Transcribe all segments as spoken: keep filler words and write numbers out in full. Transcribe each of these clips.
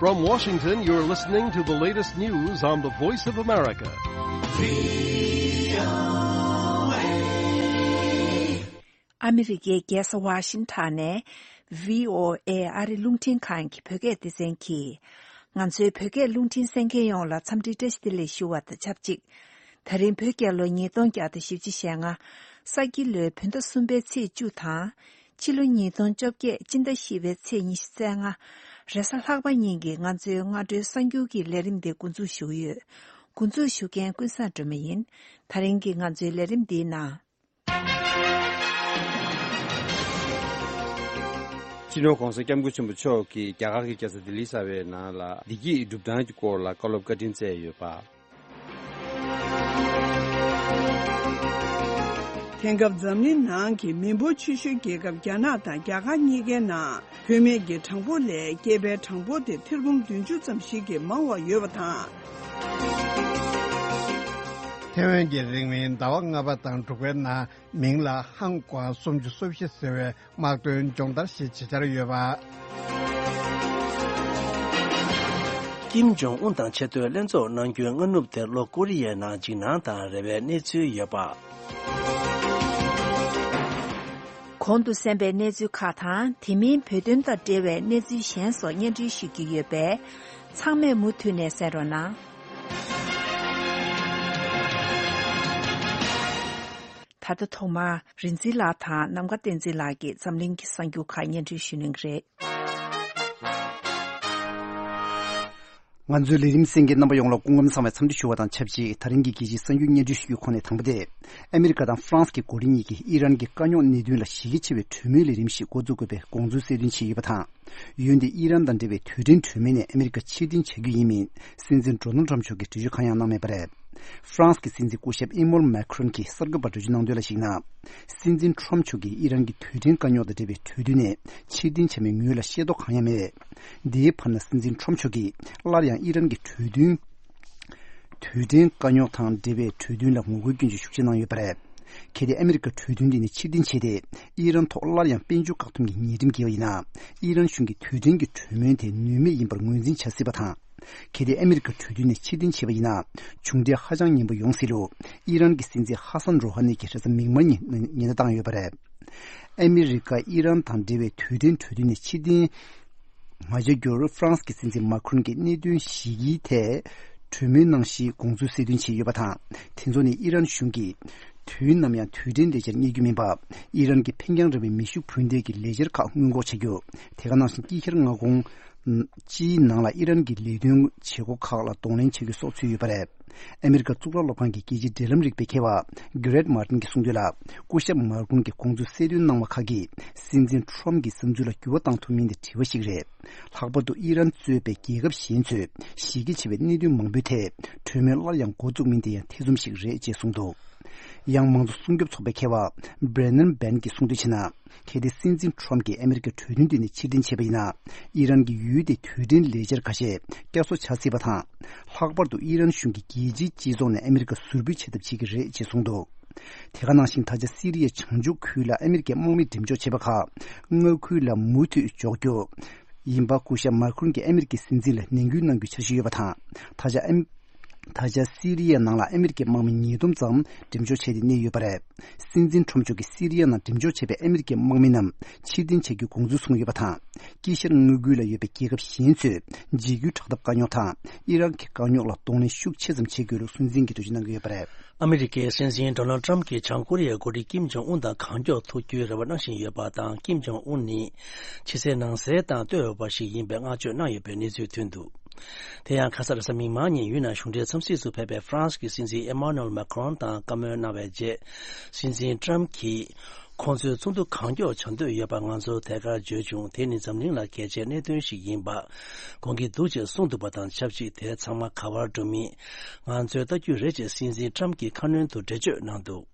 From Washington, you're listening to the latest news on the Voice of America. ཨ་མི་རི་ཀའི་རྒྱལ་ས་ཝ་ཤིང་ཊོན་ནས་བྷི་ཨོ་ཨེ་ཨ་རི་རླུང་འཕྲིན་ཁང་གི་བོད་སྐད་སྡེ་ཚན་གྱིས། ང་ཚོའི་བོད་སྐད་རླུང་འཕྲིན་གསན་མཁན་ཡོངས་ལ་འཚམས་འདྲི་བཀྲ་ཤིས་བདེ་ལེགས་ཞུ་བ་དང་ཆབས་ཅིག་ད་རིང་བོད་རྒྱལ་ལོ་ཉིས་སྟོང་བརྒྱ་དང་བཞི་བཅུ་ཞེ་ལྔ། ས་ཁྱི་ལོའི་བོད་ཟླ་གསུམ་པའི་ཚེས་བཅུ་དང་། ཕྱི་ལོ་ཉིས་སྟོང་བཅོ་བརྒྱད་སྤྱི་ཟླ་བཞི་པའི་ཚེས་ཉི་ཤུ་རྩ་ལྔ། རེས་གཟའ་ལྷག་པ་ཉིན་གྱི་ང་ཚོའི་སྔ་དྲོའི་གསར་འགྱུར་གྱི་ལས་རིམ་འདི་འགོ་འཛུགས་ཞུ་གི་ཡོད། འགོ་འཛུགས་ཞུ་མཁན་ཀུན་བཟང་སྒྲོལ་མ་ཡིན། ད་རིང་གི་ང་ཚོའི་ལས་རིམ་འདིའི་ནང་། སྤྱི་ནོར་༸གོང་ས་༸སྐྱབས་མགོན་ཆེན་པོ་མཆོག་གིས་རྒྱ་གར་གྱི་རྒྱལ་ས་ལྡི་ལི་གསར་པའི་ནང་ལ་བདེ་སྐྱིད་སྒྲུབ་སྟངས་ཀྱི་སྐོར་ལ་བཀའ་སློབ་བཀའ་དྲིན་སྩལ་ཡོད་པ། དེང་སྐབས་འཛམ་གླིང་ནང་གི་མི་འབོར་ཆེ་ཤོས་རྒྱལ་ཁབ་རྒྱ་ནག་དང་རྒྱ་གར་གཉིས་ཀའི་ནང་བུད་མེད་ཀྱི་གྲངས་འབོར་ལས་སྐྱེས་པའི་གྲངས་འབོར་དེ་ཐེར་འབུམ་བདུན་ཅུ་ཙམ་ཞིག་གིས་མང་བ་ཡོད་པ་དང་། ཐེ་ཝན་གྱི་རིང་མིན་ཟླ་བ་ལྔ་པ་དང་དྲུག་པའི་ནང་། མིང་ལ་ཧང་ཀོང་སུམ་ཅུ་སོ་བཞི་ཟེར་བའི་དམག་དོན་སྦྱོང་བརྡར་ཞིག་བྱེད་འཆར་ཡོད་པ། ཀིམ་ཇོང་ཨུན་དང་ཆེ་མཐོའི་ལྷན་ཚོགས་གནང་རྒྱུའི་སྔ་ནུབ་དེར་ལྷོ་ཀོ་རི་ཡའི་ནང་འཇིགས་སྣང་དང་རེ་བའི་གནས་ཚུལ་ཡོད་པ། གོང་དུ་གསན་པའི་གནས་ཚུལ་ཁག་དང་དེ་མིན་བོད་དོན་དང་འབྲེལ་བའི་གནས་ཚུལ་གཞན་སོགས་སྙན་སྒྲོན་ཞུ་རྒྱུ་ཡོད་པས། ཚང་མས་མུ་མཐུད་ནས་གསན་རོགས་གནང་། ད་ལྟ་ཐོག་མར་རིག་འཛིན་ལགས་དང་ནམ་མཁའ་བསྟན་འཛིན་ལགས་ཀྱིས་འཛམ་གླིང་གི་གསར་འགྱུར་ཁག་སྙན་སྒྲོན་ཞུ་གནང་གི་རེད། ང་ཚོའི་ལས་རིམ་གསན་མཁན་རྣམ་པ་ཡོངས་ལ་སྐུ་ཁམས་བཟང་བའི་འཚམས་འདྲི་ཞུ་བ་དང་ཆབས་ཅིག་ད་རིང་གི་རྒྱལ་སྤྱིའི་གསར་འགྱུར་སྙན་སྒྲོན་ཞུ་རྒྱུའི་ཁོངས་ནས་དང་པོ་དེ། ཨ་མི་རི་ཀ་དང་ཧྥ་རན་སི་གི་འགོ་ཁྲིད་གཉིས་ཀྱིས་ཨི་རན་གྱི་དཀའ་རྙོག་གནད་དོན་ལ་གཞི་རྒྱ་ཆེ་བའི་གྲོས་མོལ་ལས་རིམ་ཞིག་འགོ་འཛུགས་དགོས་པའི་དགོངས་ཚུལ་གསལ་སྟོན་བྱས་ཡོད་པ་དང་། ཡུལ་འདིར་ཨི་རན་དང་འབྲེལ་བའི་དུས་དྲན་གྲོས་མོལ་ནས་ཨ་མི་རི་ཀ་ཕྱིར་འཐེན་བྱ་རྒྱུ་ཡིན་མིན། སྲིད་འཛིན་ཌོ་ནལ་ཊམ་མཆོག་གིས་འགྲེལ་བརྗོད་གང་ཡང་གནང་མེད་པ་རེད། ཧྥ་རན་སི་གི་སྲིད་འཛིན་སྐུ་ཞབས་ཨི་མོལ་མེ་ཁྲོན་གྱིས་གསར་འགོད་པར་འགྲེལ་བརྗོད་གནང་དོན་ལ་གཞིགས་ན། སྲིད་འཛིན་ཊམ་མཆོག་གིས་ཨི་རན་གྱི་དུས་དྲན་དཀའ་རྙོག་དང་འབྲེལ་བའི་གྲོས་མཐུན་ནས་ཕྱིར་འཐེན་བྱ་མིན་ངོས་ལ་ཤེས་རྟོགས་གང་ཡང་མེད། འདིའི་བར་ན་སྲིད་འཛིན་ཊམ་མཆོག་གིས་སླར་ཡང་ཨི་རན་གྱི་གྲོས་མཐུན། དུས་དྲན་དཀའ་རྙོག་དང་འབྲེལ་བའི་གྲོས་མཐུན་ལ་ངོ་རྒོལ་སྐྱོན་བརྗོད་ཤུགས་ཆེ་གནང་ཡོད་པ་རེད། གལ་ཏེ་ཨ་མི་རི་ཀ་གྲོས་མཐུན་འདི་ནས་ཕྱིར་འཐེན་བྱས་ཏེ། ཨི་རན་ཐོག་སླར་ཡང་དཔལ་འབྱོར་བཀག་སྡོམ་གྱི་ཉེས་ཁྲིམས་འགེལ་བ་ཡིན་ན། ཨི་རན་གཞུང་གིས་དུས་དྲན་གྱི་གྲོས་མོལ་དེ་ནུས་མེད་ཡིན་པར་ངོས་འཛིན་བྱ་སྲིད་པ་དང་། གལ་ཏེ་ཨ་མི་རི་ཀ་གྲོས་མཐུན་ནས་ཕྱིར་འཐེན་བྱས་པ་ཡིན་ན། མཇུག་འབྲས་ཧ་ཅང་ངན་པ་ཡོང་སྲིད་ལུགས། ཨི་རན་གྱི་སྲིད་འཛིན་ཧ་སན་རོ་ཧ་ནི་གྱིས་རེས་གཟའ་མིག་དམར་ཉིན་ཉེན་བརྡ་བཏང་ཡོད་པ་རེད། ཨ་མི་རི་ཀ་ཨི་རན་དང་འབྲེལ་བའི་དུས་དྲན་གྲོས་མཐུན་ནས་ཕྱིར་འཐེན་མ་བྱ་རྒྱུར་ཧྥ་རན་སི་གི་སྲིད་འཛིན་མཱ་ཁྲོན་གྱིས་གནད་དོན་བཞི་གི་ཐད་གྲོས་མོལ་གནང་གཞིའི་དགོངས་ཚུལ་གསལ་སྟོན་བྱས་ཡོད་པ་དང་། དེ་ཚོ་ནི་ཨི་རན་གཞུང་གིས་དུས་ནམ་ཡང་དུས་དྲན་ལས་འཆར་གཉེར་རྒྱུ་མིན་པ། ཨི་རན་གྱི་འཕེན་རྒྱང་རིང་བའི་མེ་ཤུགས་འཕུར་མདེལ་གྱི་ལས་འཆར་ཁག་སྔོན་འགོག་བྱ་རྒྱུ། དེ་ག་ནང་བཞིན་དཀྱིལ་ཤར་མངའ་ཁོངས་སྤྱིའི་ནང་ལ་ཨི་རན་གྱི་ལས་དོན་བྱེད་སྒོ་ཁག་ལ་གདོང་ལེན་བྱ་རྒྱུ་སོགས་ཚུད་ཡོད་པ་རེད། ཨ་མི་རི་ཀ་གཙུག་ལག་སློབ་ཁང་གི་རྒྱལ་སྤྱིའི་འབྲེལ་ལམ་རིག་པའི་མཁས་པ་གྷི་རེད་མཱ་ཏིན་གྱིས་གསུངས་དོན་ལ། སྐུ་ཞབས་མཱ་ཁྲོན་གྱི་དགོངས་ཚུལ་གསལ་སྟོན་གནང་བ་ཁག་གིས་སྲིད་འཛིན་ཁྲོམ་གྱི་བསམ་ཚུལ་ལ་འགྱུར་བ་བཏང་ཐུབ་མིན་དེ་དྲི་བ་ཞིག་རེད། ལྷག་པར་དུ་ཨི་རན་གཙོས་པའི་རྒྱལ་ཁབ་གཞན་ཚོས་གཞི་རྒྱ་ཆེ་བའི་གནད་དོན་མང་པོའི་ཐད་གྲོས་མོལ་སླར་ཡང་འགོ་བཙུགས་མིན་དེ་ཡང་ཐེ་ཚོམ་ཞིག་རེད་ཅེས་གསུངས་འདུག་ཡང་མང་གཙོ་སྲུང་སྐྱོབ་ཚོགས་པའི་མཁས་པ་Brennan Ben གྱིས་གསུངས་དོན་བྱས་ན། གལ་ཏེ་སྲིད་འཛིན་ཁྲོམ་གྱིས་ཨ་མི་རི་ཀའི་གྲོས་མཐུན་དེ་ནས་ཕྱིར་འཐེན་བྱས་པ་ཡིན་ན། ཨི་རན་གྱི་ཡུལ་དེའི་དུས་དྲན་ལས་འཆར་ཁ་ཤས་བསྐྱར་གསོ་བྱ་སྲིད་པ་དང་། ལྷག་པར་དུ་ཨི་རན་གཞུང་གིས་རྒྱལ་སྤྱིའི་སྤྱི་ཚོགས་ནས་ཨ་མི་རི་ཀ་ཟུར་འབུད་བྱེད་ཐབས་བྱེད་ཀྱི་རེད་ཅེས་གསུངས་འདུག་དེ་ག་ནང་བཞིན་ད་ཆ་སི་རི་ཡའི་བྱང་ཕྱོགས་ཁུལ་ལ་ཨ་མི་རི་ཀའི་དམག་མི་འགྲེམས་འཇོག་བྱས་པ་ཁག་མངའ་ཁུལ་ལ་མུ་མཐུད་འཇོག་རྒྱུ་ཡིན་པ་སྐུ་ཞབས་མཱ་ཁྲོན་གྱིས་ཨ་མི་རི་ཀའི་སྲིད་འཛིན་ལ་ནན་སྐུལ་གནང་རྒྱུའི་འཆར་གཞི་ཡོད་པ་དང་། ད་ཆ་ཨ་མི། ད་ཆ་སི་རི་ཡའི་ནང་ལ་ཨ་མི་རི་ཀའི་དམག་མི་ཉིས་སྟོང་ཙམ་འགྲེམས་འཇོག་བྱས་ཏེ་གནས་ཡོད་པ་རེད། སྲིད་འཛིན་ཁྲོམ་མཆོག་གིས་སི་རི་ཡ་ནང་འགྲེམས་འཇོག་བྱས་པའི་ཨ་མི་རི་ཀའི་དམག་མི་རྣམས་ཕྱིར་འཐེན་བྱ་རྒྱུའི་དགོངས་ཚུལ་གསུངས་ཡོད་པ་དང་། དཀྱིལ་ཤར་མངའ་ཁུལ་ལ་ཡོད་པའི་རྒྱལ་ཁབ་གཞན་ཚོས་འཇིགས་སྐུལ་དྲག་འཐབ་དཀའ་རྙོག་དང་ཨི་རག་གི་དཀའ་རྙོག་ལ་གདོང་ལེན་ཤུགས་ཆེ་ཙམ་བྱེད་དགོས་ལུགས་སུན་འཛིན་གྱི་འགྲེལ་བརྗོད་གནང་གི་ཡོད་པ་རེད། ཨ་མི་རི་ཀའི་སྲིད་འཛིན་ཌོ་ནལ་ཊམ་གྱིས་བྱང་ཀོ་རི་ཡའི་འགོ་ཁྲིད་ཀིམ་ཇོང་ཨུན་དང་གང་མགྱོགས་ཐུག་རྒྱུའི་རེ་བ་གནང་བཞིན་ཡོད་པ་དང་། ཀིམ་ཇོང་ཨུན་ནི་ཕྱི་གསལ་ནང་གསལ་དང་ལྟོས་འོས་པ་ཞིག་ཡིན་པའི་བསྔགས་བརྗོད་གནང་ཡོད་པའི་གནས་ཚུལ་ཐོན་འདུག་དེ་ཡང་ཁ་ས་རེས་གཟའ་མིག་དམར་ཉིན་ཡུན་ནན་གཞུང་འབྲེལ་འཚམས་གཟིགས་སུ་ཕེབས་པའི་ཧྥ་རན་སི་གི་སྲིད་འཛིན་ཨེ་མ་ནུ་ཨེལ་མཱ་ཁྲོན་དང་བཀའ་མོལ་གནང་བའི་རྗེས། སྲིད་འཛིན་ཊམ་གྱིས། ཁོང་ཚོས་ཚོགས་འདུ་གང་མགྱོགས་བྱ་འདོད་ཡོད་པ་ང་ཚོར་ཐད་ཀར་བརྗོད་བྱུང་། དེ་ནི་འཛམ་གླིང་ལ་གལ་ཆེའི་གནད་དོན་ཞིག་ཡིན་པ་དགོངས་ཀྱི་འདུག་ཅེས་གསུངས་འདུག་པ་དང་ཆབས་ཅིག་དེ་ཚང་མ་ག་པར་འགྲོ་མིན་ང་ཚོས་ལྟ་རྒྱུ་རེད་ཅེས་སྲིད་འཛིན་ཊམ་གྱིས་ཁ་སྣོན་དུ་འགྲེལ་བརྗོད་གནང་འདུག་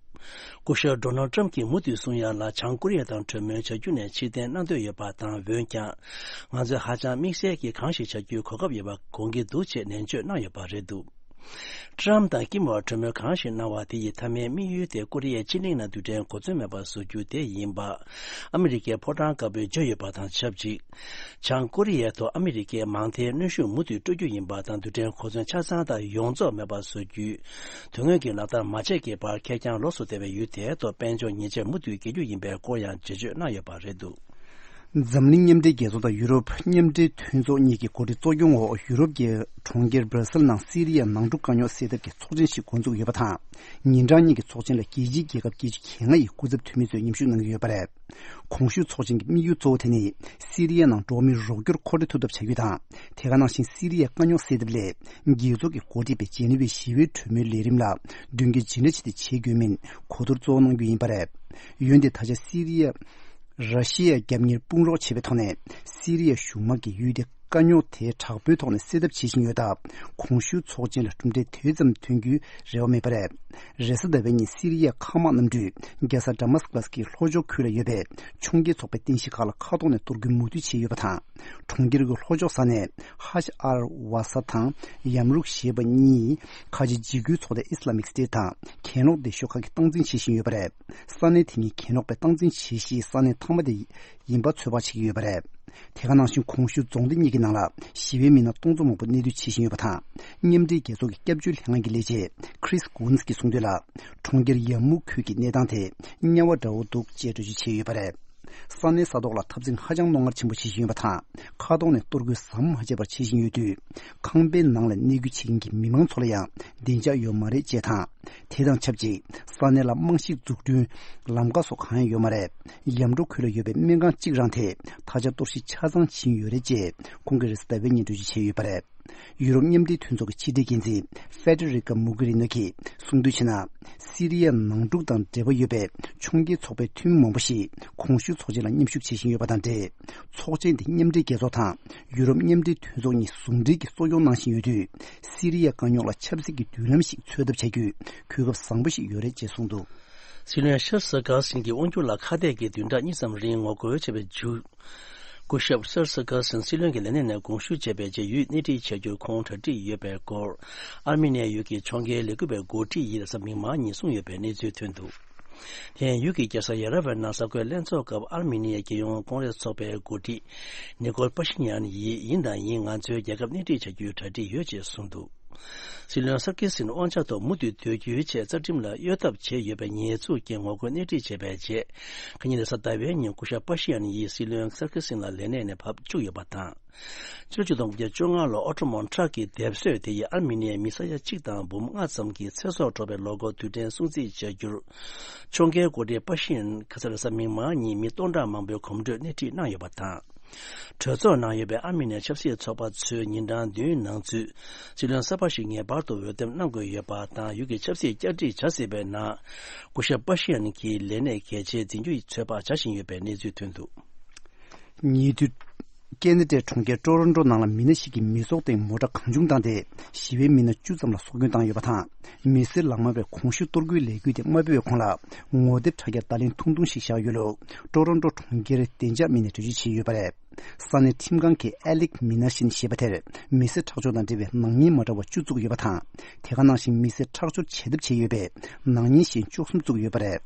སྐུ་ཞབས་ཌོ་ནལ་ཊམ་གྱིས་མུ་མཐུད་གསུང་ཡ་ལ། བྱང་ཀོ་རི་ཡ་དང་གྲོས་མོལ་བྱ་རྒྱུ་ནས་ཕྱིར་འཐེན་གནང་འདོད་ཡོད་པ་དང་། འོན་ཀྱང་། ང་ཚོས་ཧ་ཅང་དམིགས་བསལ་གྱིས་གང་ཞིག་བྱ་རྒྱུའི་གོ་སྐབས་ཡོད་པ་དགོངས་ཀྱི་འདུག་ཅེས་ནན་བརྗོད་གནང་ཡོད་པ་རེད་འདུག་ཏྲམ་དང་ཀིམ་བར་གྲོས་མོལ་གང་ཞིག་གནང་བ་དེ་ཡི་མཐའ་མའི་དམིགས་ཡུལ་དེ་ཀོ་རི་ཡའི་ཕྱེད་གླིང་ནང་རྡུལ་ཕྲན་གོ་མཚོན་མེད་པ་བཟོ་རྒྱུ་དེ་ཡིན་པ་ཨ་མི་རི་ཀའི་ཕོ་བྲང་དཀར་པོས་བརྗོད་ཡོད་པ་དང་ཆབས་ཅིག་བྱང་ཀོ་རི་ཡའི་ཐོག་ཨ་མི་རི་ཀས་མང་མཐའི་གནོན་ཤུགས་མུ་མཐུད་སྤྲོད་རྒྱུ་ཡིན་པ་དང་རྡུལ་ཕྲན་གོ་མཚོན་ཆ་ཚང་དང་ཡོངས་རྫོགས་མེད་པ་བཟོ་རྒྱུའི་དོན་དངོས་ཀྱི་ལག་བསྟར་མ་བྱས་ཀྱི་བར་ཁེར་རྐྱང་ལོགས་སུ་བསྡད་པའི་ཡུལ་དེའི་ཐོག་དཔལ་འབྱོར་ཉེས་ཆད་མུ་མཐུད་འགེལ་རྒྱུ་ཡིན་པའི་སྐོར་ཡང་འགྲེལ་བརྗོད་གནང་ཡོད་པ་རེད་འདུག་འཛམ་གླིང་མཉམ་འབྲེལ་རྒྱལ་ཚོགས་དང་ཡུ་རོབ་མཉམ་འབྲེལ་མཐུན་ཚོགས་གཉིས་ཀྱི་འགོ་ཁྲིད་གཙོ་སྐྱོང་འོག་ཡུ་རོབ་ཀྱི་གྲོང་ཁྱེར་སྦར་སིལ་ནང་སི་རི་ཡའི་ནང་འཁྲུག་དཀའ་རྙོག་སེལ་ཐབས་ཀྱི་ཚོགས་ཆེན་ཞིག་འགོ་འཛུགས་ཡོད་པ་དང་། ཉིན་གྲངས་གཉིས་ཀྱི་ཚོགས་ཆེན་ལ་རྒྱལ་སྤྱིའི་རྒྱལ་ཁབ་བརྒྱད་ཅུ་གྱ་ལྔ་ཡི་སྐུ་ཚབ་འཐུས་མི་ཚོས་མཉམ་ཞུགས་གནང་གི་ཡོད་པ་རེད། གོང་ཞུས་ཚོགས་ཆེན་གྱི་དམིགས་ཡུལ་གཙོ་བོ་དེ་ནི་སི་རི་ཡའི་ནང་འགྲོ་བ་མིའི་རོགས་སྐྱོར་མཁོ་སྤྲོད་ཐུབ་ཐབས་བྱ་རྒྱུ་དང་། དེ་ག་ནང་བཞིན་སི་རི་ཡའི་དཀའ་རྙོག་སེལ་ཐབས་སླད་རྒྱལ་ཚོགས་ཀྱིས་འགོ་ཁྲིད་པའི་ཇི་ནི་ཝའི་ཞི་བའི་གྲོས་མོལ་ལས་རིམ་ལ་མདུན་སྐྱོད་ཇི་འདྲ་ཅིག་ཏུ་བྱེད་དགོས་མིན་གོ་བསྡུར་གཙོ་བོ་གནང་རྒྱུ་ཡིན་པ་རེད། འོན་ཏེ་ད་ཆ་སི་རི་ཡ། ར་ཤི་ཡ་རྒྱབ་གཉེར་དཔུང་རོགས་བྱེད་པའི་ཐོག་ནས་སི་རི་ཡ་གཞུང་དམག་གིས་ཡུལ་དེའི་དཀའ་རྙོག་དེ་དྲག་པོའི་ཐོག་ནས་སེལ་ཐབས་བྱེད་བཞིན་ཡོད་སྟབས། གོང་ཞུས་ཚོགས་ཆེན་ལ་གྲུབ་འབྲས་དེ་ཙམ་ཐོན་རྒྱུའི་རེ་བ་མེད་པ་རེད། རེས་གཟའ་ཟླ་བའི་ཉིན་སི་རི་ཡའི་མཁའ་དམག་གནམ་གྲུས་རྒྱལ་ས་ཌ་མཱ་སི་ཀ་སི་ཀྱི་ལྷོ་ཕྱོགས་ཁུལ་ལ་ཡོད་པའི་ཕྱོགས་འགལ་ཚོགས་པའི་རྟེན་གཞི་ཁག་ལ་མཁའ་ཐོག་ནས་གཏོར་རྒོལ་མུ་མཐུད་བྱས་ཡོད་པ་དང་། གྲོང་ཁྱེར་གྱི་ལྷོ་ཕྱོགས་ས་གནས་ཧ་ཤ་ཨར་ཝ་ས་དང་ཡམ་རུག་ཞེས་པ་གཉིས་ཁ་ཆེ་འཇིགས་སྐུལ་ཚོགས་སྡེ་ཨི་སི་ལ་མིག་སི་ཏེ་ཊི་དང་གྱེན་ལོག་སྡེ་ཤོག་ཁག་གིས་སྟངས་འཛིན་བྱེད་བཞིན་ཡོད་པ་རེད། ས་གནས་དེ་གཉིས་གྱེན་ལོག་པས་སྟངས་འཛིན་བྱེད་གཞིའི་ས་གནས་ཐ་མ་དེ་ཡིན་པ་ཚོད་དཔག་བྱེད་ཀྱི་ཡོད་པ་རེད། དེ་ག་ནང་བཞིན་གོང་ཞུས་རྫོང་སྡེ་གཉིས་ཀྱི་ནང་ལ་ཞི་བའི་མི་སྣ་སྟོང་ཚོ་མང་པོ་གནས་སྡོད་བྱེད་བཞིན་ཡོད་པ་དང་། མཉམ་འབྲེལ་རྒྱལ་ཚོགས་ཀྱི་སྐྱབས་བཅོལ་ལྷན་ཁང་གི་ལས་བྱེད་Chris Coons གྱིས་གསུངས་དོན་ལ། གྲོང་ཁྱེར་ཡ་མུ་ཁུལ་གྱི་གནས་སྟངས་དེ་དམྱལ་བ་འདྲ་བོ་འདུག་ཅེས་འགྲེལ་བརྗོད་བྱས་ཡོད་པ་རེད། ས་གནས་ས་ཐོག་ལ་འཐབ་འཛིང་ཧ་ཅང་རྣོ་ངར་ཆེན་པོ་བྱེད་བཞིན་ཡོད་པ་དང་། མཁའ་ཐོག་ནས་གཏོར་རྒོལ་ཟམ་མ་ཆད་པར་བྱེད་བཞིན་ཡོད་དུས། ཁང་པའི་ནང་ལ་གནས་སྐྱོད་བྱེད་མཁན་གྱི་མི་མང་ཚོ་ལ་ཡང་བདེ་འཇགས་ཡོད་མ་རེད་ཅེས་དང་། དེ་དང་ཆབས་ཅིག་ས་གནས་ལ་རྨང་གཞི་འཛུགས་སྐྲུན་ལམ་ཁ་སོགས་གང་ཡང་ཡོད་མ་རེད། ཡམ་གྲོ་ཁུལ་ལ་ཡོད་པའི་སྨན་ཁང་གཅིག་རང་དེ་ད་ཆ་གཏོར་བཤིག་ཆ་ཚང་ཕྱིན་ཡོད་རེད་ཅེས་ཁོང་གིས་རེས་གཟའ་ཟླ་བའི་ཉིན་འགྲེལ་བརྗོད་བྱས་ཡོད་པ་རེད། ཡུ་རོབ་མཉམ་འབྲེལ་མཐུན་ཚོགས་ཀྱི་ཕྱི་དྲིལ་འགན་འཛིན་Federica Mogherini གིས་གསུངས་དོན་བྱས་ན། སི་རི་ཡའི་ནང་འཁྲུག་དང་འབྲེལ་བ་ཡོད་པའི་ཕྱོགས་འགལ་ཚོགས་པའི་འཐུས་མི་མང་པོ་ཞིག་གོང་ཞུས་ཚོགས་ཆེན་ལ་མཉམ་ཞུགས་བྱེད་བཞིན་ཡོད་པ་དང་འབྲེལ། ཚོགས་ཆེན་དེ་མཉམ་འབྲེལ་རྒྱལ་ཚོགས་དང་ཡུ་རོབ་མཉམ་འབྲེལ་མཐུན་ཚོགས་གཉིས་ཟུང་འབྲེལ་གྱིས་གཙོ་སྐྱོང་གནང་བཞིན་ཡོད་དུས། སི་རི་ཡའི་དཀའ་རྙོག་ལ་ཆབ་སྲིད་ཀྱི་མདུན་ལམ་ཞིག་འཚོལ་ཐབས་བྱ་རྒྱུའི་གོ་སྐབས་བཟང་པོ་ཞིག་ཡོད་རེད་ཅེས་གསུངས་འདུག་སྲིད་བློན་ཤར་སི་ཀར་སིན་གྱི་དབང་སྒྱུར་ལ་ཁ་གཏད་ཀྱིས་བདུན་ཕྲག་གཉིས་ཙམ་རིང་ངོ་རྒོལ་བྱས་པའི་མཇུག་སྐུ་ཞབས་སར་སི་ཀར་སན་སྲིད་བློན་གྱི་ལས་གནས་ནས་དགོངས་ཞུ་བྱས་པའི་རྗེས་ཡུལ་སྣེ་ཁྲིད་བྱ་རྒྱུར་ཁོང་གྲ་སྒྲིག་ཡོད་པའི་སྐོར། ཨར་མི་ནི་ཡ་ཡུལ་གྱི་ཕྱོགས་འགལ་ལས་འགུལ་བའི་འགོ་ཁྲིད་ཡིས་རེས་གཟའ་མིག་དམར་ཉིན་གསུངས་ཡོད་པའི་གནས་ཚུལ་ཐོན་འདུག་དེ་ཡང་ཡུལ་གྱི་རྒྱལ་ས་ཡེ་ར་ཝན་ནང་གཟའ་འཁོར་ལྷན་ཚོགས་སྐབས་ཨར་མི་ནི་ཡའི་རྒྱལ་ཡོངས་ཀོང་རེས་ཚོགས་པའི་འགོ་ཁྲིད་ནི་ཀོལ་པ་ཤིན་ཡན་ཡིས་ཡིན་དང་ཡིན་ང་ཚོའི་རྒྱལ་ཁབ་སྣེ་ཁྲིད་བྱ་རྒྱུའི་གྲ་སྒྲིག་ཡོད་ཅེས་གསུངས་འདུག་སྲིད་བློན་སར་ཀི་སིན་དབང་ཆ་ཐོག་མུ་མཐུད་སྡོད་རྒྱུའི་ཆེད་རྩ་ཁྲིམས་ལ་གཡོ་ཐབས་བྱས་ཡོད་པའི་ཉེས་འཛུགས་ཀྱིས་ངོ་རྒོལ་སྣེ་ཁྲིད་བྱས་པའི་རྗེས། ཁ་ཉིན་རེས་གཟའ་ཟླ་བའི་ཉིན་སྐུ་ཞབས་པ་ཤི་ཡན་ཡིས་སྲིད་བློན་སར་ཀི་སིན་ལ་ལས་གནས་ནས་ཕབ་བཅུག་ཡོད་པ་དང་། ཕྱི་ལོ་ཆིག་སྟོང་དགུ་བརྒྱ་བཅོ་ལྔ་ལོར་ཨོ་ཊོ་མོན་ཊག་གི་སྡེབ་གསོད་དེ་ཡིས་ཨར་མི་ནི་ཡའི་མི་ས་ཡ་གཅིག་དང་འབུམ་ལྔ་ཙམ་གྱི་ཚེ་སྲོག་འཕྲོག་པའི་ལོ་འཁོར་དུས་དྲན་སྲུང་བརྩི་བྱ་རྒྱུར། ཕྱོགས་འགལ་འགོ་ཁྲིད་པ་ཤི་ཡན་ཁ་སང་རེས་གཟའ་མིག་དམར་ཉིན་མི་སྟོང་ཕྲག་མང་པོའི་གོམ་བགྲོད་སྣེ་ཁྲིད་གནང་ཡོད་པ་དང་། གྲོས་ཚོགས་ནང་ཡོད་པའི་ཨར་མི་ནི་ཡའི་ཆབ་སྲིད་ཚོགས་པ་ཚོས་ཉིན་གྲངས་བདུན་ནང་ཚུད་སྲིད་བློན་གསར་པ་ཞིག་ངེས་པར་དུ་འོས་འདེམས་གནང་དགོས་ཡོད་པ་དང་། ཡུལ་གྱི་ཆབ་སྲིད་བསྐྱར་སྒྲིག་བྱ་སྲིད་པའི་ནང་སྐུ་ཞབས་པ་ཤི་ཡན་གྱིས་ལས་གནས་གལ་ཆེ་འཛིན་རྒྱུའི་ཚོད་དཔག་བྱ་བཞིན་ཡོད་པའི་གནས་ཚུལ་ཐོན་འདུག་ཉེ་དུས། ཀེ་ན་ཌའི་གྲོང་ཁྱེར་ཀྲོ་རོན་ཀྲོ་ནང་ལ་མི་སྣ་ཞིག་གིས་མི་ཚོགས་སྟེང་མོ་ཊ་གང་བྱུང་བཏང་སྟེ་ཞི་བའི་མི་སྣ་བཅུ་ཙམ་ལ་སྲོག་སྐྱོན་བཏང་ཡོད་པ་དང་། མི་སེར་ལག་དམར་བས་གོང་ཞུས་གཏོར་རྒོལ་ལས་འགུལ་དེ་མ་སྤེལ་བའི་གོང་ལ་ངོ་དེབ་དྲ་རྒྱར་བརྡ་ལན་ཐུང་ཐུང་ཞིག་བཞག་ཡོད་ལུགས་ཀྲོ་རོན་ཀྲོ་གྲོང་ཁྱེར་བདེ་འཇགས་མི་སྣས་འགྲེལ་བརྗོད་བྱས་ཡོད་པ་རེད། ས་གནས་ཁྲིམས་ཁང་གིས་ཨེ་ལིག་མི་ན་ཤིན་ཞེས་པ་དེར་མི་སེར་ཁྲག་སྦྱོར་དང་འབྲེལ་བའི་ནག་ཉེས་མ་འདྲ་བ་བཅུ་བཙུགས་ཡོད་པ་དང་། དེ་ག་ནང་བཞིན་མི་སེར་ཁྲག་སྦྱོར་བྱེད་ཐབས་བྱས་ཡོད་པའི་ནག་ཉེས་གཞན་བཅུ་གསུམ་བཙུགས་ཡོད་པ་རེད།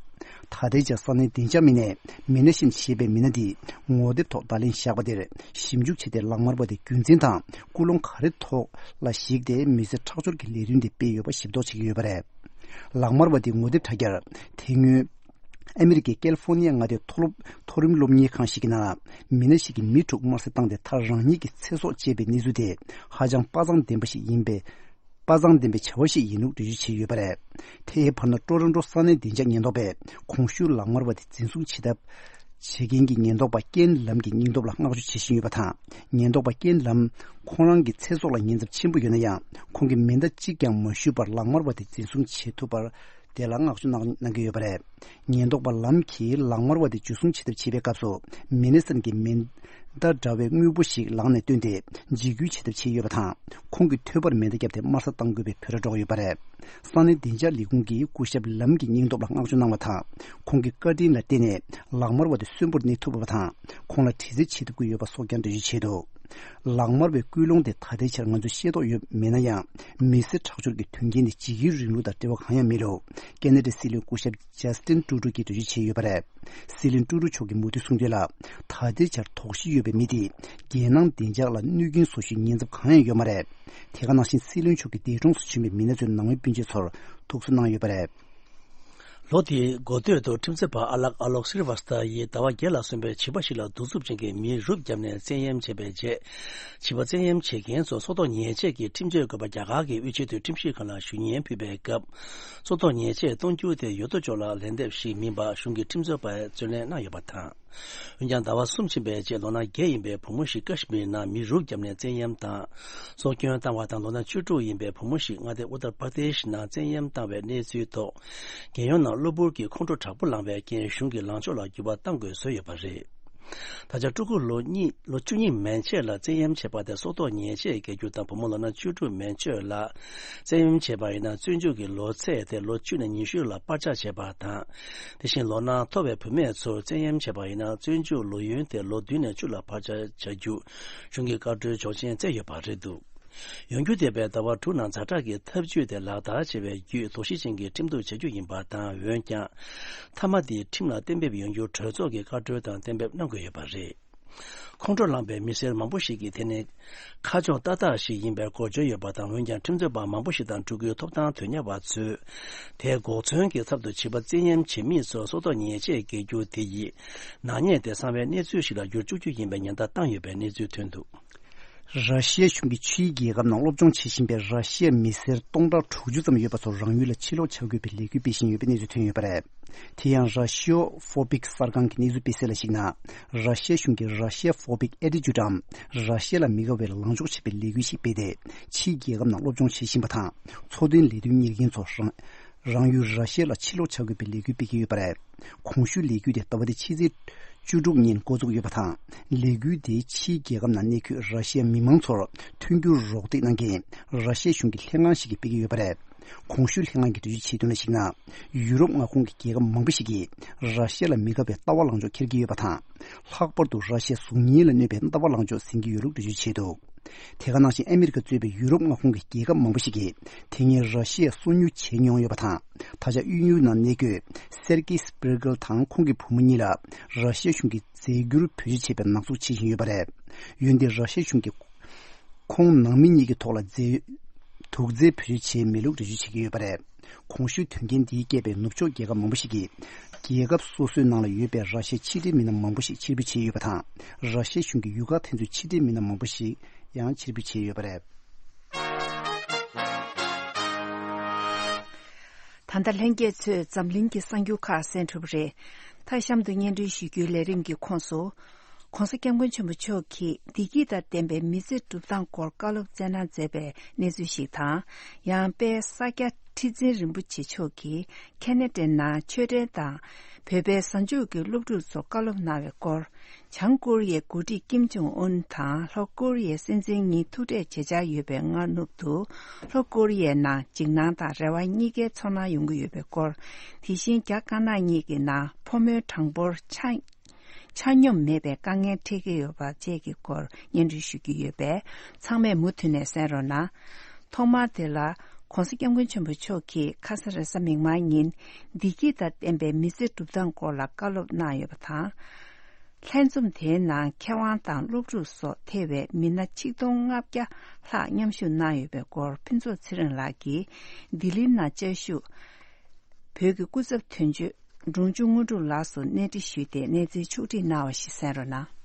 ད་ལྟའི་ཆར་ས་གནས་བདེ་འཇགས་མི་སྣས་མི་ན་ཤིན་ཞེས་པའི་མི་སྣ་འདིས་ངོ་དེབ་ཐོག་བརྡ་ལན་བཞག་པ་དེར་ཞིབ་འཇུག་བྱས་ཏེ་ལག་དམར་བ་དེ་རྒྱུ་མཚན་དང་ཀུན་སློང་ག་རེ་ཐོག་ལ་གཞིགས་ཏེ་མི་སེར་ཁྲག་སྦྱོར་གྱི་ལས་དོན་དེ་སྤེལ་ཡོད་པ་ཞིབ་རྟོག་བྱེད་ཀྱི་ཡོད་པ་རེད། ལག་དམར་བ་དེ་ངོ་དེབ་དྲ་རྒྱར་དེ་སྔོན། ཨ་མི་རི་ཀའི་ཀལ་ཧྥོ་ནི་ཡ་མངའ་སྡེའི་མཐོ་སློབ་མཐོ་རིམ་སློབ་གཉེར་ཁང་ཞིག་གི་ནང་ལ་མི་སྣ་ཞིག་གིས་མི་དྲུག་དམར་གསོད་བཏང་སྟེ་མཐར་རང་ཉིད་ཀྱི་ཚེ་སྲོག་བཅད་པའི་གནས་ཚུལ་དེ་ཧ་ཅང་དཔའ་མཛངས་ལྡན་པ་ཞིག་ཡིན་པས། དཔའ་མཛངས་ལྡན་པའི་བྱ་བ་ཞིག་ཡིན་ལུགས་འགྲེལ་བརྗོད་བྱས་ཡོད་པ་རེད། དེའི་བར་ན་ཀྲོ་རོན་ཀྲོ་ས་གནས་བདེ་འཇགས་ཉེན་རྟོག་པས་གོང་ཞུས་ལག་དམར་བ་དེ་འཛིན་བཟུང་བྱེད་ཐབས་བྱེད་མཁན་གྱི་ཉེན་རྟོག་པ་ཀེན་ལམ་གྱི་སྙིང་སྟོབས་ལ་བསྔགས་བརྗོད་བྱེད་བཞིན་ཡོད་པ་དང་། ཉེན་རྟོག་པ་ཀེན་ལམ་ཁོང་རང་གི་ཚེ་སྲོག་ལ་ཉེན་ཚབས་ཆེན་པོ་ཡོད་ན་ཡང་ཁོང་གིས་མེ་མདའ་གཅིག་ཀྱང་མ་གཞུས་པར་ལག་དམར་བ་དེ་འཛིན་བཟུང་བྱེད་ཐུབ་པར། དེ་ལ་བསྔགས་བརྗོད་གནང་གནང་གི་ཡོད་པ་རེད། ཉེན་རྟོག་པ་ལམ་གྱིས་ལག་དམར་བ་དེ་འཇུ་བཟུང་བྱེད་ཐབས་བྱེད་པའི་སྐབས་སུ་མི་སྣ་གསུམ་གྱིས་མེ་མདའ་འདྲ་བའི་དངོས་པོ་ཞིག་ལག་ནས་བཏོན་ཏེ་འཇིགས་སྐུལ་བྱེད་ཐབས་བྱས་ཡོད་པ་དང་། ཁོང་གི་ཐོད་པར་མེ་མདའ་བརྒྱབ་སྟེ་དམར་གསོད་གཏང་དགོས་པའི་འབོད་སྒྲ་སྒྲོག་ཡོད་པ་རེད། ས་གནས་བདེ་འཇགས་ལས་ཁུངས་ཀྱིས་སྐུ་ཞབས་ལམ་གྱི་སྙིང་སྟོབས་ལ་བསྔགས་བརྗོད་གནང་བ་དང་། ཁོང་གི་བཀའ་དྲིན་ལ་བརྟེན་ནས་ལག་དམར་བ་དེ་གསོན་པོར་གནས་ཐུབ་པ་དང་། ཁོང་ལ་དྲི་རྩད་བྱེད་ཐུབ་ཀྱི་ཡོད་པ་སོགས་ཀྱང་འགྲེལ་བརྗོད་བྱས་འདུག་ལག་དམར་བའི་སྐུལ་སློང་དེ་ད་ལྟའི་ཆར་ང་ཚོས་ཤེས་རྟོགས་ཡོད་མེད་ན་ཡང་། མི་སེར་ཁྲག་སྦྱོར་གྱི་དོན་རྐྱེན་དེ་འཇིགས་སྐུལ་རིང་ལུགས་དང་འབྲེལ་བ་གང་ཡང་མེད་ལུགས་ཁེ་ན་ཌའི་སྲིད་བློན་སྐུ་ཞབས་ཇ་སི་ཏིན་ཀྲུ་ཌོ་གིས་འགྲེལ་བརྗོད་བྱས་ཡོད་པ་རེད། སྲིད་བློན་ཀྲུ་ཀྲུ་མཆོག་གིས་མུ་མཐུད་གསུངས་དོན་ལ། ད་ལྟའི་ཆར་དོགས་གཞི་ཡོད་པའི་མི་དེས་རྒྱལ་ནང་བདེ་འཇགས་ལ་གནོད་སྐྱོན་བཟོ་རྒྱུའི་ཉེན་ཚབས་གང་ཡང་ཡོད་མ་རེད། དེ་ག་ནང་བཞིན་སྲིད་བློན་མཆོག་གི་འདས་གྲོངས་སུ་བྱོན་པའི་མི་སྣ་ཚོའི་ནང་མི་སྤུན་མཆེད་ཚོར་ཐུགས་གསོ་གནང་ཡོད་པ་རེད། ལོ་དེའི་འགོ་སྟོད་དུ་ཁྲིམས་རྩོད་པ་ཨ་ལག་ཨ་ལོག་སི་རི་ཝ་སྟ་ཡིས་ཟླ་བ་བརྒྱད་ལ་སོན་པའི་བྱིས་པ་ཞིག་ལ་གདུག་རྩུབ་ཅན་གྱི་མེ་རུབ་བརྒྱབ་ནས་བཙན་གཡེམ་བྱས་པའི་རྗེས། བྱིས་པ་བཙན་གཡེམ་བྱེད་མཁན་ཚོ་སྲོག་ཐོག་ཉེས་ཆད་ཀྱི་ཁྲིམས་གཅོད་དགོས་པ་རྒྱ་གར་གྱི་དབུས་ཆེས་མཐོའི་ཁྲིམས་ཞིབ་ཁང་ལ་ཞུ་སྙན་ཕུལ་བའི་སྐབས། སྲོག་ཐོག་ཉེས་ཆད་གཏོང་རྒྱུ་དེ་ཡོད་དོ་ཅོག་ལ་ལན་འདེབས་ཤིག་མིན་པར་གཞུང་གི་ཁྲིམས་རྩོད་པས་རྩོད་ལེན་གནང་ཡོད་པ་དང་། འོན་ཀྱང་ཟླ་བ་གསུམ་ཕྱིན་པའི་རྗེས་ལོ་ན་བརྒྱད་ཡིན་པའི་བུ་མོ་ཞིག་ཀ་ཤི་མིར་ནང་མེ་རུབ་བརྒྱབ་ནས་བཙན་གཡེམ་དང་། སྲོག་སྐྱོན་བཏང་བ་དང་ལོ་ན་བཅུ་དྲུག་ཡིན་པའི་བུ་མོ་ཞིག་མངའ་སྡེ་ཨུ་ཏར་པར་དེ་ཤི་ནང་བཙན་གཡེམ་བཏང་བའི་གནས་ཚུལ་ཐོག་རྒྱལ་ཡོངས་ནང་གློ་བུར་གྱི་ཁོང་ཁྲོ་དྲག་པོ་ལངས་པའི་རྐྱེན་གཞུང་གིས་ལངས་ཕྱོགས་ལ་འགྱུར་བ་གཏང་དགོས་བཟོས་ཡོད་པ་རེད། ད་ཆ་ཕྲུ་གུ་ལོ་གཉིས་ལོ་བཅུ་གཉིས་མན་ཆད་ལ་བཙན་གཡེམ་བྱས་པ་དེ་སྲོག་ཐོག་ཉེས་ཆད་འགེལ་རྒྱུ་དང་། བུ་མོ་ལོ་ན་བཅུ་དྲུག་མན་ཆད་ལ་བཙན་གཡེམ་བྱས་པ་ཡིན་ན་བཙོན་འཇུག་གི་ལོ་ཚད་དེ་ལོ་བཅུ་ནས་ཉི་ཤུ་ལ་སྤར་ཆ་བྱས་པ་དང་། དེ་བཞིན་ལོ་ན་མཐོ་བའི་བུད་མེད་ཚོར་བཙན་གཡེམ་བྱས་པ་ཡིན་ན་བཙོན་འཇུག་ལོ་ཡུན་དེ་ལོ་བདུན་ནས་བཅུ་ལ་སྤར་ཆ་བྱ་རྒྱུ་གཞུང་གིས་བཀའ་འཁྲོལ་ཆོག་མཆན་བསྩལ་ཡོད་པ་རེད་འདུག་ཡོང་རྒྱུ་བསྡད་པའི་ཟླ་བ་དྲུག་ནང་ཛ་དྲག་གི་ཐབས་ཇུས་དེ་ལག་བསྟར་བྱས་པའི་བརྒྱུད་དོགས་གཞི་ཅན་གྱི་ཁྲིམས་གཏུག་བྱ་རྒྱུ་ཡིན་པ་དང་། འོན་ཀྱང་། མཐའ་མ་དེ་ཁྲིམས་ལ་གཏན་འབེབས་ཡོང་རྒྱུར་གྲོས་ཚོགས་ཀྱིས་བཀའ་འཁྲོལ་དང་གཏན་འབེབས་གནང་དགོས་ཡོད་པ་རེད། ཁོང་ཁྲོ་ལངས་པའི་མི་སེར་མང་པོ་ཞིག་གིས་དེ་ནི་ཁ་ཕྱོགས་ཏག་ཏག་ཞིག་ཡིན་པའི་སྐོར་བརྗོད་ཡོད་པ་དང་། འོན་ཀྱང་ཁྲིམས་རྩོད་པ་མང་པོ་ཞིག་དང་ཕྲུ་གུའི་ཐོབ་ཐང་དོན་གཉེར་བ་ཚོས་དེའི་འགོག་མཚོན་གྱི་ཚབ་ཏུ་བྱིས་པ་བཙན་གཡེམ་བྱེད་མི་ཚོར་སྲོག་ཐོག་ཉེས་ཆད་འགེལ་རྒྱུ་དེ་ཡིས་ནག་ཉེས་དེ་གསང་བའི་གནས་ཚུལ་ཞིག་ལ་འགྱུར་བཅུག་རྒྱུ་ཡིན་པའི་ཉེན་བརྡ་བཏང་ཡོད་པའི་གནས་ཚུལ་ཐོན་འདུག་ར་ཤི་ཡའི་གཞུང་གིས་ཕྱིའི་རྒྱལ་ཁབ་ནང་སློབ་སྦྱོང་བྱེད་བཞིན་པའི་ར་ཤི་ཡའི་མི་སེར་སྟོང་ཕྲག་དྲུག་ཅུ་ཙམ་ཡོད་པ་ཚོར་རང་ཡུལ་ལ་ཕྱིར་ལོག་བྱ་དགོས་པའི་ལས་འགུལ་སྤེལ་བཞིན་ཡོད་པའི་གནས་ཚུལ་ཐོན་ཡོད་པ་རེད། དེ་ཡང་Russia Phobic གསར་ཁང་གི་གནས་ཚུལ་སྤེལ་གསལ་ལ་གཞིགས་ན། ར་ཤི་ཡའི་གཞུང་གིས་Russia Phobic Attitude འམ། ར་ཤི་ཡ་ལ་མི་དགའ་བའི་ལངས་ཕྱོགས་བྱེད་པའི་ལས་འགུལ་ཞིག་སྤེལ་ཏེ། ཕྱིའི་རྒྱལ་ཁབ་ནང་སློབ་སྦྱོང་བྱེད་བཞིན་པ་དང་། འཚོ་རྟེན་ལས་དོན་གཉེར་མཁན་ཚོ་རང་རང་ཡུལ་ར་ཤི་ཡ་ལ་ཕྱིར་ལོག་བྱ་དགོས་པའི་ལས་འགུལ་སྤེལ་གྱི་ཡོད་པ་རེད། གོང་ཞུས་ལས་འགུལ་དེ་ཟླ་བ་འདིའི་ཕྱི་ཚེས་བཅུ་དྲུག་ཉིན་འགོ་འཛུགས་ཡོད་པ་དང་། ལས་འགུལ་དེའི་ཕྱིའི་རྒྱལ་ཁབ་ནང་གནས་འཁོད་ར་ཤི་ཡའི་མི་མང་ཚོར་མཐུན་འགྱུར་རོགས་འདེགས་གནང་མཁན་ར་ཤི་ཡའི་གཞུང་གི་ལྷན་ཁང་ཞིག་གིས་སྤེལ་གྱི་ཡོད་པ་རེད། གོང་ཞུས་ལྷན་ཁང་གིས་འགྲེལ་བརྗོད་བྱས་དོན་ལ་གཞིགས་ན། ཡུ་རོབ་མངའ་ཁོངས་ཀྱི་རྒྱལ་ཁབ་མང་པོ་ཞིག་གིས་ར་ཤི་ཡ་ལ་མི་དགའ་བའི་ལྟ་བ་ལངས་ཕྱོགས་འཁྱེར་གྱི་ཡོད་པ་དང་། ལྷག་པར་དུ་ར་ཤི་ཡའི་གཟུགས་བརྙན་ལ་གནོད་པའི་ལྟ་བ་ལངས་ཕྱོགས་ཟིན་གྱི་ཡོད་ལུགས་འགྲེལ་བརྗོད་བྱས་འདུག་དེ་ག་ནང་བཞིན་ཨ་མི་རི་ཀ་གཙོས་པའི་ཡུ་རོབ་མངའ་ཁོངས་ཀྱི་རྒྱལ་ཁབ་མང་པོ་ཞིག་གིས་དེ་སྔའི་ར་ཤི་ཡའི་སོ་ཉུལ་བྱས་མྱོང་ཡོད་པ་དང་། ད་ཆ་དབྱིན་ཡུལ་ནང་གནས་འཁོད་སེར་ཀི་སྤེར་ཀལ་དང་ཁོང་གི་བུ་མོ་གཉིས་ལ་ར་ཤི་ཡའི་གཞུང་གིས་རྫས་འགྱུར་བེད་སྤྱོད་བྱས་པའི་ནག་འཛུགས་བྱེད་བཞིན་ཡོད་པ་རེད། འོན་ཏེ་ར་ཤི་ཡའི་གཞུང་གིས་ཁོང་ནང་མི་གཉིས་ཀྱི་ཐོག་ལ་རྫས་དུག་རྫས་བེད་སྤྱོད་བྱས་མེད་ལུགས་འགྲེལ་བརྗོད་བྱེད་ཀྱི་ཡོད་པ་རེད། གོང་ཞུས་དོན་རྐྱེན་འདིའི་རྐྱེན་པས་ནུབ་ཕྱོགས་རྒྱལ་ཁབ་མང་པོ་ཞིག་གིས་རྒྱལ་ཁབ་སོ་སོའི་ནང་ལ་ཡོད་པའི་ར་ཤི་ཡའི་ཕྱི་འབྲེལ་མི་སྣ་མང་པོ་ཞིག་ཕྱིར་འབུད་བྱས་ཡོད་པ་དང་། ར་ཤི་ཡའི་གཞུང་གིས་ཡུལ་ཁག་དེ་ཚོའི་ཕྱི་འབྲེལ་མི་སྣ་མང་པོ་ཞིག་ཡང་ཕྱིར་འབུད་བྱས་ཡོད་པ་རེད། ད་ལྟ་ལྷན་རྒྱས་ཚོས་འཛམ་གླིང་གི་གསར་འགྱུར་ཁག་གསན་གྲུབ་རེད། མཐའ་གཤམ་དུ་སྙན་སྒྲོན་ཞུ་རྒྱུའི་ལས་རིམ་གྱི་ཁོངས་སུ། ༸གོང་ས་༸སྐྱབས་མགོན་ཆེན་པོ་མཆོག་གིས་བདེ་སྐྱིད་དང་ལྡན་པའི་མི་ཚེ་སྒྲུབ་སྟངས་སྐོར་བཀའ་སློབ་སྩལ་གནང་མཛད་པའི་གནས་ཚུལ་ཞིག་དང་། ཡང་དཔལ་ས་སྐྱ་ཁྲི་འཛིན་རིན་པོ་ཆེ་མཆོག་གིས་ཁེ་ན་ཌའི་ནང་ཆོས་འབྲེལ་དང་། བོད་པའི་གཟའ་མཇུག་གི་སློབ་ཕྲུག་ཚོར་བཀའ་སློབ་གནང་བའི་སྐོར། བྱང་ཀོ་རི་ཡའི་འགོ་ཁྲིད་ཀིམ་ཇོང་ཨུན་དང་ལྷོ་ཀོ་རི་ཡའི་སྲིད་འཛིན་གཉིས་ཐུག་འཕྲད་བྱེད་འཆར་ཡོད་པའི་སྔ་ནུབ་ཏུ། ལྷོ་ཀོ་རི་ཡའི་ནང་འཇིགས་སྣང་དང་རེ་བ་གཉིས་ཀའི་ཚོར་སྣང་ཡོང་གི་ཡོད་པའི་སྐོར། དེ་བཞིན་རྒྱ་དཀར་ནག་གཉིས་ཀྱི་ནང་ཕོ་མོའི་གྲངས་འབོར་ཆ་ཆ་སྙོམས་མེད་པའི་དཀའ་ངལ་འཕྲད་ཀྱི་ཡོད་པ་བཅས་ཀྱི་སྐོར་སྙན་སྒྲོན་ཞུ་རྒྱུ་ཡོད་པས། ཚང་མས་མུ་མཐུད་ནས་གསན་རོགས་གནང་། ཐོག་མར་དེ་ལ་༸གོང་ས་༸སྐྱབས་མགོན་ཆེན་པོ་མཆོག་གིས་ཁ་ས་རེས་གཟའ་མིག་དམར་ཉིན་བདེ་སྐྱིད་དང་ལྡན་པའི་མི་ཚེ་སྒྲུབ་སྟངས་སྐོར་ལ་བཀའ་སློབ་གནང་ཡོད་པ་དང་། ལྷན་འཛོམས་དེའི་ནང་མཁས་དབང་དང་སློབ་ཕྲུག་སོགས་ཐེ་བའི་མི་སྣ་ཆིག་སྟོང་ལྔ་བརྒྱ་ལྷག་མཉམ་ཞུགས་གནང་ཡོད་པའི་སྐོར་ཕུན་ཚོགས་ཚེ་རིང་ལགས་ཀྱིས་ལྡི་ལིར་ནང་བཅའ་བཞུགས། བོད་ཀྱི་སྐུ་ཚབ་དོན་གཅོད་འབྲོང་ཆུང་དངོས་གྲུབ་ལགས་སུ་གནས་འདྲི་ཞུས་ཏེ་གནས་ཚུལ་ཕྱོགས་བསྒྲིགས་གནང་བ་ཞིག་གསན་རོགས་གནང་།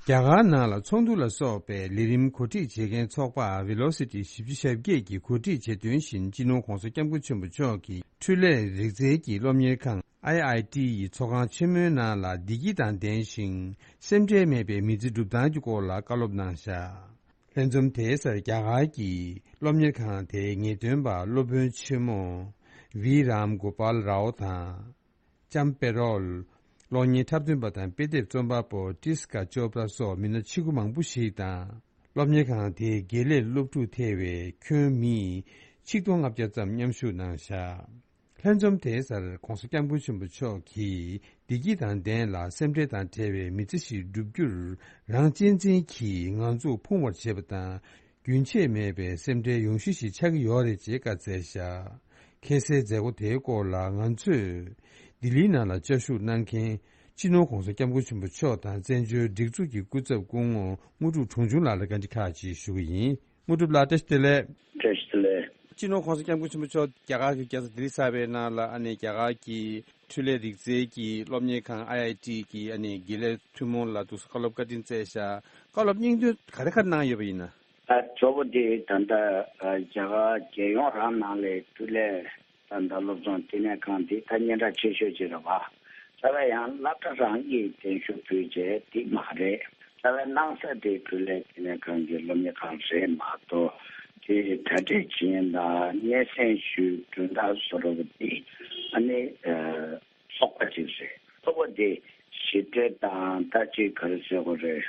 རྒྱ་གར་ནང་ལ་ཚོགས་འདུ་ལ་སོགས་པའི་ལས་རིམ་གོ་སྒྲིག་བྱེད་མཁན་ཚོགས་པ་Velocity བཞི་བཅུ་ཞེ་བརྒྱད་ཀྱིས་གོ་སྒྲིག་བྱས་དོན་བཞིན། སྤྱི་ནོར་༸གོང་ས་༸སྐྱབས་མགོན་ཆེན་པོ་མཆོག་གིས་འཕྲུལ་ལས་རིག་རྩལ་གྱི་སློབ་གཉེར་ཁང་I I T ཡི་ཚོགས་ཁང་ཆེན་མོའི་ནང་ལ་བདེ་སྐྱིད་དང་ལྡན་ཞིང་སེམས་ཁྲལ་མེད་པའི་མི་ཚེ་སྒྲུབ་སྟངས་ཀྱི་སྐོར་ལ་བཀའ་སློབ་གནང་བཞག་ལྷན་འཛོམས་དེའི་སར་རྒྱ་གར་གྱི་སློབ་གཉེར་ཁང་དེའི་ངེས་སྟོན་པ་སློབ་དཔོན་ཆེན་མོ་V Ram Gopal Rao དང་། ལྕམ་པེ་རོལ། གློག་བརྙན་འཁྲབ་སྟོན་པ་དང་དཔེ་དེབ་རྩོམ་པ་པོ་Priyanka Chopra སོགས་མི་སྣ་ཆེ་ཁུ་མང་པོ་ཞིག་དང་། སློབ་གཉེར་ཁང་དེའི་དགེ་ལས་སློབ་ཕྲུག་ཐེ་བའི་ཁྱོན་མི་ཆིག་སྟོང་ལྔ་བརྒྱ་ཙམ་མཉམ་ཞུགས་གནང་བཞག་ལྷན་འཛོམས་དེའི་སར་༸གོང་ས་༸སྐྱབས་མགོན་ཆེན་པོ་མཆོག་གིས་བདེ་སྐྱིད་དང་ལྡན་ལ་སེམས་ཁྲལ་དང་བྲལ་བའི་མི་ཚེ་ཞིག་བསྒྲུབ་རྒྱུར་རང་གཅེས་འཛིན་གྱིས་ང་ཚོ་ཕུང་བར་བྱེད་པ་དང་། རྒྱུན་ཆད་མེད་པའི་སེམས་ཁྲལ་ཡོང་གཞི་ཞིག་ཆགས་ཀྱི་ཡོད་རེད་ཅེས་བཀའ་སྩལ་བཞག་ཁ་སའི་མཛད་སྒོ་དེའི་སྐོར་ལ་ང་ཚོས་ལྡི་ལིའི་ནང་ལ་བཅའ་བཞུགས་གནང་མཁན་སྤྱི་ནོར་༸གོང་ས་༸སྐྱབས་མགོན་ཆེན་པོ་མཆོག་དང་བཙན་བྱོལ་སྒྲིག་འཛུགས་ཀྱི་སྐུ་ཚབ་སྐུ་ངོ་དངོས་གྲུབ་དྲུང་ཆུང་ལགས་ལ་བཀའ་འདྲི་ཁག་ཅིག་ཞུ་གི་ཡིན། དངོས་གྲུབ་ལགས་བཀྲ་ཤིས་བདེ་ལེགས། བཀྲ་ཤིས་བདེ་ལེགས། སྤྱི་ནོར་༸གོང་ས་༸སྐྱབས་མགོན་ཆེན་པོ་མཆོག་རྒྱ་གར་གྱི་རྒྱལ་ས་ལྡི་ལི་གསར་པའི་ནང་ལ་ཨ་ནི་རྒྱ་གར་གྱི་འཕྲུལ་ལས་རིག་རྩལ་གྱི་སློབ་གཉེར་ཁང་ཨའི་ཨའི་ཊི་གི་ཨ་ནི་དགེ་ལས་ཐུན་མོང་ལ་འདུག་སེ་བཀའ་སློབ་བཀའ་དྲིན་སྩལ་བཞག་བཀའ་སློབ་སྙིང་དོན་ག་རེ་ག་རེ་གནང་ཡོད་པ་ཡིན་ན། ད་གཙོ་བོ་དེ་ད་ལྟ་རྒྱ་གར་རྒྱལ་ཡོངས་རང་ནང་ལས་འཕྲུལ་ལས་ད་ལྟ་སློབ་སྦྱོང་བསྟི་གནས་ཁང་འདི་ད་སྙན་གྲགས་ཆེ་ཤོས་ཅིག་རེད་བ། ད་ལྟ་ཡང་སློབ་གྲྭ་རང་གིས་གདན་ཞུ་ཕུལ་བྱས་འདི་མ་རེད། ད་ལྟ་གནང་ས་དེ་འཕྲུལ་ལས་བསྟི་གནས་ཁང་གི་སློབ་གཉེར་ཁང་རེད་མ་གཏོགས་དེ་གྲ་སྒྲིག་བྱེད་མཁན་དང་སྙན་སེང་ཞུ་གྲོས་བསྡུར་བཟོ་འདྲ་བ་འདི་ཨ་ནི་ཚོགས་པ་ཅིག་རེད། ཚོགས་པ་འདི་ཞི་བདེ་དང་ད་ཅིག་ག་རེ་ཟེར་དགོས་རེད།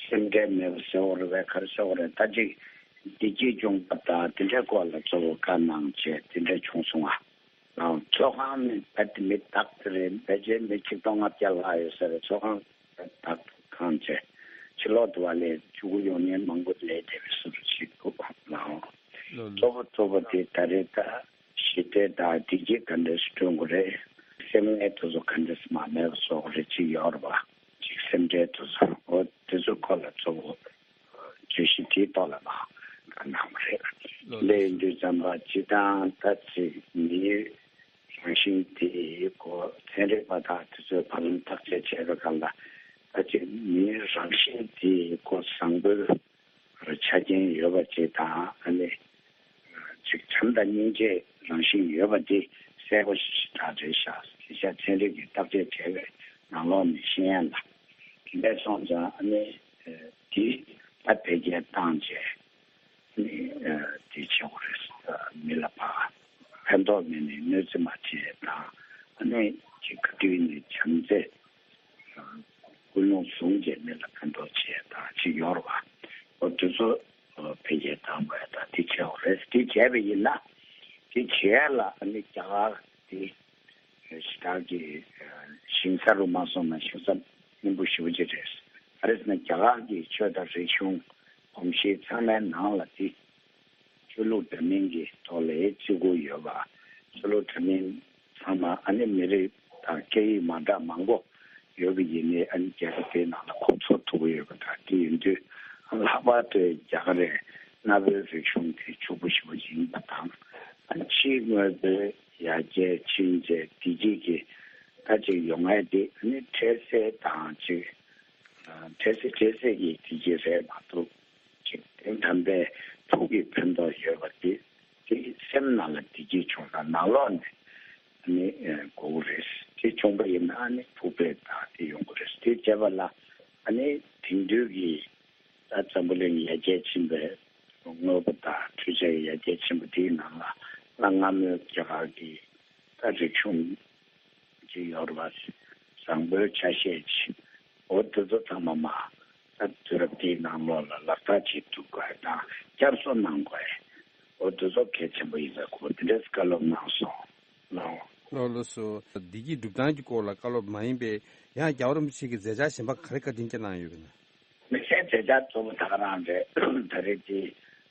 སེམས་ཁྲལ་མེད་པ་ཟེར་བ་རེད་པས་ག་རེ་ཟེར་བ་རེད། ད་ཅིག་བདེ་སྐྱིད་སྦྱོང་བ་དང་དེ་འདྲའི་སྐོར་ལ་གཙོ་བོ་བཀའ་གནང་བྱས་དེ་འདྲ་བྱུང་སོང་ང་། ཨང་། ཚོགས་ཁང་ནི་རྦད་དེ་མི་དག་ཙམ་རེད། ཕལ་ཆེར་མི་ཆིག་སྟོང་ལྔ་བརྒྱ་ལྷག་ཡོད་ས་རེད། ཚོགས་ཁང་དག་ཁང་བྱས་ཕྱི་ལོག་ཏུ་བ་ལས་བཅུ་དགུ་ཡོང་མཁན་མང་པོ་སླེབས་བསྡད་པའི་བཟོ་འདྲ་ཞིག་འདུག་ལགས། ལགས་ལགས། གཙོ་བོ་གཙོ་བོ་དེ་ད་རེས་ད་ཞི་བདེ་དང་བདེ་སྐྱིད་ག་འདྲ་ཞིག་བསྐྲུན་དགོས་རེད། སེམས་ངལ་དེ་ཚོ་ག་འདྲ་ཞིག་མ་མེད་པ་བཟོ་དགོས་རེད། ཅིག་ཡོད་རེད་པ། ཅིག་སེམས་ཁྲལ་དེ་ཚོ་འོ་དེ་ཚོའི་སྐོར་ལ་གཙོ་བོ་བརྗོད་གཞི་དེའི་ཐོག་ལ་མར་བཀའ་གནང་བ་རེད། ལགས་ལགས། ལས་ཡིན་དུས་ཙམ་པ་སྤྱི་བཏང་ད་ཅིག་མིའི་རང་བཞིན་དེའི་སྐོར་ཚན་རིག་པ་དག་དེ་ཚོས་བར་ལམ་བརྟག་དཔྱད་བྱས་པའི་སྒང་ལ་ད་ཅིག་མིའི་རང་བཞིན་དེའི་སྐོར་བཟང་པོའི་ཆ་རྐྱེན་ཡོད་པ་ཅིག་དང་ཨ་ནི་ཅིག་བྱམས་དང་སྙིང་རྗེའི་རང་བཞིན་ཡོད་པ་འདི་གསལ་པོ་ཞེ་དྲག་རེད་ཤག་དེ་ཤ་ཚན་རིག་གིས་བརྟག་དཔྱད་བྱས་པའི་ནང་ལོགས་ནས་ཤེས་ཡ་ལ་དེ་འདྲ་སོང་ཙང་ཨ་ནི་དེ་ད་འཕེལ་རྒྱས་བཏང་བྱས་ནི་དེ་བྱེད་དགོས་རེད། མི་ལ་ཕ་ཕན་ཐོགས་མེད་ནས་གནོད་འཚེ་མ་བྱེད་དང་ཨ་ནི་ཅིག་ག་དུས་ནས་བྱམས་བརྩེ། ཀུན་སློང་བཟུང་བྱས་མི་ལ་ཕན་ཐོགས་བྱེད་དང་ཅིག་ཡོད་རེད་བ། འོ་དེ་ཚོ་འཕེལ་རྒྱས་བཏང་དགོས་དང་དེ་བྱས་འོ་རེད། དེ་བྱས་པ་ཡིན་ན་དེ་བྱས་ལ་ཨ་ནི་རྒྱ་གར་དེ་ཞེ་དྲག་གི་ཞིང་ས་རུ་མ་སོང་ན་ཞིང་ས་སྙིང་པོ་ཞེ་པོ་ཅིག་རེད། ག་རེ་ཟེར་ན་རྒྱ་གར་གྱི་ཆོས་དང་རིག་གཞུང་གོམས་གཤིས་ཚང་མའི་ནང་ལ་དེ། ཆོས་ལུགས་འདྲ་མིན་གྱི་ཐོག་ལ་བརྩི་བཀུར་ཡོད་པ། ཆོས་ལུགས་འདྲ་མིན་ཚང་མ་ཨ་ནི་མི་རིགས་དང་སྐད་ཡིག་མ་འདྲ་མང་པོ་ཡོད་པ་ཡིན་ནའི་ཨ་ནི་རྒྱལ་ཁབ་དེའི་ནང་ལ་གོ་ཚོར་ཐུབ་ཀྱི་ཡོད་པ་དང་དེ་ཡིན་དུས་ལྷག་པར་དུ་རྒྱ་གར་རེད་གནའ་བོའི་རིག་གཞུང་དེ་ཕྱུག་པོ་ཞེ་པོ་ཡིན་པ་དང་ཨ་ནི་ཕྱིའི་དངོས་པོའི་ཡར་རྒྱས་ཕྱིན་ཆད་བདེ་སྐྱིད་ཀྱི་ད་ཅིག་ཡོང་ཡ་དེ་ཨ་ནི་འཕྲལ་སེལ་དང་ཅིག་འཕྲལ་སེལ་འཕྲལ་སེལ་གྱི་བདེ་སྐྱིད་རེད་མ་གཏོགས། ཅིག་དོན་དམ་པའི་ཕུགས་ཀྱི་ཕན་ཐོགས་ཡོད་པ་དེ་དེ་སེམས་ནང་ལ་བདེ་སྐྱིད་བྱུང་ན་ནང་ལོགས་ནས་ནི་དགོས་ཀྱི་རེད། དེ་བྱུང་པ་ཡིན་ན་ནི་ཕུགས་ཕན་དང་དེ་ཡོང་གི་རེད། དེ་བྱས་པ་ལ་ཨ་ནི་དེང་དུས་ཀྱི་ད་འཛམ་བུ་གླིང་ཡར་རྒྱས་ཕྱིན་པའི་དངོས་པོ་དང་འཕྲུལ་ཆས་ཡར་རྒྱས་ཕྱིན་པ་དེའི་ནང་ལ་གནའ་སྔ་མོའི་རྒྱ་གར་གྱི་ད་རིག་གཞུང་ཅིག་ཡོད་རེད་པ། བཟང་པོའི་ཆ་ཤས་ཅིག་འོ་དེ་ཚོ་ཚང་མ་མ་ད་དུས་རབས་འདིའི་ནང་ལོགས་ལ་ལག་བསྟར་བྱེད་ཐུབ་དགོས་དང་བསྐྱར་གསོ་གནང་དགོས། འོ་དེ་ཚོ་གལ་ཆེན་པོ་ཡིན་པའི་སྐོར་དེ་འདྲས་བཀའ་སློབ་གནང་སོང་ལགས། ལགས་ལགས་སོ། བདེ་སྐྱིད་སྒྲུབ་སྟངས་ཀྱི་སྐོར་ལ་བཀའ་སློབ་མ་ཡིན་པའི་ཡང་རྒྱལ་བ་རིན་པོ་ཆེ་གི་མཛད་འཆར་གཞན་པ་ག་རེ་བཀའ་དྲིན་སྐྱོན་གནང་ཡོད་པ་ན། མི་སེར་མཛད་འཆར་གཙོ་བོ་ད་ག་རང་རེད། ད་རེས་དེ་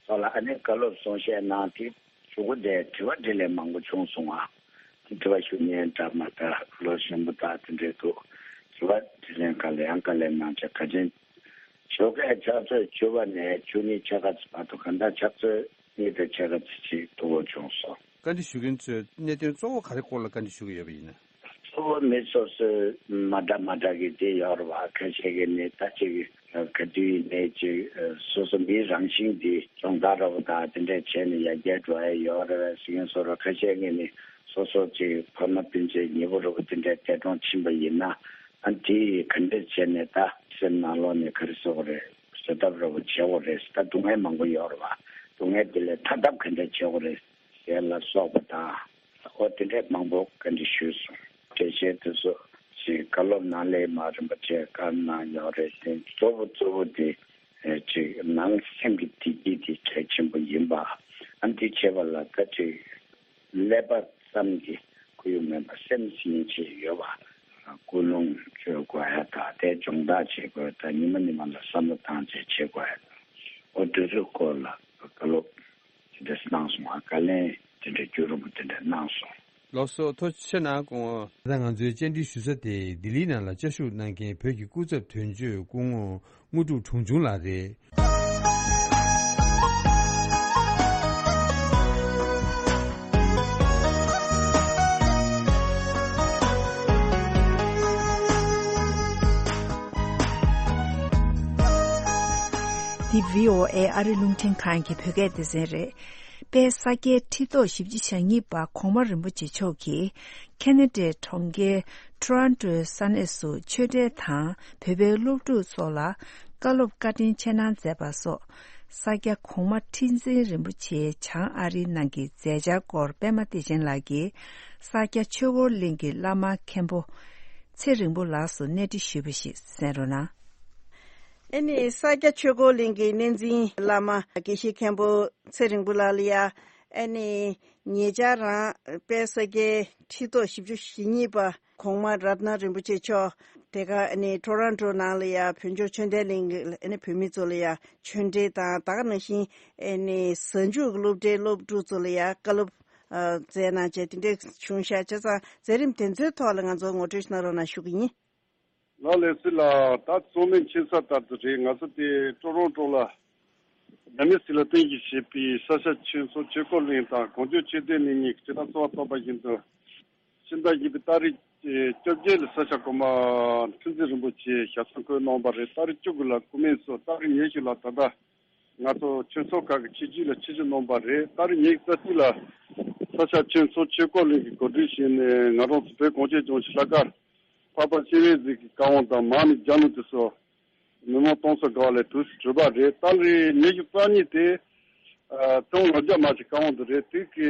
ཚོ་ལ་ཨ་ནི་བཀའ་སློབ་གསུང་བཤད་གནང་དེ་གཞུག་གུ་དེ་དྲི་བ་དྲིས་ལན་མང་པོ་བྱུང་སོང་ང་། དྲི་བ་ཞུ་མཁན་འདྲ་མ་འདྲ་ལོ་གཞོན་པ་དག་དེ་འདྲས་འདུག་དྲི་བ་དྲིས་ལན་ག་ལེ་ཡང་ག་ལེ་གནང་བྱས་ག་ཅན། ཞོགས་ཀས་ཕྱག་ཚོད་བཅུ་པ་ནས་བཅུ་གཉིས་ཕྱེད་ཀ་ཙམ་བར་དུ་གང་ལྟར་ཕྱག་ཚོད་གཉིས་དང་ཕྱེད་ཀ་ཙམ་ཅིག་ཐུ་བོ་བྱུང་སོང་། བཀའ་འདྲི་ཞུ་མཁན་ཚོས་གནད་དོན་གཙོ་བོ་ག་རེ་སྐོར་ལ་བཀའ་འདྲི་ཞུ་གི་ཡོད་པ་ཡིན་ན། གཙོ་བོ་མི་སོ་སོའི་མ་འདྲ་མ་འདྲ་གི་དེ་ཡོད་རེད་བ། ཁ་ཤས་ཀྱིས་ནི་ད་ཅིག་ག་དུས་ཡིན་ནའི་ཅིག་སོ་སོ་མིའི་རང་བཞིན་འདི་སྦྱོང་བརྡར་འདྲ་པོ་དང་དེ་འདྲས་བྱས་ནས་ཡར་རྒྱས་འགྲོ་ཡ་ཡོད་རེད་བས་ཟེར་མཁན་ཚོ་རེད། ཁ་ཤས་ཀྱིས་ནི་སོ་སོ་ཅིག་ཕ་མ་སྤུན་མཆེད་ཉེ་པོ་འདྲ་པོ་དེ་འདྲས་འདས་གྲོངས་ཕྱིན་པ་ཡིན་ན་ཨ་དེ་ཡིས་ག་འདྲས་བྱས་ནས་ད་སེམས་ནང་ལོགས་ནས་ག་རེ་ཟེར་དགོས་རེད། བཟོད་ཐབས་འདྲ་པོ་བྱེད་དགོས་རེད། ད་སྡུག་བསྔལ་མང་པོ་ཡོད་རེད་བ། སྡུག་བསྔལ་དེ་ལས་ཐར་ཐབས་ག་འདྲས་བྱེད་དགོས་རེད། ཟེར་ལ་སོགས་པ་དང་། ཨོ་དེ་འདྲས་མང་པོ་བཀའ་འདྲི་ཞུས་སོང་། འགྲེལ་བཤད་དེ་ཚོ་ཞིག་བཀའ་སློབ་གནང་ལེ་མ་རིམ་པ་བཅས་བཀའ་གནང་ཡོད་རེད་དེ་གཙོ་བོ་གཙོ་བོ་དེ་ཅིག་ནང་སེམས་ཀྱི་བདེ་སྐྱིད་དེ་གལ་ཆེན་པོ་ཡིན་པ། ཨ་འདི་བྱེད་པ་ལ་ད་ཅིག་ཀླད་པ་ བསམ་གྱི་ཁོར་ཡུག་མེད་པར་སེམས་སྙིང་རྗེ་ཡོད་པ། ཀུན་སློང་བཅོས་དགོས་ཡ་དང་དེ་སྦྱོང་བརྡར་བྱེད་དགོས་དང་ཉི་མ་ཉི་མ་ལ་བསམ་བློ་བཏང་བྱས་བྱེད་དགོས་ཡ་དང་། འོ་དེ་ཚོའི་སྐོར་ལ་བཀའ་སློབ་དེ་འདྲ་གནང་སོང་། བཀའ་ལན་དེ་འདྲ་རྒྱུན་རིང་པོ་དེ་འདྲ་གནང་སོང་། ལགས་སོ། ཐུགས་རྗེ་ཆེ་གནང་། ད་ང་ཚོའི་བཅར་འདྲི་ཞུ་ས་དེ་ལྡི་ལིའི་ནང་ལ་བཅའ་བཞུགས་གནང་མཁན་བོད་ཀྱི་སྐུ་ཚབ་དོན་གཅོད་སྐུ་ངོ་དངོས་གྲུབ་གྲོང་ཆུང་ལགས་རེད། འདི་བྷི་ཨོ་ཨེ་ཨ་རི་རླུང་འཕྲིན་ཁང་གི་བོད་སྐད་སྡེ་ཚན་རེད། དཔལ་ས་སྐྱའི་ཁྲི་ཐོག་བཞི་བཅུ་ཞེ་གཉིས་པ་གོང་མ་རིན་པོ་ཆེ་མཆོག་གིས་ཁེ་ན་ཌའི་གྲོང་ཁྱེར་ཊོ་རོན་ཊོའི་ས་གནས་སུ་ཆོས་འབྲེལ་དང་བོད་པའི་སློབ་ཕྲུག་ཚོ་ལ་བཀའ་སློབ་བཀའ་དྲིན་ཆེ་གནང་མཛད་པ་སོགས། ས་སྐྱ་གོང་མ་ཁྲི་འཛིན་རིན་པོ་ཆེའི་བྱང་ཨ་རིའི་ནང་གི་མཛད་འཆར་སྐོར་པད་མ་བདེ་ཆེན་ལགས་ཀྱིས་ས་སྐྱ་ཆོས་འཁོར་གླིང་གི་བླ་མ་མཁན་པོ་ཚེ་རིང་པོ་ལགས་སུ་གནས་འདྲི་ཞུས་པ་ཞིག་གསན་རོགས་གནང་། ཨེ་ནི་ས་སྐྱ་ཆོས་འཁོར་གླིང་གི་གནས་འཛིན་བླ་མ་དགེ་བཤེས་མཁན་པོ་ཚེ་རིང་པོ་ལགས་ལ་ཡ། ཨེ་ནི་ཉེ་ཆར་རང་དཔལ་ས་སྐྱའི་ཁྲི་ཐོག་བཞི་བཅུ་ཞེ་གཉིས་པ་གོང་མ་རཏྣ་རིན་པོ་ཆེ་མཆོག་དེ་ག་ཨེ་ནི་ཊོ་རོན་ཊོ་ནང་ལ་ཡ་བོད་ལྗོངས་ཆོས་ལྡན་གླིང་གི་ཨེ་ནི་བོད་མི་ཚོ་ལ་ཡ་ཆོས་འབྲེལ་དང་ད་ག་ནང་བཞིན་ཨེ་ནི་གཟའ་མཇུག་གི་སློབ་གྲྭའི་སློབ་ཕྲུག་ཚོ་ལ་ཡ་བཀའ་སློབ་ཨ་སྩལ་གནང་བྱས་དེ་འདྲ་བྱུང་ཤག་བྱས་ཙང་མཛད་རིམ་དེ་ཚོའི་ཐོག་ལ་ང་ཚོ་ངོ་སྤྲོད་ཞིག་གནང་རོགས་གནང་ཞུ་གི་ཡིན། ལགས་ལགས་སོ་ལགས། ད་གཙོ་མིན་ཆེ་ས་ལྟར་དུ་རེད། ང་ཚོ་དེ་ཀྲོ་རོན་ཀྲོ་ལ་རྒྱ་མི་སྲིད་ལ་བརྟེན་གྱིས་བྱེད་པའི་ས་སྐྱ་ཆོས་ཚོགས་ཆོས་འཁོར་གླིང་དང་གངས་ལྗོངས་ཆོས་ལྡན་གླིང་གཉིས་ཀྱི་སྤྱི་བཏང་གཙོ་བོ་ཐོབ་པ་བཞིན་དུ། ཕྱི་ཟླ་བཞི་པའི་ཏ་རིག་བཅོ་བརྒྱད་ལ་ས་སྐྱ་གོང་མ་ཁྲི་འཛིན་རིན་པོ་ཆེ་ཞབས་སོར་འཁོད་གནང་བ་རེད། ཏ་རིག་བཅུ་དགུ་ལ་སྐུ་སྨད་སོགས། ཏ་རིག་ཉི་ཤུ་ལ་ད་ལྟ་ང་ཚོ་ཆོས་ཚོགས་ཁག་གི་ཆིབས་བསྒྱུར་ལ་ཆིབས་བསྒྱུར་གནང་བ་རེད། ཏ་རིག་ཉི་ཤུ་རྩ་གཅིག་ལ་ས་སྐྱ་ཆོས་ཚོགས་ཆོས་འཁོར་གླིང་གིས་གོ་སྒྲིག་བྱས་ནས་ང་རང་ཚོ་བོད་གངས་ཅན་ལྗོངས་ཀྱི་ལྷག་དཀར་འཕགས་པ་སྤྱན་རས་གཟིགས་ཀྱི་བཀའ་དབང་དང་མར་ནས་རྒྱ་ནག་དེ་ཚོ་མི་མང་སྟོང་ཚོ་དགའ་བ་ལས་དུས་སུ་གྲུབ་པ་རེད། ཏ་རིག་ཉི་ཤུ་རྩ་གཉིས་དེ་ཨ་ཙོང་ལོ་རྒྱ་མ་ཞིག་བཀའ་དབང་དུ་རེད། དེ་གི་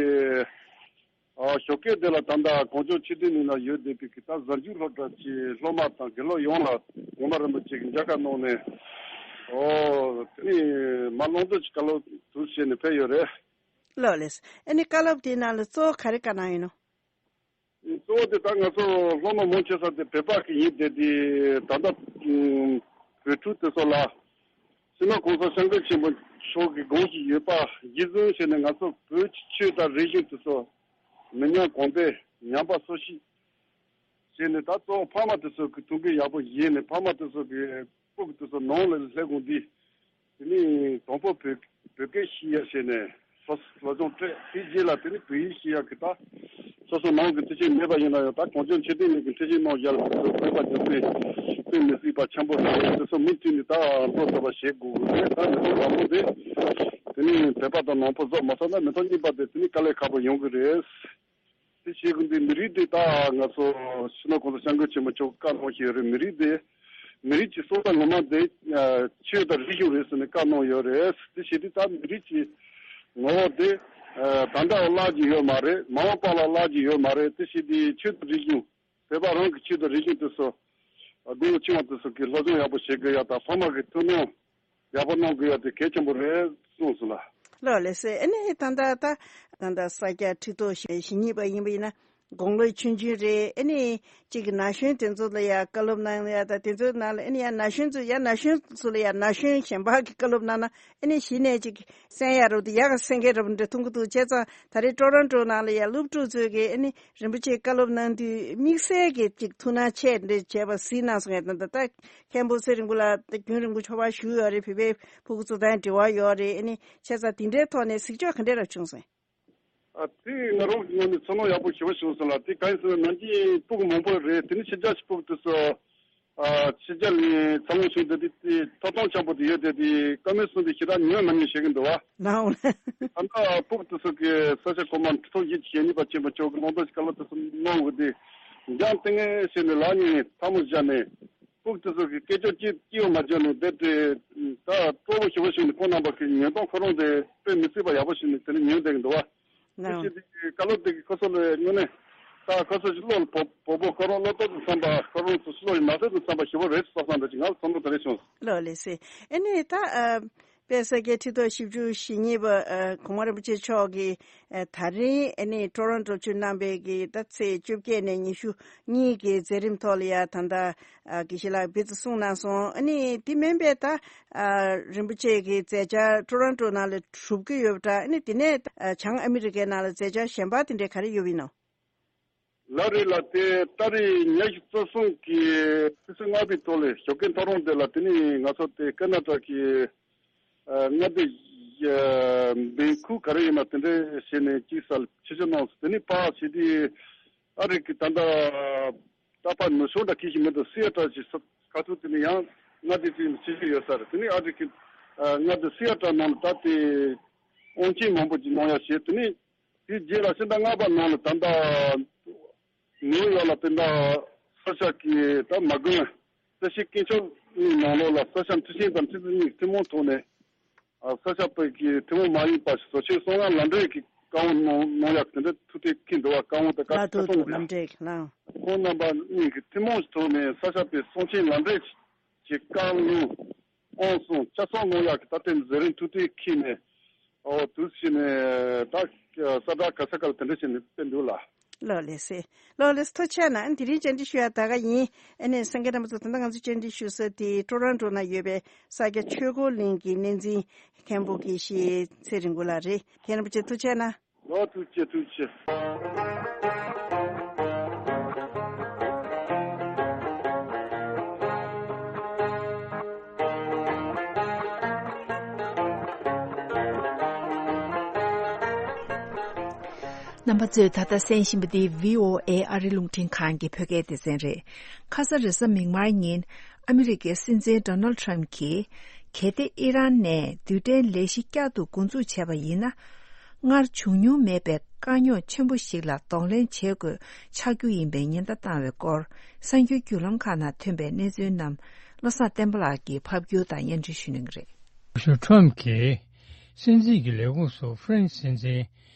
ཨ་ཞོགས་ཀས་དེ་ལ་ད་ལྟ་གངས་ལྗོངས་ཆོས་ལྡན་གླིང་ན་ཡོད་བསྡད་པའི་གི་ད་གཟའ་མཇུག་སློབ་གྲྭ་གི་སློབ་མ་དང་དགེ་སློབ་ཡོངས་ལ་གོང་མ་རིན་པོ་ཆེ་གི་མཇལ་ཁ་གནང་ནས། ཨོ་དེ་ནི་མ་ལོངས་སྤྱོད་ཀྱི་བཀའ་སློབ་དུ་བྱས་ནས་ཕེབས་ཡོད་རེད། ལགས་ལགས། ཨ་ནི་བཀའ་སློབ་དེའི་ནང་ལ་གཙོ་བོ་ག་རེ་བཀའ་གནང་ཡིན་ནམ། གཙོ་བོ་དེ་ད་ང་ཚོ་སློབ་མ་མང་ཆེ་ས་དེ་བོད་པ་གི་ཡིན་བསྡད་དེ། ད་ལྟ་བོད་ཕྲུག་དེ་ཚོ་ལ་སྤྱི་ནོར་གོང་ས་སྐྱབས་མགོན་ཆེན་པོ་མཆོག་གི་དགོངས་གཞི་ཡོད་པ་གཞི་བཟུང་བྱས་ནས་ང་ཚོ་བོད་ཀྱི་ཆོས་དང་རིག་གཞུང་དེ་ཚོ་མི་ཉམས་གོང་འཕེལ་ཉམས་པ་སོར་ཆུད་བྱས་ནས། ད་གཙོ་བོ་ཕ་མ་དེ་ཚོ་གི་ཐུགས་འགན་ཡག་པོ་བཞེས་ནས། ཕ་མ་དེ་ཚོ་གི་སྤུ་གུ་དེ་ཚོ་ནང་ལ་སླེབས་གོང་དུས། དེ་ནི་དང་པོ་བོད་བོད་སྐད་ཤེས་ཡ་བྱས་ནས་སློབ་སློབ་སྦྱོང་སྤྲད། དེའི་རྗེས་ལ་དེ་ནི་བོད་ཡིག་ཤེས་ཡ་གི་ད་སོ་སོ་ནང་གི་མཐུན་རྐྱེན་མེད་པ་ཡིན་ན་ཡང་། ད་གངས་ལྗོངས་ཆོས་ལྡན་གླིང་གི་མཐུན་རྐྱེན་གནང་ཡ་ལ་དེ་ཚོ་དགོས་པ་རྒྱུ་མཚན་དཔེ་མི་སྲིད་པ་ཆེན་པོ་རེད། དེ་ཚོ་མུ་མཐུད་ནས་ད་འགྲོ་ཐུབ་པ་བྱེད་དགོས་ཀྱི་རེད། ད་མི་ཚེ་མང་པོ་དེ་དེ་ནི་བོད་པ་དང་ནང་པ་བཟོ་མ་ཐུབ་ན་མི་ཐོག་གཉིས་པ་དེ་དེ་ནི་དཀའ་ལས་ཁག་པོ་ཡོང་གི་རེད། དེ་བྱེད་དགོས་འདི་མི་རིགས་དེ་ད་ང་ཚོ་སྤྱི་ནོར་གོང་ས་སྐྱབས་མགོན་ཆེན་པོ་མཆོག་བཀའ་གནང་བཞིན་ཡོད་རེད། མི་རིགས་དེ་མི་རིགས་ཀྱི་སྲོག་རྩ་ངོ་མ་དེ་ཆོས་དང་རིག་གཞུང་རེད་ཟེར་ནས་བཀའ་གནང་ཡོད་རེད། དེ་བྱེད་དུས་ད་མི་རིགས་ཀྱི་ངོ་བོ་དེ་ད་ལྟ་བ་བརླག་གི་ཡོད་མ་རེད། མ་འོངས་པ་ལ་བརླག་གི་ཡོད་མ་རེད། དེ་བྱེད་དུས་ཆོས་དང་རིག་གཞུང་། བོད་པ་རང་གི་ཆོས་དང་རིག་གཞུང་དེ་ཚོ་སྒོ་ནས་ཆུང་བ་དེ་ཚོ་གི་སློབ་སྦྱོང་ཡག་པོ་བྱེད་དགོས་ཡ་དང་། ཕ་མ་གི་ཐུགས་སྣང་ཡག་པོ་གནང་དགོས་ཡ་དེ་གལ་ཆེན་པོ་རེད་གསུངས་སོང་ལ། ལགས་ལགས་སེ། ཨ་ནི་ད་ལྟ་ད་ད་ལྟ་ས་སྐྱ་ཁྲི་ཐོག་ཞེ་གཉིས་པ་ཡིན་པ་ཡིན་ན་དགུང་ལོ་ཆུང་ཆུང་རེད། ཨ་ནི་གཅིག་གི་ན་གཞོན་དེ་ཚོ་ལ་ཡ་བཀའ་སློབ་གནང་ཡ་དང་། དེ་ཚོའི་ནང་ལ་ཨ་ནི་ཡ་ན་གཞོན་ཚོ་ཡ་ན་གཞོན་ཚོ་ལ་ཡ་ན་གཞོན་གཞན་པ་གི་བཀའ་སློབ་གནང་ན་ཨ་ནི་གཞི་ནས་གཅིག་གསན་ཡ་རུ་དེ་ཡག་ག་གསན་མཁན་རབ་འདྲ་མཐོང་གི་འདུག་བྱས་ཙང་ད་རེས་ཀྲོ་རོན་ཀྲོ་ནང་ལ་ཡ་སློབ་ཕྲུག་ཚོས་གི་ཨ་ནི་རིན་པོ་ཆེ་བཀའ་སློབ་གནང་དུས་དམིགས་བསལ་གྱི་ཅིག་ཐུགས་སྣང་ཆེ་འདྲ་བྱས་པ་གཟིགས་གནང་སོང་ངས། ད་ལྟ་ད་མཁན་པོ་ཚེ་རིང་པོ་ལགས་ད་རྒྱུན་རིང་པོ་ཆོས་པ་བཞུགས་ཡོད་རེད། བོད་པའི་ཕྲུ་གུ་ཚོ་དང་འབྲེལ་བ་ཡོད་རེད། ཨ་ནི་བྱས་ཙང་དེ་འདྲའི་ཐོག་ནས་གཟིགས་ཕྱོགས་ག་འདྲ་རབ་བྱུང་སོང་། ཨ་དེ་ང་རང་གི་ངོས་ནས་ཚོར་སྣང་ཡག་པོ་ཞེ་པོ་བྱུང་སོང་ལ། དེ་གང་ཡིན་ཟེར་ན་ནམ་རྒྱུན་ཕྲུ་གུ་མང་པོ་རེད། དེ་ནི་ཕྱི་རྒྱལ་གྱི་ཕྲུ་གུ་དེ་ཚོ། ཨ་ཕྱི་རྒྱལ་ནས་འཚར་ལོངས་བྱུང་བསྡད་དེ་དེ་ཐོབ་ཐང་ཆེན་པོ་དེ་ཡོད་དེ། དེ་བཀའ་མོལ་གསུངས་དེ་ཞེ་དྲག་ཉན་མ་ཉན་བཤད་གི་འདུག་བ། ལའོ། ཨ་ད་ཕྲུ་གུ་དེ་ཚོ་གི་ས་སྐྱ་གོང་མ་ཁྲི་ཐོག་བཞི་བཅུ་ཞེ་གཉིས་པ་ཆེན་པོ་མཆོག་གི་གླེང་སྟེགས་ཀྱི་བཀའ་སློབ་དེ་ཚོ་གནང་དགོས་དེ། འཇམ་ཏིང་ངེ་བྱས་ནས་ལག་གཉིས་ཐལ་མོ་སྦྱར་ནས་ཕྲུ་གུ་དེ་ཚོ་གི་སྐད་ཅོར་གཅིག་གཅིག་ཡང་མ་བརྗོད་ནས་བསྡད་དེ། ད་སྤྲོ་པོ་ཞེ་པོ་བྱུང་ནས་ཁོང་རྣམ་པ་གི་ཉན་སྟངས་ཁོ་རང་དེ་དཔེ་མི་སྲིད་པ་ཡག་པོ་བྱུང་ནས་དེ་ནས་ཉན་བསྡད་གི་འདུག་བ། དེ་ལའོ། བྱས་དེ་བཀའ་སློབ་དེ་གི་ཁོ་ཚོ་ལ་དངོས་གནས་ད་ཁོ་ཚོ་ཞིག་བློ་ལ་བོ་བོ་བོ་ཁོ་རང་བློ་ལྟོགས་དང་འཚམ་པ། ཁོ་རང་ཚོ་བློ་ཡི་ན་ཚ་དང་འཚམ་པ་ཞེ་པོ་རེད་བསམ་བསམ་འདྲ་ཅིག་ང་ལ་བསམ་བློ་དེ་རེ་བྱུང་། ལགས་ལགས་སེ། ཨ་ནི་ད་ཨ་ དཔལ་ས་སྐྱའི་ཁྲི་ཐོག་བཞི་བཅུ་ཞེ་གཉིས་པ་ཨ་གོང་མ་རིན་པོ་ཆེ་མཆོག་གིས་ཨ་ད་རིང་ཨ་ནི་ཊོ་རོན་ཊོ་ཆུ་གནང་པའི་གི་ད་ཚེས་བཅོ་བརྒྱད་ནས་ཉི་ཤུ་གཉིས་ཀྱི་མཛད་རིམ་ཐོག་ལ་ཡ་ད་ལྟ་ཨ་དགེ་བཤེས་ལགས་ཕེབས་ཏེ་གསུངས་གནང་སོང་། ཨ་ནི་དེ་མིན་པའི་ད་ཨ་རིན་པོ་ཆེ་གི་མཛད་འཆར་ཊོ་རོན་ཊོ་ནང་ལ་གྲུབ་ཀྱི་ཡོད་པ་འདྲ། ཨ་ནི་དེ་ནས་ཨ་བྱང་ཨ་མི་རི་ཀའི་ནང་ལ་མཛད་འཆར་གཞན་པ་དེ་འདྲའི་ག་རེ་ཡོད་པ་ཡིན་ནམ། ལགས་རེད་ལགས། དེ་ཏ་རིག་ཉི་ཤུ་རྩ་གསུམ་གྱི་ཕྱི་ཚེས་ལྔ་པའི་ཐོག་ལ་ཞོགས་ཀའི་ཐོ་རངས་དེ་ལ་དེ་ནི་ང་ཚོ་དེ་ཀ་ན་ཊ་གི་ཨ་མངའ་སྡེ་ཨ་འབེན་ཁུག་ག་རེ་ཡིན་ན་དེ་འདྲའི་བྱས་ནས་གཅིག་སར་ཆིབས་བསྒྱུར་གནང་སོང་། དེ་ནི་ཕར་བྱས་དུས་ཨ་རི་གི་ད་ལྟ་ད་ཕར་ནུབ་ཕྱོགས་འདྲ་ཁེལ་ཞིག་མི་འདུག་སི་ཨེ་ཊལ་གྱི་ས་ཁ་ཐུག་དེ་ནི་ཡང་མངའ་སྡེ་དེ་ནི་ཆིབས་བསྒྱུར་ཡོད་ས་རེད། དེ་ནི་ཨ་རི་གི་ཨ་མངའ་སྡེ་སི་ཨེ་ཊལ་ནང་ལ་ད་དེ་དབང་ཆེན་མང་པོ་ཅིག་གནང་ཡ་བྱས། དེ་ནི་དེའི་རྗེས་ལ་ཕྱི་ཟླ་ལྔ་པ་ནང་ལ་ད་ལྟ་ནིའུ་ཡོག་ལ་དཔེར་ན་ས་ཤ་གི་ད་མ་དགོན་བཀྲ་ཤིས་དཀོན་མཆོག་གླིང་ནང་ལོགས་ལ་ས་ཤ་མཐུན་རྐྱེན་དང་ཁྲི་ཚོ་གཉིས་ཀྱི་ཐུན་མོང་ཐོག་ནས་ཨ་ས་ཤ་པའི་གི་ཐུན་མོང་མ་ཡིན་པ་ཞིག་བཟོ་ཆེད་གསང་སྔགས་ལམ་འབྲས་ཀྱི་བཀའ་དབང་གནང་གནང་ཡག་དེ་འདྲ་ཐུགས་གཏན་འཁེལ་འདུག་བ། བཀའ་དབང་དེ་བཀའ་ལ་ཆ་ཐུག་ཚང་ལམ་འབྲས་ཀྱི་ལམ། ཁོང་རྣམ་པ་གཉིས་ཀྱི་ཐུན་མོང་གི་ཐོག་ནས་ས་ཤ་པའི་གསང་ཆེན་ལམ་འབྲས་ཀྱི་བཀའ་ལུང་དབང་གསུང་ཆ་ཚང་གནང་ཡག་གི་ད་ལྟའི་མཛད་རིམ་ཐུགས་གཏན་འཁེལ་ནས། ཨོ་དུས་ཕྱིན་ནས་ད་ས་བཀྲ་ག་ས་ག་ལ་དེ་འདྲ་བྱས་ནས་ཕེབས་འདུག་ལ། ལགས་ལགས་སེ། ལགས་ལགས་སེ། ཐུགས་རྗེ་གནང་། དེ་རིང་བཅར་འདྲི་ཞུ་ཡ་ད་ག་ཡིན། ཨ་ནི་གསན་མཁན་རྣམ་པ་ཚོ་ད་ལྟ་ང་ཚོ་བཅར་འདྲི་ཞུ་ས་དེ་ཊོ་རོན་ཊོ་ན་ཡོད་པའི་ས་སྐྱ་ཆོས་འཁོར་གླིང་གི་གནས་འཛིན་མཁན་པོ་དགེ་བཤེས་ཚེ་རིང་མགོན་ལགས་རེད། མཁན་རིན་པོ་ཆེ་ཐུགས་རྗེ་གནང་། ལགས་ཐུགས་རྗེ་ཆེ། ཐུགས་རྗེ་ཆེ། རྣམ་པ་ཚོས་ད་ལྟ་གསན་བཞིན་པ་འདི་བྷི་ཨོ་ཨེ་ཨ་རི་རླུང་འཕྲིན་ཁང་གི་བོད་སྐད་སྡེ་ཚན་རེད། ཁ་ས་རེས་གཟའ་མིག་དམར་ཉིན་ཨ་མི་རི་ཀའི་སྲིད་འཛིན་ཌོ་ནལ་ཊམ་གྱིས་གལ་ཏེ་ཨི་རན་ནས་རྡུལ་ཕྲན་ལས་གཞི་བསྐྱར་དུ་འགོ་འཛུགས་བྱས་པ་ཡིན་ན། སྔར་བྱུང་མྱོང་མེད་པའི་དཀའ་རྙོག་ཆེན་པོ་ཞིག་ལ་གདོང་ལེན་བྱེད་དགོས་ཆགས་རྒྱུ་ཡིན་པའི་ཉེན་བརྡ་བཏང་བའི་སྐོར་གསར་འགྱུར་བརྒྱུད་ལམ་ཁག་ནང་ཐོན་པའི་གནས་ཚུལ་རྣམས་བློ་བཟང་བསྟན་པ་ལགས་ཀྱིས་ཕབ་སྒྱུར་དང་སྙན་སྒྲོན་ཞུ་གནང་གི་རེད། སྐུ་ཞབས་ཊམ་གྱིས་སྲིད་འཛིན་གྱི་ལས་ཁུངས་སུ་ཧྥ་རན་སི་སྲིད་འཛིན་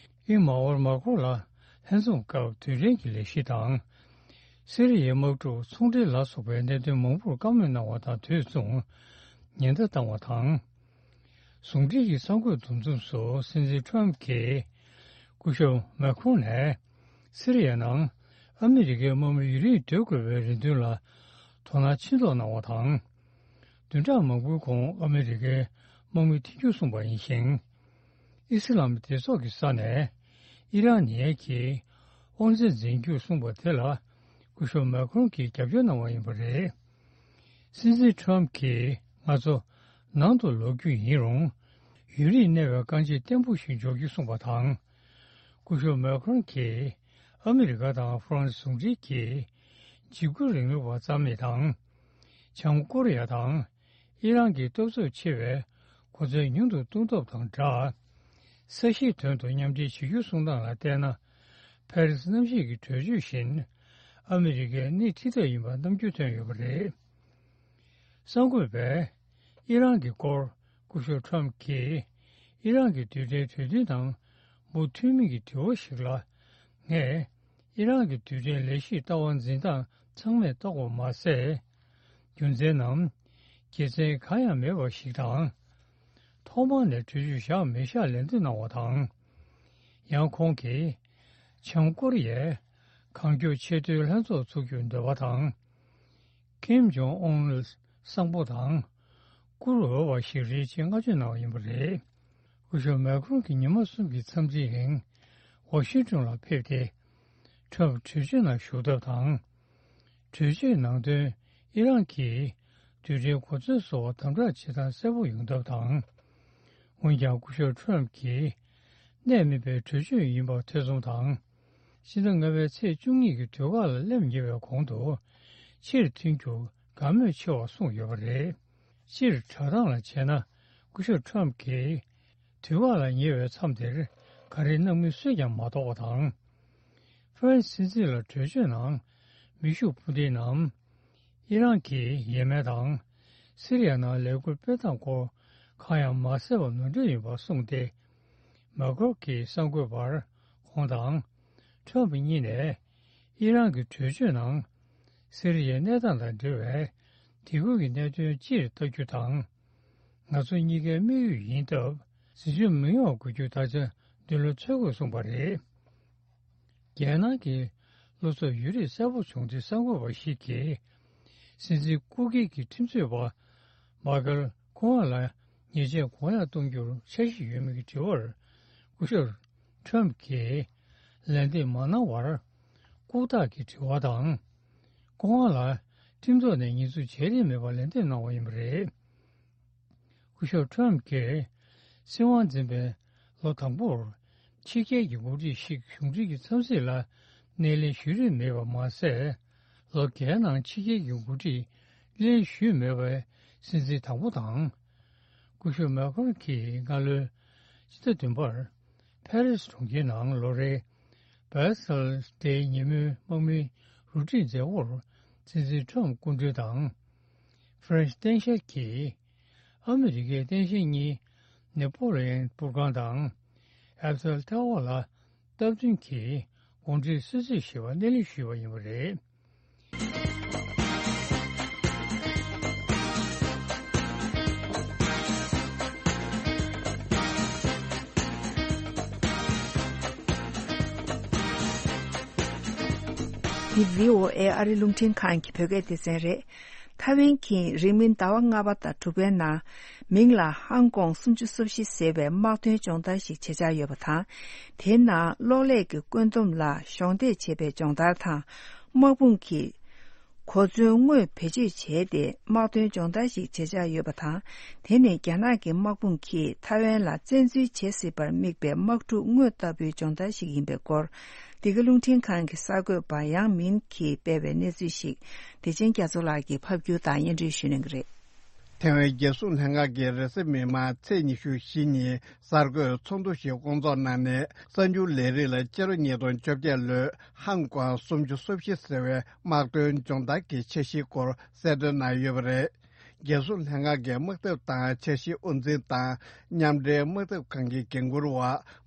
ཨི་མཱ་ཨོལ་མཱ་ཁྲོན་ལ་ལྷན་འཛོམས་སྐབས་རྡུལ་ཕྲན་གྱི་ལས་གཞི་དང་། སི་རི་ཡའི་དམག་འཁྲུག་ཚོང་འབྲེལ་ལ་སོགས་པའི་གནད་དོན་མང་པོར་བཀའ་མོལ་གནང་བ་དང་དུས་མཚུངས་ཉེན་བརྡ་བཏང་བ་དང་། ཟུང་འབྲེལ་གྱི་གསར་འགོད་འདུ་འཛོམས་སུ་སྲིད་འཛིན་ཊམ་གྱིས་སྐུ་ཞབས་མཱ་ཁྲོན་ནས་སི་རི་ཡ་ནང་ཨ་མི་རི་ཀའི་དམག་མི་ཡུན་རིང་སྡོད་དགོས་པའི་རེ་འདུན་ལ་དོ་སྣང་ཆེ་མདོག་གནང་བ་དང་། བདུན་ཕྲག་མང་པོའི་གོང་ཨ་མི་རི་ཀའི་དམག་མི་འཐེན་འཁྱེར་སོང་པ་ཡིན་ཞིང་། ཨི་སི་ལམ་སྡེ་ཚོགས་ཀྱི་ས་ནས་ཨི་རན་ཉེན་གྱིས་དབང་འཛིན་འཛིན་རྒྱུར་གསུངས་པ་དེ་ལ་སྐུ་ཞབས་མཱ་ཁྲོན་གྱིས་རྒྱབ་སྐྱོར་གནང་བ་ཡིན་པ་རེད། སྲིད་འཛིན་ཊམ་གྱིས་ང་ཚོ་ནང་དུ་ལོག་རྒྱུ་ཡིན་རུང་། ཡུན་རིང་གནས་པའི་རྐང་རྗེས་བརྟན་པོ་ཞིག་འཇོག་རྒྱུ་གསུངས་པ་དང་། སྐུ་ཞབས་མཱ་ཁྲོན་གྱིས་ཨ་མི་རི་ཀ་དང་ཧྥ་རན་སི་ཟུང་འབྲེལ་གྱིས་འཇིགས་སྐུལ་རིང་ལུགས་པ་རྩ་མེད་དང་། བྱང་ཀོ་རི་ཡ་དང་ཨི་རན་གྱི་སྟོབས་ཚབས་ཆེ་བའི་གོ་མཚོན་ཉུང་དུ་གཏོང་ཐབས་དང་སྦྲགས། ས་གཞིའི་དོན་དུ་མཉམ་འབྲེལ་བྱེད་རྒྱུ་གསུང་སྟངས་ལ་བལྟས་ན། ཕ་རི་སི་གནམ་གཤིས་ཀྱི་གྲོས་ཆོད་བཞིན་ཨ་མི་རི་ཀའི་སྣེ་ཁྲིད་ཐབས་ཡིན་པ་རྣམ་འགྱུར་ཐོན་ཡོད་པ་རེད། གསར་འགོད་པས་ཨི་རན་གྱི་སྐོར་སྐུ་ཞབས་ཊམ་གྱིས་ཨི་རན་གྱི་རྡུལ་ཕྲན་གྲོས་མཐུན་དང་མུ་མཐུད་མིན་གྱི་དྲི་བ་ཞིག་ལ། ངས་ཨི་རན་གྱི་རྡུལ་ཕྲན་ལས་གཞིའི་ལྟ་བ་འཛིན་སྟངས་ཚང་མས་རྟོགས་པ་མ་ཟད། རྒྱུ་མཚན་ནམ། དགེ་མཚན་གང་ཡང་མེད་པ་ཞིག་དང་། ཐོག་མར་ནས་གྲོས་ཆོད་བཞག་མི་བཞག་ལན་འདེབས་གནང་བ་དང་། ཡང་ཁོང་གིས་བྱང་ཀོ་རི་ཡས་གང་མགྱོགས་ཆེས་མཐོའི་ལྷན་ཚོགས་ཚུགས་རྒྱུར་འདོད་པ་དང་། ཀིམ་ཇོང་ཨུན་ལ་བཟང་པོ་དང་བཀུར་འོས་པ་ཞིག་རེད་ཅེས་བསྔགས་བརྗོད་གནང་བ་ཡིན་པ་རེད། སྐུ་ཞབས་མཱ་ཁྲོན་གྱིས་ཉི་མ་གསུམ་གྱི་འཚམས་གཟིགས་རིང་ཝ་ཤིང་ཏོན་ལ་ཕེབས་ཏེ། ཊམ་གྲོས་ཆོད་ནང་ཞུགས་ཐབས་དང་། གྲོས་ཆོད་ནང་དོན་ཨི་རན་གྱིས་རྡུལ་ཕྲན་གོ་མཚོན་བཟོ་བར་དམ་དྲག་བྱེད་སྟངས་གསལ་པོ་ཡོང་ཐབས་དང་། འོན་ཀྱང་སྐུ་ཞབས་ཊམ་གྱིས་གནད་སྨིན་པའི་གྲོས་ཆོད་ཡིན་པ་ཐེ་ཚོམ་དང་། ཕྱི་ཟླ་ལྔ་པའི་ཚེས་བཅུ་གཉིས་ཀྱི་དུས་བཀག་ལ་སླེབས་ཉེ་བའི་གོང་དུ་ཕྱིར་ཐོན་རྒྱུ་དགའ་མོས་ཆེ་བ་གསུངས་ཡོད་པ་རེད། སྤྱིར་བསྒྲགས་སྟངས་ལ་བྱས་ན་སྐུ་ཞབས་ཊམ་གྱིས་དུས་བཀག་ལ་ཉེ་བའི་མཚམས་དེར་ག་རེ་གནང་མིན་སུས་ཀྱང་མ་རྟོགས་པ་དང་། ཧྥ་རན་སི་སྲིད་འཛིན་ལ་གྲོས་ཆོད་ནང་མེ་ཤུགས་འཕུར་མདེལ་ནམ། ཨི་རན་གྱི་ཡས་མས་དང་སི་རི་ཡ་ནང་ལས་འགུལ་སྤེལ་སྟངས་སྐོར་གང་ཡང་མ་གསལ་བ་ནོར་འཁྲུལ་ཡིན་པ་གསུངས་ཏེ། མཱ་ཁྲོན་གྱིས་གསར་འགོད་པར་ཁོང་དང་ཁྲོམ་གཉིས་ནས་ཨི་རན་གྱི་གྲོས་ཆོད་ནང་སི་རི་ཡའི་གནས་སྟངས་དང་འབྲེལ་བའི་དེ་ཁུལ་གྱི་གནད་དོན་སྤྱིར་བལྟ་རྒྱུ་དང་། ང་ཚོ་གཉིས་ཀའི་དམིགས་ཡུལ་ཡིན་སྟབས། འཛིན་བྱུས་མི་ཉུང་བ་དགོས་རྒྱུ་ད་ཆ་མདུན་ལམ་འཚོལ་དགོས་གསུངས་པ་རེད། རྒྱལ་ནང་གི་བློ་འཚབ་ཡོད་རིགས་གསལ་པོ་བྱུང་སྟེ་གསར་འགོད་པ་ཞིག་གིས། སྲིད་འཛིན་སྐུ་སྒེར་གྱི་ཁྲིམས་རྩོད་པ་མཱ་ཀལ་ཀོ་ཝན་ལ་ཉེས་ཆད་གུང་ཡངས་གཏོང་རྒྱུར་འཆར་གཞི་ཡོད་མེད་ཀྱི་དྲི་བར། སྐུ་ཞབས་ཁྲམ་གྱིས་ལན་འདེབས་མ་གནང་བར། ལྐུགས་རྟགས་ཀྱི་དྲི་བ་དང་། ཀོ་ཝན་ལ་ཁྲིམས་ཐོག་ནས་ཉེས་འཛུགས་བྱས་རིན་མེད་པར་ལན་འདེབས་གནང་བ་ཡིན་པ་རེད། སྐུ་ཞབས་ཁྲམ་གྱིས་སྲིད་དབང་འཛིན་པའི་ལོ་དང་པོར། ཕྱི་རྒྱལ་གྱི་འགོ་ཁྲིད་ཞིག་གཞུང་འབྲེལ་གྱི་འཚམས་གཟིགས་ལ་སྣེ་ལེན་ཞུས་རིན་མེད་པ་མ་ཟད། ལོ་བརྒྱད་ནང་ཕྱི་རྒྱལ་གྱི་འགོ་ཁྲིད་སྣེ་ལེན་ཞུས་མེད་པའི་སྲིད་འཛིན་དང་པོ་དང་། སྐུ་ཞབས་མེ་ཁོན་གྱིས་སྔ་ལོའི་ཕྱི་ཟླ་བདུན་པར། ཕ་རི་སི་གྲོང་ཁྱེར་ནང་ལོ་རེའི་བྷེ་སལ་ཌེ་ཉིན་མོའི་དམག་མིའི་རུ་སྒྲིག་མཛད་སྒོར། སྲིད་འཛིན་ཁྲམ་སྐུ་མགྲོན་དང་། ཧྥ་རན་སི་སྟངས་དཔྱལ་གྱིས་ཨ་མི་རི་ཀའི་སྟངས་དཔྱལ་གཉིས་ནེ་པོ་ལི་ཡན་པུར་ཁང་དང་ཨེ་ཕེལ་ཏ་ཝར་ལ་སྟབས་བསྟུན་གྱིས་གུང་ཁྲན་གསོལ་ཚིགས་ཞེས་པ་སྣེ་ལེན་ཞུས་པ་ཡིན་པ་རེད། འདི་བྷི་ཨོ་ཨེ་ཨ་རི་རླུང་འཕྲིན་ཁང་གི་བོད་སྐད་སྡེ་ཚན་རེད། ཐའེ་ཝན་གྱིས་རིང་མིན་ཟླ་བ་ལྔ་པ་དང་དྲུག་པའི་ནང་མིང་ལ་ཧང་ཀོང་སུམ་ཅུ་སོ་བཞི་ཟེར་བའི་དམག་དོན་སྦྱོང་བརྡར་ཞིག་བྱེད་འཆར་ཡོད་པ་དང་། དེའི་ནང་གློག་ཀླད་ཀྱི་བཀོད་འདོམས་ལ་གཞོགས་འདེགས་བྱེད་པའི་སྦྱོང་བརྡར་དང་། དམག་དཔུང་གི་གོ་མཚོན་དངོས་བེད་སྤྱོད་བྱས་ཏེ། དམག་དོན་སྦྱོང་བརྡར་ཞིག་བྱེད་འཆར་ཡོད་པ་དང་། དེ་ནི་རྒྱ་ནག་གི་དམག་དཔུང་གིས་ཐའེ་ཝན་ལ་བཙན་འཛུལ་བྱེད་སྲིད་པར་དམིགས་པའི་དམག་འཁྲུག་དངོས་ལྟ་བུའི་སྦྱོང་བརྡར་ཞིག་ཡིན་པའི་སྐོར། འདི་ག་རླུང་འཕྲིན་ཁང་གི་གསར་འགོད་པ་ཡང་མིན་གྱིས་སྤེལ་བའི་གནས་ཚུལ་ཞིག་བདེ་ཆེན་རྒྱ་མཚོ་ལགས་ཀྱིས་ཕབ་སྒྱུར་དང་སྙན་སྒྲོན་ཞུ་གནང་གི་རེད། ཐའེ་ཝན་རྒྱལ་སྲུང་ལྷན་ཁང་གིས་རེས་གཟའ་མིག་དམར་ཚེས་ཉི་ཤུ་བཞི་ཉིན་གསར་འགོད་ཚོགས་འདུ་ཞིག་བསྐོང་ཚོགས་གནང་ནས། གསར་འགྱུར་ལས་རིགས་ལ་ཕྱི་ལོ་ཉིས་སྟོང་བཅོ་བརྒྱད་ལོའི་ཧང་ཀོང་སུམ་ཅུ་སོ་བཞི་ཟེར་བའི་དམག་དོན་སྦྱོང་བརྡར་གྱི་འཆར་གཞིའི་སྐོར་གསལ་སྟོན་གནང་ཡོད་པ་རེད། རྒྱལ་སྲུང་ལྷན་ཁང་གི་དམག་འཐབ་དང་འཆར་གཞི་དབུ་འཛིན་དང་མཉམ་འབྲེལ་དམག་འཐབ་ཁང་གི་འགན་འཁུར་བ་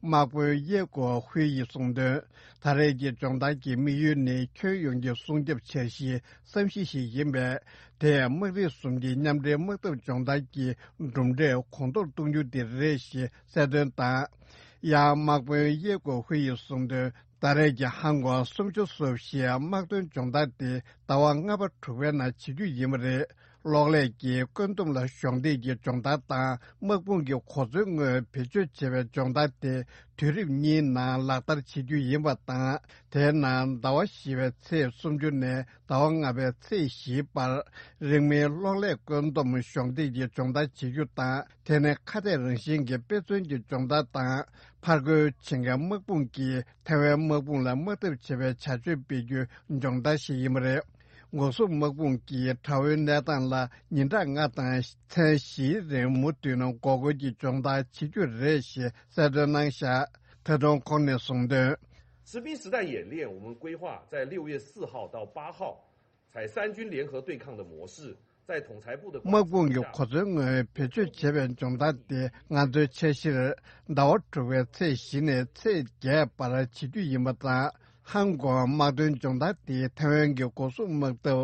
དམག་དཔོན་ཡེ་ཀོ་ཧུའེ་ཡིས་གསུངས་དོན། ད་རེས་ཀྱི་སྦྱོང་བརྡར་གྱི་དམིགས་ཡུལ་ནི་ཁྱོན་ཡོངས་ཀྱི་སྲུང་སྐྱོབ་འཆར་གཞིའི་བསམ་གཞི་ཞིག་ཡིན་པས། དེས་དམག་རིགས་གསུམ་གྱི་མཉམ་འབྲེལ་དམག་འཐབ་སྦྱོང་བརྡར་གྱི་གྲུབ་འབྲས་གོང་མཐོར་གཏོང་རྒྱུ་དེ་རེད་ཞེས་གསལ་སྟོན་དང་། ཡང་དམག་དཔོན་ཡེ་ཀོ་ཧུའེ་ཡིས་གསུངས་དོན། ད་རེས་ཀྱི་ཧང་ཀོང་སུམ་ཅུ་སོ་བཞིའི་དམག་དོན་སྦྱོང་བརྡར་དེ་ཟླ་བ་ལྔ་པ་དྲུག་པའི་ནང་བྱེད་རྒྱུ་ཡིན་པ་རེད། གློག་ཀླད་ཀྱི་བཀོད་འདོམས་ལ་གཞོགས་འདེགས་ཀྱི་སྦྱོང་བརྡར་དང་། དམག་དཔུང་གི་གོ་མཚོན་དངོས་བེད་སྤྱོད་བྱེད་པའི་སྦྱོང་བརྡར་དེ་དུས་རིམ་གཉིས་ནང་ལག་བསྟར་བྱེད་རྒྱུ་ཡིན་པ་དང་། དེའི་ནང་ཟླ་བ་བཞི་པའི་ཚེས་སུམ་ཅུ་ནས་ཟླ་བ་ལྔ་པའི་ཚེས་བཞིའི་བར། རིང་མིན་གློག་ཀླད་བཀོད་འདོམས་གཞོགས་འདེགས་ཀྱི་སྦྱོང་བརྡར་བྱེད་རྒྱུ་དང་། དེ་ནི་ཁ་གཏད་རང་བཞིན་གྱི་དཔེ་མཚོན་གྱི་སྦྱོང་བརྡར་དང་། ཕར་རྒོལ་བྱེད་མཁན་དམག་དཔུང་གིས་ཐའེ་ཝན་དམག་དཔུང་ལ་དམག་འཐབ་བྱེད་པའི་བྱ་སྤྱོད་སྤེལ་རྒྱུའི་སྦྱོང་བརྡར་ཞིག་ཡིན་པ་རེད། འགོག་སྲུང་དམག་དཔུང་གིས་དགྲ་བོའི་གནས་སྟངས་ལ་ཉིན་གྲངས་ལྔ་དང་མཚན་བཞིའི་རིང་མུ་མཐུད་ནས་འགོག་རྒོལ་གྱི་སྦྱོང་བརྡར་བྱེད་རྒྱུ་རེད་ཞེས་གསལ་སྟོན་གནང་བཞག་ད་དུང་ཁོང་ནས་གསུངས་དོན། 实兵实弹演练，我们规划在六月四号到八号，采三军联合对抗的模式，在统裁部的 དམག་དཔུང་གི་གོ་མཚོན་དངོས་བེད་སྤྱོད་བྱེད་པའི་སྦྱོང་བརྡར་དེ་ང་ཚོའི་འཆར་གཞིར་ཟླ་བ་དྲུག་པའི་ཚེས་བཞི་ནས་ཚེས་བརྒྱད་བར་བྱེད་རྒྱུ་ཡིན་པ་དང་། ཧང་ཀོང་དམག་དོན་སྦྱོང་བརྡར་དེ་ཐའེ་ཝན་གྱི་འགོག་སྲུང་དམག་འཐབ་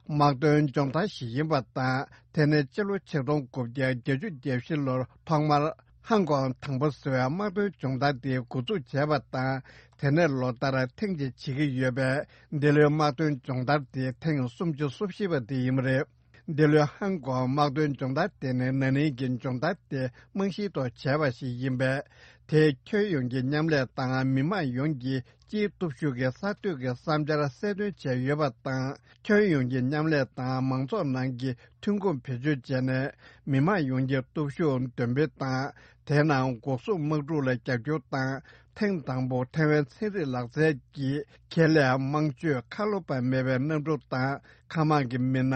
དམག་དོན་སྦྱོང་བརྡར་ཞིག་ཡིན་པ་དང་། དེ་ནི་སྤྱི་ལོ་ཆིག་སྟོང་དགུ་བརྒྱ་བརྒྱད་ཅུ་གྱ་བཞི་ལོར་ཐོག་མར་ཧང་ཀོང་དང་པོ་ཟེར་བའི་དམག་དོན་སྦྱོང་བརྡར་དེ་འགོ་འཛུགས་བྱས་པ་དང་། དེ་ནས་ལོ་ལྟར་ཐེངས་གཅིག་བྱེད་ཀྱི་ཡོད་པས། འདི་ལོའི་དམག་དོན་སྦྱོང་བརྡར་དེ་ཐེངས་སུམ་ཅུ་སོ་བཞི་པ་དེ་ཡིན་པ་རེད། འདི་ལོའི་ཧང་ཀོང་དམག་དོན་སྦྱོང་བརྡར་དེ་ནི་ན་ནིང་གི་སྦྱོང་བརྡར་དེ་རྨང་གཞིའི་ཐོག་བྱས་པ་ཞིག་ཡིན་པས། དེས་ཁྱོན་ཡོངས་ཀྱི་མཉམ་ལས་དང་མི་དམངས་ཡོངས་ཀྱི་སྤྱིའི་སྟོབས་ཤུགས་ཀྱི་གསར་གཏོད་ཀྱི་བསམ་འཆར་གསལ་སྟོན་བྱས་ཡོད་པ་དང་། ཁྱོན་ཡོངས་ཀྱི་མཉམ་ལས་དང་མང་ཚོགས་ནང་གི་ཐོན་ཁུངས་བེད་སྤྱོད་བྱས་ནས། མི་དམངས་ཡོངས་ཀྱི་སྟོབས་ཤུགས་འདོན་སྤེལ་དང་། དེའི་ནང་འགོག་སྲུང་དམག་འཁྲུག་ལ་རྒྱབ་སྐྱོར་དང་། ཐེངས་དང་པོ་ཐའེ་ཝན་ཚན་རིག་ལག་རྩལ་གྱི་ཁེ་ལས་དམངས་སྤྱོད་ཁ་ལོ་པ་མེད་པའི་གནམ་གྲུ་དང་། མཁའ་དམག་གི་མི་སྣ།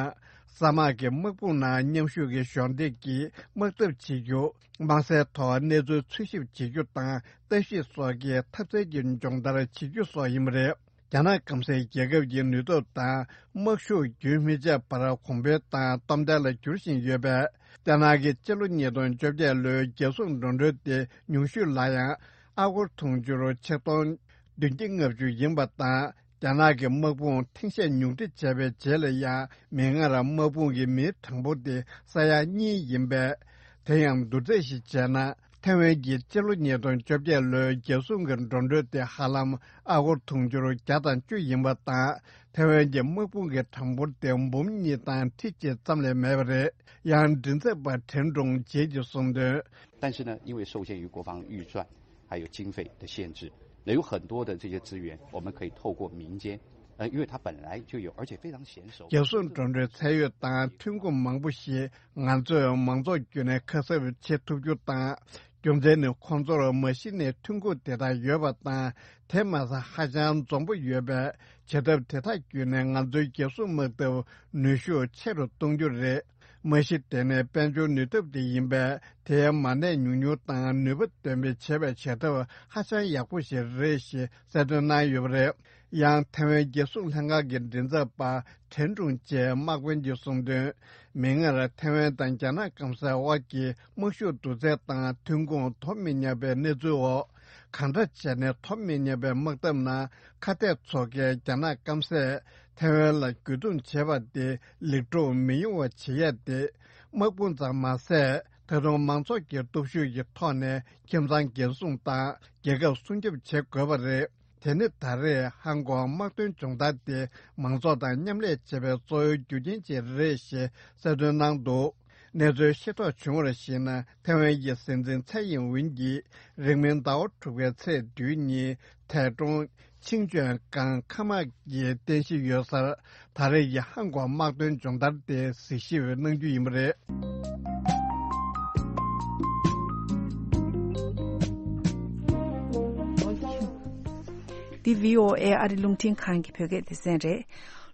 ས་དམག་གི་དམག་དཔུང་ནང་མཉམ་ཞུགས་ཀྱི་གཞོགས་འདེགས་ཀྱིས་དམག་འཐབ་བྱེད་རྒྱུ། དམག་སའི་ཐོག་གནས་ཚུལ་འཚོལ་ཞིབ་བྱེད་རྒྱུ་དང་། ལྟ་ཞིབ་སོགས་ཀྱི་འཐབ་རྩལ་གྱི་སྦྱོང་བརྡར་བྱེད་རྒྱུ་སོགས་ཡིན་པ་རེད། རྒྱ་ནག་སྐམ་སའི་རྒྱལ་ཁབ་ཀྱི་ནུས་སྟོབས་དང་དམག་ཤུགས་རྒྱུན་མི་ཆད་པར་གོང་འཕེལ་དང་སྟོབས་ལྡན་ལ་འགྱུར་བཞིན་ཡོད་པས། རྒྱ་ནག་གི་སྤྱི་ལོ་ཉིས་སྟོང་བཅོ་བརྒྱད་ལོའི་རྒྱལ་སྲུང་འགྲོ་གྲོན་དེ་ཉུང་ཤོས་ལ་ཡང་ཨ་སྒོར་དུང་ཕྱུར་ཆིག་སྟོང་བདུན་བརྒྱ་ལྔ་བཅུ་ཡིན་པ་དང་། རྒྱ་ནག་གི་དམག་དཔུང་ཐེངས་ཤས་ཉུང་འཕྲི་བྱས་པའི་རྗེས་ལ་ཡང་མིག་སྔར་དམག་དཔུང་གི་མིའི་གྲངས་འབོར་དེ་ས་ཡ་གཉིས་ཡིན་པས། དེ་ཡང་བསྡུར་ཚད་ཞིག་བྱས་ན། ཐེ་ཝན་གྱི་སྤྱི་ལོ་ཉིས་སྟོང་བཅོ་བརྒྱད་ལོའི་རྒྱལ་སྲུང་གི་འགྲོ་གྲོན་དེ་ཧ་ལམ་ཨ་སྒོར་དུང་ཕྱུར་བརྒྱ་དང་བཅུ་ཡིན་པ་དང་། ཐེ་ཝན་གྱི་དམག་དཔུང་གི་གྲངས་འབོར་དེ་འབུམ་གཉིས་དང་ཁྲི་གཅིག་ཙམ་ལས་མེད་པ་རེད། ཡང་མགྲིན་ཚབ་པ་ཁྲེན་ཀྲུང་ཇེ་གྱིས་གསུངས་དོན། 但是呢，因为受限于国防预算还有经费的限制，那有很多的这些资源，我们可以透过民间，呃，因为它本来就有，而且非常娴熟。རྒྱལ་སྲུང་འགྲོ་གྲོན་ཚད་ཡོད་དང་ཐོན་ཁུངས་མང་པོ་ཞིག་ང་ཚོས་མང་ཚོགས་བརྒྱུད་ནས་ཁ་གསབ་བྱེད་ཐུབ་རྒྱུ་དང་། རྒྱུ་མཚན་ནི་ཁོང་ཚོར་མ་གཞི་ནས་ཐོན་ཁུངས་དེ་དག་ཡོད་པ་དང་། དེ་མ་ཟད་ཧ་ཅང་འཛོམས་པོ་ཡོད་པས། བྱེད་ཐབས་དེ་དག་བརྒྱུད་ནས་ང་ཚོའི་རྒྱལ་སྲུང་དམག་འཐབ་ནུས་ཤུགས་ཆེ་རུ་གཏོང་རྒྱུ་རེད། མ་གཞི་དེ་ནི་དཔལ་འབྱོར་ནུས་སྟོབས་དེ་ཡིན་པས། དེའི་མ་གནས་ཉུང་ཉུང་དང་ནུས་པ་འདོན་སྤེལ་བྱེད་པའི་བྱེད་ཐབས་ཧ་ཅང་ཡག་པོ་ཞིག་རེད་ཞེས་གསལ་སྟོན་གནང་ཡོད་པ་རེད། ཡང་ཐེ་ཝན་རྒྱལ་སྲུང་ལྷན་ཁང་གི་མགྲིན་ཚབ་པ་ཁྲེན་ཀྲུང་ཅེས་དམག་དཔོན་གྱིས་གསུངས་དོན། མིག་སྔར་ཐེ་ཝན་དང་རྒྱ་ནག་སྐམ་སའི་དབར་གྱི་དམག་ཤུགས་བསྡུར་ཚད་དང་ཐོན་ཁུངས་དོ་མི་མཉམ་པའི་གནས་ཚུལ་འོག་གང་འདྲ་བྱས་ནས་དོ་མི་མཉམ་པའི་དམག་འཐབ་ནང་ཁ་གཏད་ཚོགས་ཁའི་རྒྱ་ནག་སྐམ་སས་ཐེ་ཝན་ལ་རྒོལ་རྡུང་བྱེད་པ་དེ་ལེགས་གྲུབ་མི་ཡོང་བ་བྱེད་ཡ་དེ། དམག་དཔུང་ཙམ་མ་ཟད། ད་དུང་མང་ཚོགས་ཀྱི་སྟོབས་ཤུགས་ཀྱི་ཐོག་ནས་ཁྱིམ་ཚང་འགན་སྲུང་དང་རྒྱལ་ཁབ་སྲུང་སྐྱོབ་བྱེད་དགོས་པ་རེད། དེ་ནི་ད་རེས་ཧང་ཀོང་དམག་དོན་སྦྱོང་བརྡར་དེ་མང་ཚོགས་དང་མཉམ་ལས་བྱེད་པའི་གཙོ་བོའི་རྒྱུ་རྐྱེན་ཅིག་རེད་ཞེས་གསལ་སྟོན་གནང་འདུག་གནས་ཚུལ་ཤེས་རྟོགས་བྱུང་བར་གཞིགས་ན། ཐེ་ཝན་གྱི་སྲིད་འཛིན་ཚའེ་ཡིན་ཝིན་གྱིས་རིང་མིན་ཟླ་བ་དྲུག་པའི་ཚེས་བདུན་ཉིན་ཐའེ་ཀྲུང་ཆིང་ཅོན་ཀང་མཁའ་དམག་གི་རྟེན་གཞི་ཡོད་སར་ད་རེས་ཀྱི་ཧང་ཀོང་དམག་དོན་སྦྱོང་བརྡར་དེ་གཟིགས་ཞིབ་གནང་རྒྱུ་ཡིན་པ་རེད། འདི་བྷི་ཨོ་ཨེ་ཨ་རི་རླུང་འཕྲིན་ཁང་གི་བོད་སྐད་སྡེ་ཚན་རེད།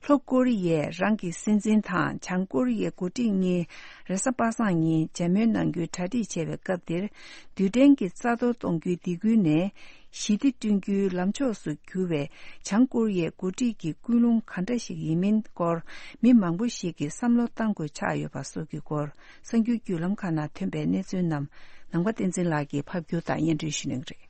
ལྷོ་ཀོ་རི་ཡས་རང་གི་སྲིད་འཛིན་དང་བྱང་ཀོ་རི་ཡའི་འགོ་ཁྲིད་གཉིས་རེས་གཟའ་པ་སངས་ཉིན་མཇལ་མོལ་གནང་རྒྱུའི་གྲ་སྒྲིག་བྱས་པའི་སྐབས་དེར། རྡུལ་ཕྲན་གྱི་རྩ་གཏོར་གཏོང་རྒྱུའི་སྡིགས་སྐུལ་ནས་ཞི་བདེ་བསྐྲུན་རྒྱུའི་ལམ་ཕྱོགས་སུ་གྱུར་བའི་བྱང་ཀོ་རི་ཡའི་འགོ་ཁྲིད་ཀྱི་ཀུན་སློང་ག་འདྲ་ཞིག་ཡིན་མིན་སྐོར་མི་མང་པོ་ཞིག་གིས་བསམ་བློ་གཏང་དགོས་ཆགས་ཡོད་པ་སོགས་ཀྱི་སྐོར་གསར་འགྱུར་བརྒྱུད་ལམ་ཁག་ནང་ཐོན་པའི་གནས་ཚུལ་རྣམས་ནང་པ་བསྟན་འཛིན་ལགས་ཀྱིས་ཕབ་སྒྱུར་དང་སྙན་སྒྲོན་ཞུ་གནང་གི་རེད།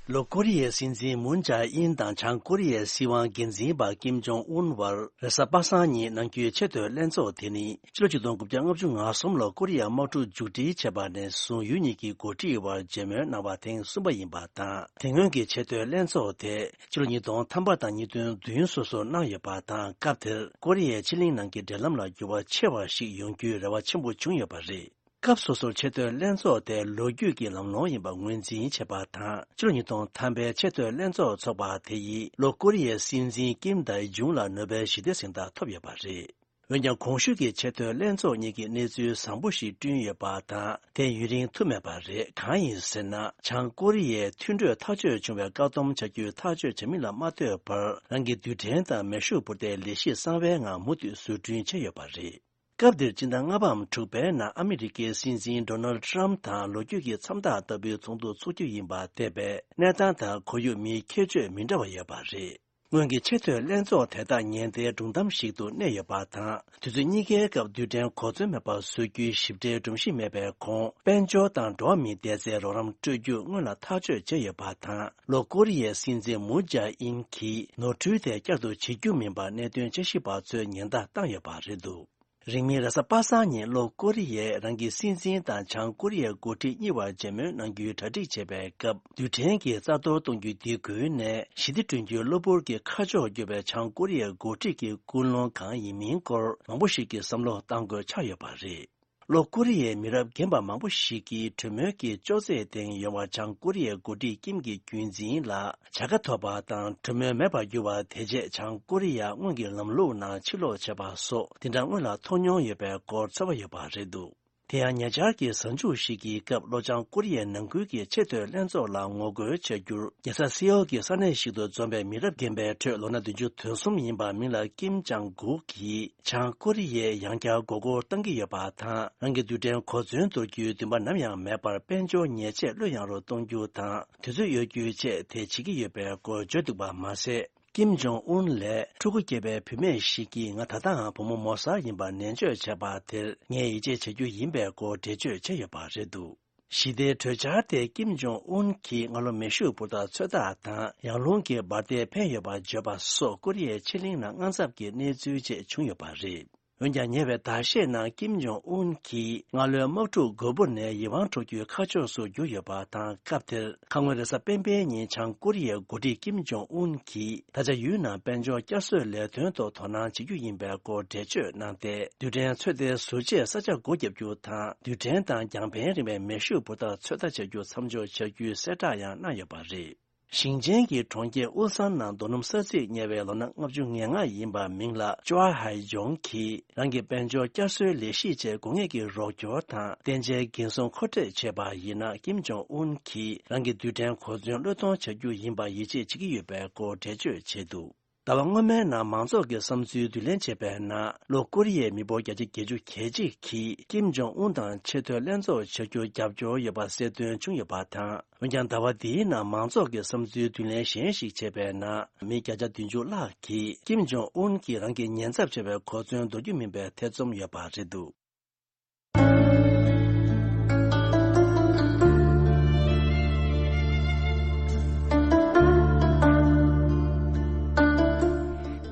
ལྷོ་ཀོ་རི་ཡའི་སྲིད་འཛིན་མུན་ཇཱ་ཨིན་དང་བྱང་ཀོ་རི་ཡའི་སྲིད་དབང་འགན་འཛིན་པ་ཀིམ་ཇོང་ཨུན་བར་རེས་གཟའ་པ་སངས་ཉིན་གནང་རྒྱུའི་ཆེས་མཐོའི་ལྷན་ཚོགས་དེ་ནི་ཕྱི་ལོ་ཆིག་སྟོང་དགུ་བརྒྱ་ལྔ་བཅུ་ང་གསུམ་ལོར་ཀོ་རི་ཡ་དམག་འཁྲུག་མཇུག་སྒྲིལ་བྱས་པ་ནས་བཟུང་ཡུལ་གཉིས་ཀྱི་འགོ་ཁྲིད་བར་མཇལ་མོལ་གནང་བ་ཐེངས་གསུམ་པ་ཡིན་པ་དང་། དེ་སྔོན་གྱི་ཆེས་མཐོའི་ལྷན་ཚོགས་དེ་ཕྱི་ལོ་ཉིས་སྟོང་ཐམ་པ་དང་ཉིས་སྟོང་བདུན་སོ་སོར་གནང་ཡོད་པ་དང་། སྐབས་དེར་ཀོ་རི་ཡའི་ཕྱེད་གླིང་ནང་གི་འབྲེལ་ལམ་ལ་འགྱུར་བ་ཆེ་བ་ཞིག་ཡོང་རྒྱུའི་རེ་བ་ཆེན་པོ་བྱུང་ཡོད་པ་རེད། སྐབས་སོ་སོར་ཆེས་མཐོའི་ལྷན་ཚོགས་དེ་ལོ་རྒྱུས་ཀྱི་ལམ་ལྷོང་ཡིན་པ་ངོས་འཛིན་བྱས་པ་དང་། ཕྱི་ལོ་ཉིས་སྟོང་ཐམ་པའི་ཆེས་མཐོའི་ལྷན་ཚོགས་འཚོགས་པ་དེ་ཡིས་ལྷོ་ཀོ་རི་ཡའི་སྲིད་འཛིན་ཀིམ་དང་ཇུང་ལ་ནོ་བེལ་ཞི་བདེ་གཟེངས་རྟགས་ཐོབ་ཡོད་པ་རེད། འོན་ཀྱང་གོང་ཞུས་ཀྱི་ཆེས་མཐོའི་ལྷན་ཚོགས་གཉིས་ཀྱིས་གནས་ཚུལ་བཟང་པོ་ཞིག་བསྐྲུན་ཡོད་པ་དང་། དེ་ཡུན་རིང་ཐུབ་མེད་པ་རེད། གང་ཡིན་ཟེར་ན། བྱང་ཀོ་རི་ཡས་མཐུན་གྲོས་ཐག་གཅོད་བྱུང་བའི་བཀག་སྡོམ་བྱ་རྒྱུའི་ཐག་གཅོད་བྱ་མིན་ལ་མ་ལྟོས་པར། རང་གི་རྡུལ་ཕྲན་དང་མེ་ཤུགས་འཕུར་མདེལ་ལས་གཞི་གསང་བའི་ངང་མུ་མཐུད་བཟོ་སྐྲུན་བྱས་ཡོད་པ་རེད། སྐབས་འདིར་སྤྱི་ཟླ་ལྔ་པའམ་དྲུག་པའི་ནང་ཨ་མི་རི་ཀའི་སྲིད་འཛིན་ཌོ་ནལ་ཌི་ཊརམ་ཕི་དང་ལོ་རྒྱུས་ཀྱི་མཚམས་རྟགས་ལྟ་བུའི་ཚོགས་འདུ་འཚོགས་རྒྱུ་ཡིན་པ་འདས་པས། གནས་སྟངས་དང་ཁོར་ཡུག་མིའི་ཁྱད་ཆོས་མི་འདྲ་བ་ཡོད་པ་རེད། སྔོན་གྱི་ཆེས་མཐོའི་ལྷན་ཚོགས་དེ་དག་ཉེན་བརྡའི་སྒྲུང་གཏམ་ཞིག་ཏུ་གནས་ཡོད་པ་དང་། དུས་ཚོད་གཉིས་ཀའི་སྐབས་རྡུལ་ཕྲན་གོ་མཚོན་མེད་པར་བཟོ་རྒྱུའི་ཞིབ་ཕྲའི་སྒྲོམ་གཞི་མེད་པའི་གོང་། དཔལ་འབྱོར་དང་འགྲོ་བ་མིའི་བདེ་རྩའི་རོགས་རམ་སྤྲོད་རྒྱུ་སྔོན་ལ་ཐག་གཅོད་བྱས་ཡོད་པ་དང་། ལྷོ་ཀོ་རི་ཡའི་སྲིད་འཛིན་མུན་ཇཱ་ཨིན་གྱིས་ནོར་འཁྲུལ་དེ་བསྐྱར་དུ་བྱེད་རྒྱུ་མིན་པར་གནད་དོན་དཔྱད་ཞིབ་པ་ཚོས་ཉེན་བརྡ་བཏང་ཡོད་པ་རེད་འདུག་རིང་མིན་རེས་གཟའ་པ་སངས་ཉིན་ལྷོ་ཀོ་རི་ཡས་རང་གི་སྲིད་འཛིན་དང་བྱང་ཀོ་རི་ཡའི་འགོ་ཁྲིད་གཉིས་བར་མཇལ་མོལ་གནང་རྒྱུའི་གྲ་སྒྲིག་བྱེད་པའི་སྐབས། རྡུལ་ཕྲན་གྱི་རྩ་གཏོར་གཏོང་རྒྱུའི་སྡིགས་སྐུལ་ནས་ཞི་བདེ་བསྐྲུན་རྒྱུའི་གློ་བུར་གྱི་ཁ་ཕྱོགས་བསྒྱུར་བའི་བྱང་ཀོ་རི་ཡའི་འགོ་ཁྲིད་ཀྱི་ཀུན་སློང་གང་ཡིན་མིན་སྐོར་མང་པོ་ཞིག་གིས་བསམ་བློ་གཏང་དགོས་ཆགས་ཡོད་པ་རེད། ལྷོ་ཀོ་རི་ཡའི་མི་རབས་རྒན་པ་མང་པོ་ཞིག་གིས་གྲོས་མོལ་གྱི་ཅོག་ཙེའི་སྟེང་ཡོང་བར་བྱང་ཀོ་རི་ཡའི་འགོ་ཁྲིད་ཀིམ་གྱི་རྒྱུན་འཛིན་ལ་བྱ་དགའ་ཐོབ་པ་དང་གྲོས་མོལ་མེད་པར་གྱུར་བ། དེ་རྗེས་བྱང་ཀོ་རི་ཡ་སྔོན་གྱི་ལམ་ལུགས་ནང་ཕྱིར་ལོག་བྱས་པ་སོགས་དེ་འདྲ་སྔོན་ལ་མཐོང་མྱོང་ཡོད་པའི་སྐོར་ཚོར་བ་ཡོད་པ་རེད་འདུག་དེ་ཡང་ཉེ་ཆར་གྱི་གཟའ་མཇུག་ཞིག་གི་སྐབས་ལྷོ་བྱང་ཀོ་རི་ཡའི་ནང་ཁུལ་གྱི་ཆེས་མཐོའི་ལྷན་ཚོགས་ལ་ངོ་རྒོལ་བྱ་རྒྱུར་རྒྱལ་ས་སེའོལ་གྱི་ས་གནས་ཤིག་ཏུ་འཛོམས་པའི་མི་རབས་རྒན་པའི་ཁྲོད་ལོ་ན་བདུན་ཅུ་དོན་གསུམ་ཡིན་པ་མིང་ལ་ཀིམ་ཅང་གུག་གིས། བྱང་ཀོ་རི་ཡས་ཡང་བསྐྱར་མགོ་སྐོར་གཏང་གི་ཡོད་པ་དང་། རང་གི་རྡུལ་ཕྲན་གོ་མཚོན་གཏོར་རྒྱུའི་འདུན་པ་ནམ་ཡང་མེད་པར། དཔལ་འབྱོར་ཉེས་ཆད་བློས་ཡངས་རུ་གཏོང་རྒྱུ་དང་དུས་ཚོད་གཡོལ་རྒྱུའི་ཆེད་དེ་བྱེད་ཀྱི་ཡོད་པའི་སྐོར་བརྗོད་འདུག་པ་མ་ཟད། ཀིམ་ཇོང་ཨུན་ལས་ཕྲུ་གུ་སྐྱེས་པའི་བུད་མེད་ཞིག་གིས་ང་ད་ལྟའང་བུ་མོ་མོ་གསར་ཡིན་པར་ནན་བརྗོད་བྱས་པ་དེར་ངས་ཡིད་ཆེས་བྱ་རྒྱུ་ཡིན་པའི་སྐོར་འགྲེལ་བརྗོད་བྱས་ཡོད་པ་རེད་འདུག་ཞི་བདེའི་གྲོས་འཆར་དེ་ཀིམ་ཇོང་ཨུན་གྱིས་སྔ་ལོ་མེ་ཤུགས་འཕུར་མདའ་ཚོད་ལྟ་དང་ཡར་ཀླུང་གི་འབར་མདེལ་འཕེན་ཡོད་པ་བརྗོད་པ་སོགས་ཀོ་རི་ཡའི་ཕྱེད་གླིང་ནང་དངངས་འཚབ་ཀྱི་གནས་ཚུལ་བཅས་བྱུང་ཡོད་པ་རེད། འོན་ཀྱང་ཉེ་བའི་ཟླ་ཤས་ནང་ཀིམ་ཇོང་ཨུན་གྱིས་སྔ་ལོའི་དམག་འཁྲུག་འགོས་པོ་ནས་ཡིད་དབང་འཕྲོག་རྒྱུའི་ཁ་ཕྱོགས་སུ་བསྒྱུར་ཡོད་པ་དང་། སྐབས་དེར་ཁ་སྔོན་རེས་གཟའ་སྤེན་པའི་ཉིན་བྱང་ཀོ་རི་ཡའི་འགོ་ཁྲིད་ཀིམ་ཇོང་ཨུན་གྱིས་ད་ཆ་ཡུལ་ནང་དཔལ་འབྱོར་བསྐྱར་གསོའི་ལས་དོན་ཐོག་དོ་སྣང་བྱེད་རྒྱུ་ཡིན་པའི་སྐོར་འགྲེལ་བརྗོད་གནང་སྟེ། རྡུལ་ཕྲན་ཚོད་ལྟའི་ཟུར་བཅད་ས་ཆ་སྒོ་བརྒྱབ་རྒྱུ་དང་། རྡུལ་ཕྲན་དང་རྒྱང་འཕེན་རིང་བའི་མེ་ཤུགས་འབར་ཐབས་ཚོད་ལྟ་བྱ་རྒྱུ་མཚམས་འཇོག་བྱ་རྒྱུའི་གསལ་བསྒྲགས་ཡང་གནང་ཡོད་པ་རེད། ཞིང་ཆེན་གྱི་གྲོང་ཁྱེར་ཨུ་སན་ནང་རྡོ་སྣུམ་ས་ཚིགས་ཉེ་བའི་ལོ་ན་ལྔ་བཅུ་ང་ལྔ་ཡིན་པ་མིང་ལ་ཅོ་ཧའེ་ཇོང་གིས་རང་གི་དཔལ་འབྱོར་བསྐྱར་གསོའི་ལས་གཞི་ཆེད་དགོས་ངེས་ཀྱི་རོགས་སྐྱོར་དང་བརྟན་ཆའི་འགན་སྲུང་མཁོ་སྤྲོད་བྱས་པ་ཡིན་ན། ཀིམ་ཇོང་ཨུན་གྱིས་རང་གི་རྡུལ་ཕྲན་གོ་མཚོན་བློས་གཏོང་བྱ་རྒྱུ་ཡིན་པ་ཡིད་ཆེས་བྱེད་ཀྱི་ཡོད་པའི་སྐོར་འགྲེལ་བརྗོད་བྱས་འདུག་ཟླ་བ་སྔོན་མའི་ནང་མང་ཚོགས་ཀྱི་བསམ་ཚུལ་བསྡུ་ལེན་བྱས་པའི་ནང་། ལྷོ་ཀོ་རི་ཡའི་མི་འབོར་བརྒྱ་ཆ་བརྒྱད་ཅུ་གྱ་གཅིག་གིས་ཀིམ་ཇོང་ཨུན་དང་ཆེས་མཐོའི་ལྷན་ཚོགས་བྱ་རྒྱུར་རྒྱབ་སྐྱོར་ཡོད་པ་གསལ་སྟོན་བྱུང་ཡོད་པ་དང་། འོན་ཀྱང་། ཟླ་བ་འདིའི་ནང་མང་ཚོགས་ཀྱི་བསམ་ཚུལ་བསྡུ་ལེན་གཞན་ཞིག་བྱས་པའི་ནང་། མི་བརྒྱ་ཆ་བདུན་ཅུ་ལྷག་གིས་ཀིམ་ཇོང་ཨུན་གྱིས་རང་གི་ཉེན་ཚབས་ཆེ་བའི་གོ་མཚོན་འདོར་རྒྱུ་མིན་པའི་ཐེ་ཚོམ་ཡོད་པ་རེད་འདུག་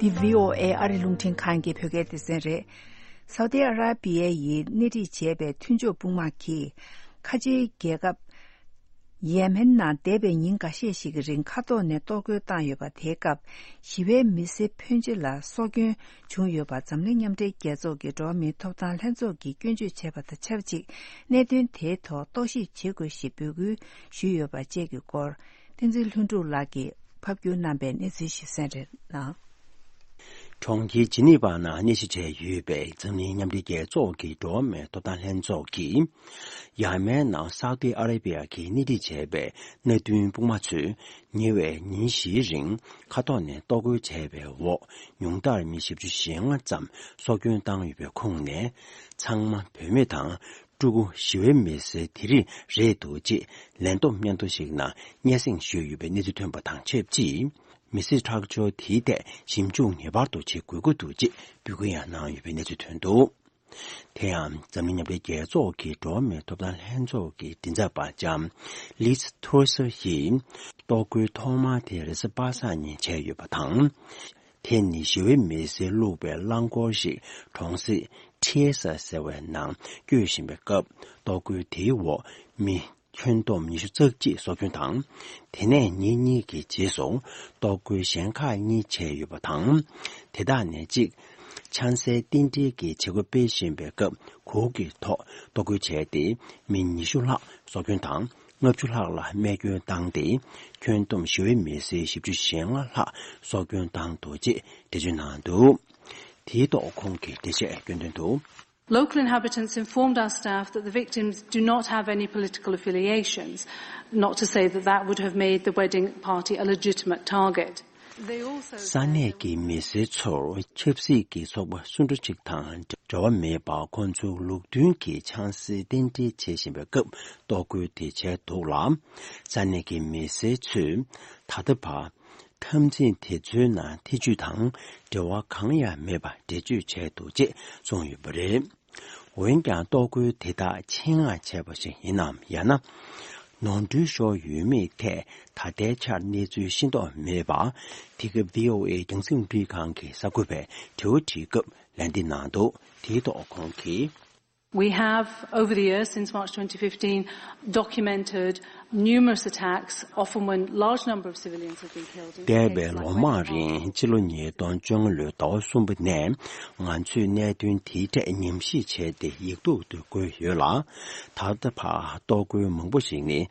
འདི་བྷི་ཨོ་ཨེ་ཨ་རི་རླུང་འཕྲིན་ཁང་གི་བོད་སྐད་སྡེ་ཚན་རེད། སའུ་ཏི་ཨ་ར་པི་ཡ་ཡིས་སྣེ་ཁྲིད་བྱས་པའི་མཐུན་ཕྱོགས་དཔུང་དམག་གིས། ཁ་ཆེའི་རྒྱལ་ཁབ་ཡེ་མེན་ནང་འདས་པའི་ཉིན་འགའ་ཤས་ཤིག་གི་རིང་མཁའ་ཐོག་ནས་གཏོར་རྒོལ་བཏང་ཡོད་པ། དེའི་སྐབས་ཞི་བའི་མི་སེར་ཕོན་ཆེ་ལ་སྲོག་སྐྱོན་བྱུང་ཡོད་པ། འཛམ་གླིང་མཉམ་འབྲེལ་རྒྱལ་ཚོགས་ཀྱི་འགྲོ་བ་མིའི་ཐོབ་ཐང་ལྷན་ཚོགས་ཀྱིས་སྐྱོན་བརྗོད་བྱས་པ་དང་ཆབས་ཅིག་གནད་དོན་དེའི་ཐོག་རྟོག་ཞིབ་བྱེད་དགོས་ཞེས་འབོད་སྐུལ་ཞུས་ཡོད་པ་བཅས་ཀྱི་སྐོར། བསྟན་འཛིན་ལྷུན་གྲུབ་ལགས་ཀྱིས་ཕབ་སྒྱུར་གནང་པའི་གནས་ཚུལ་ཞིག་གསན་རོགས་གནང་། གྲོང་ཁྱེར་ཇི་ནི་ཝ་ནང་གནས་གཞི་བྱས་ཡོད་པའི་འཛམ་གླིང་མཉམ་འབྲེལ་རྒྱལ་ཚོགས་ཀྱི་འགྲོ་བ་མིའི་ཐོབ་ཐང་ལྷན་ཚོགས་ཀྱིས། ཡ་མན་ནང་སའུ་ཏི་ཨ་ར་པི་ཡ་གིས་སྣེ་ཁྲིད་བྱས་པའི་མནའ་མཐུན་དཔུང་དམག་ཚོས་ཉེ་བའི་ཉིན་བཞིའི་རིང་མཁའ་ཐོག་ནས་གཏོར་རྒོལ་བྱས་པའི་འོག་ཉུང་མཐར་མི་བཞི་བཅུ་ཞེ་ལྔ་ཙམ་སྲོག་སྐྱོན་བཏང་ཡོད་པའི་ཁོངས་ནས། ཚང་མ་བུད་མེད་དང་ཕྲུ་གུ། ཞི་བའི་མི་སེར་དེ་རིགས་རེད་འདུག་ཅེས་ལན་བསྡོམས་སྙན་ཐོ་ཞིག་ནང་སྙན་སེང་ཞུས་ཡོད་པའི་གནས་ཚུལ་ཐོན་པ་དང་ཆབས་ཅིག་མི་སེར་ཁྲག་སྦྱོར་དེའི་ཐད་ཞིབ་འཇུག་ངེས་པར་དུ་བྱེད་དགོས་ཀྱི་འདུག་ཅེས་འབོད་སྐུལ་ཡང་གནང་ཡོད་པའི་གནས་ཚུལ་ཐོན་འདུག་དེ་ཡང་འཛམ་གླིང་མཉམ་འབྲེལ་རྒྱལ་ཚོགས་ཀྱི་འགྲོ་བ་མིའི་ཐོབ་ཐང་ལྷན་ཚོགས་ཀྱི་མགྲིན་ཚབ་པ་ལྕམ་ལིས་ཐོར་སར་ཡིས། གཏོར་རྒོལ་ཐོག་མ་དེ་རེས་གཟའ་པ་སངས་ཉིན་བྱས་ཡོད་པ་དང་། དེ་ནི་ཞི་བའི་མི་སེར་བླུགས་པའི་རླངས་འཁོར་ཞིག་གྲོང་གསེབ་ཁྲི་ཨེ་ས་ཟེར་བའི་ནང་སྐྱོད་བཞིན་པའི་སྐབས། གཏོར་རྒོལ་དེའི་འོག་མི་ཁྱོན་བསྡོམས་ཉི་ཤུ་རྩ་གཅིག་སྲོག་སྐྱོན་དང་། དེ་ནས་ཉིན་གཉིས་ཀྱི་རྗེས་སུ་གཏོར་རྒོལ་གཞན་ཁག་གཉིས་བྱས་ཡོད་པ་དང་། དེ་དག་ནས་གཅིག་ཆང་སའི་རྟེན་འབྲེལ་གྱི་བྱེད་སྒོ་སྤེལ་བཞིན་པའི་སྐབས་གུར་གྱི་ཐོག་གཏོར་རྒོལ་བྱས་ཏེ། མི་ཉི་ཤུ་ལྷག་སྲོག་སྐྱོན་དང་། ལྔ་བཅུ་ལྷག་ལ་རྨས་སྐྱོན་བཏང་སྟེ། ཁྱོན་བསྡོམས་ཞི་བའི་མི་སེར་བཞི་བཅུ་ཞེ་ལྔ་ལྷག་སྲོག་སྐྱོན་བཏང་འདུག་ཅེས་འགྲེལ་བརྗོད་གནང་འདུག་དེའི་ཐོག་ཁོང་གིས་འགྲེལ་བཤད་སྐྱོན་དོན་དུ། Local inhabitants informed our staff that the victims do not have any political affiliations, not to say that that would have made the wedding party a legitimate target. They also said ས་གནས་ཀྱི་མི་སེར་ཚོར་ཆབ་སྲིད་ཀྱི་ཚོགས་པ་སུ་འདྲ་ཅིག་དང་འབྲེལ་བ་མེད་པར། ཁོང་ཚོའི་ལུགས་མཐུན་གྱི་ཆང་སའི་རྟེན་འབྲེལ་བྱེད་བཞིན་པའི་སྐབས། གཏོར་རྒོལ་དེ་བྱས་འདུག་ལ། ས་གནས་ཀྱི་མི་སེར་ཚོས་ད་ལྟ་བར་འཐབ་འཛིང་དེ་ཚོའི་ནང་ཐེ་བྱུས་དང་འབྲེལ་བ་གང་ཡང་མེད་པ་འགྲེལ་བརྗོད་བྱས་འདུག་ཅེས་གསུངས་ཡོད་པ་རེད། འོན་ཀྱང་། གཏོར་རྒོལ་དེ་དག་ཆེད་མངགས་བྱས་པ་ཞིག་ཡིན་ནམ། ཡང་ན་ནོར་འཁྲུལ་ཤོར་ཡོད་མེད་ཐད་ད་ལྟའི་ཆར་གནས་ཚུལ་ཤེས་རྟོགས་མེད་པ། འདི་ག་བྷི་ཨོ་ཨེ་རྒྱང་སྲིང་འཕྲིན་ཁང་གི་གསར་འགོད་པས་དྲི་བ་དྲིས་སྐབས་ལན་འདེབས་གནང་འདུག་དེའི་ཐོག་ཁོང་གིས། We have, over the years since March twenty fifteen, documented numerous attacks, often when large number of civilians have been killed in འདས་པའི་ལོ་མང་རིང་། སྤྱི་ལོ་ཉིས་སྟོང་བཅོ་ལྔ་ལོའི་ཟླ་བ་གསུམ་པ་ནས་ང་ཚོས་གནད་དོན་དེའི་ཐད་ཉམས་ཞིབ་བྱས་ཏེ་ཡིག་ཐོག་ཏུ་བཀོད་ཡོད་ལ། ད་ལྟ་བར་གཏོར་རྒོལ་མང་པོ་ཞིག་ནི་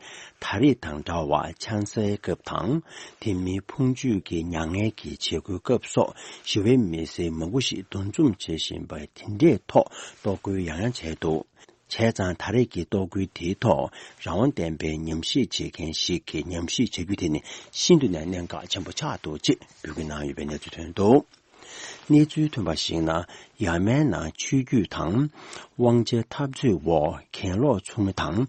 ད་རེས་དང་འདྲ་བར་ཆང་སའི་སྐབས་དང་། དེ་མིན་ཕུང་མཆོད་ཀྱི་མྱ་ངན་གྱི་བྱེད་སྒོའི་སྐབས་སོགས་ཞི་བའི་མི་སེར་མང་པོ་ཞིག་འདུ་འཛོམས་བྱེད་བཞིན་པ་དེ་འདྲའི་ཐོག་གཏོར་རྒོལ་ཡང་ཡང་བྱས་འདུག་བྱས་ཙང་ད་རེས་ཀྱི་གཏོར་རྒོལ་དེའི་ཐོག་རང་དབང་ལྡན་པའི་ཉམས་ཞིབ་བྱེད་མཁན་ཞིག་གིས་ཉམས་ཞིབ་བྱ་རྒྱུ་དེ་ནི་ཤིན་ཏུ་ནས་གནད་འགག་ཆེན་པོ་ཆགས་འདུག་ཅེས་འབོད་སྐུལ་གནང་ཡོད་པའི་གནས་ཚུལ་ཐོན་འདུག་གནས་ཚུལ་ཐོན་པར་གཞིགས་ན། ཡ་མན་ནང་ཆོས་བརྒྱུད་དང་དབང་ཆའི་འཐབ་རྩོད་འོག་གྱེན་ལོག་ཚོགས་མི་དང་།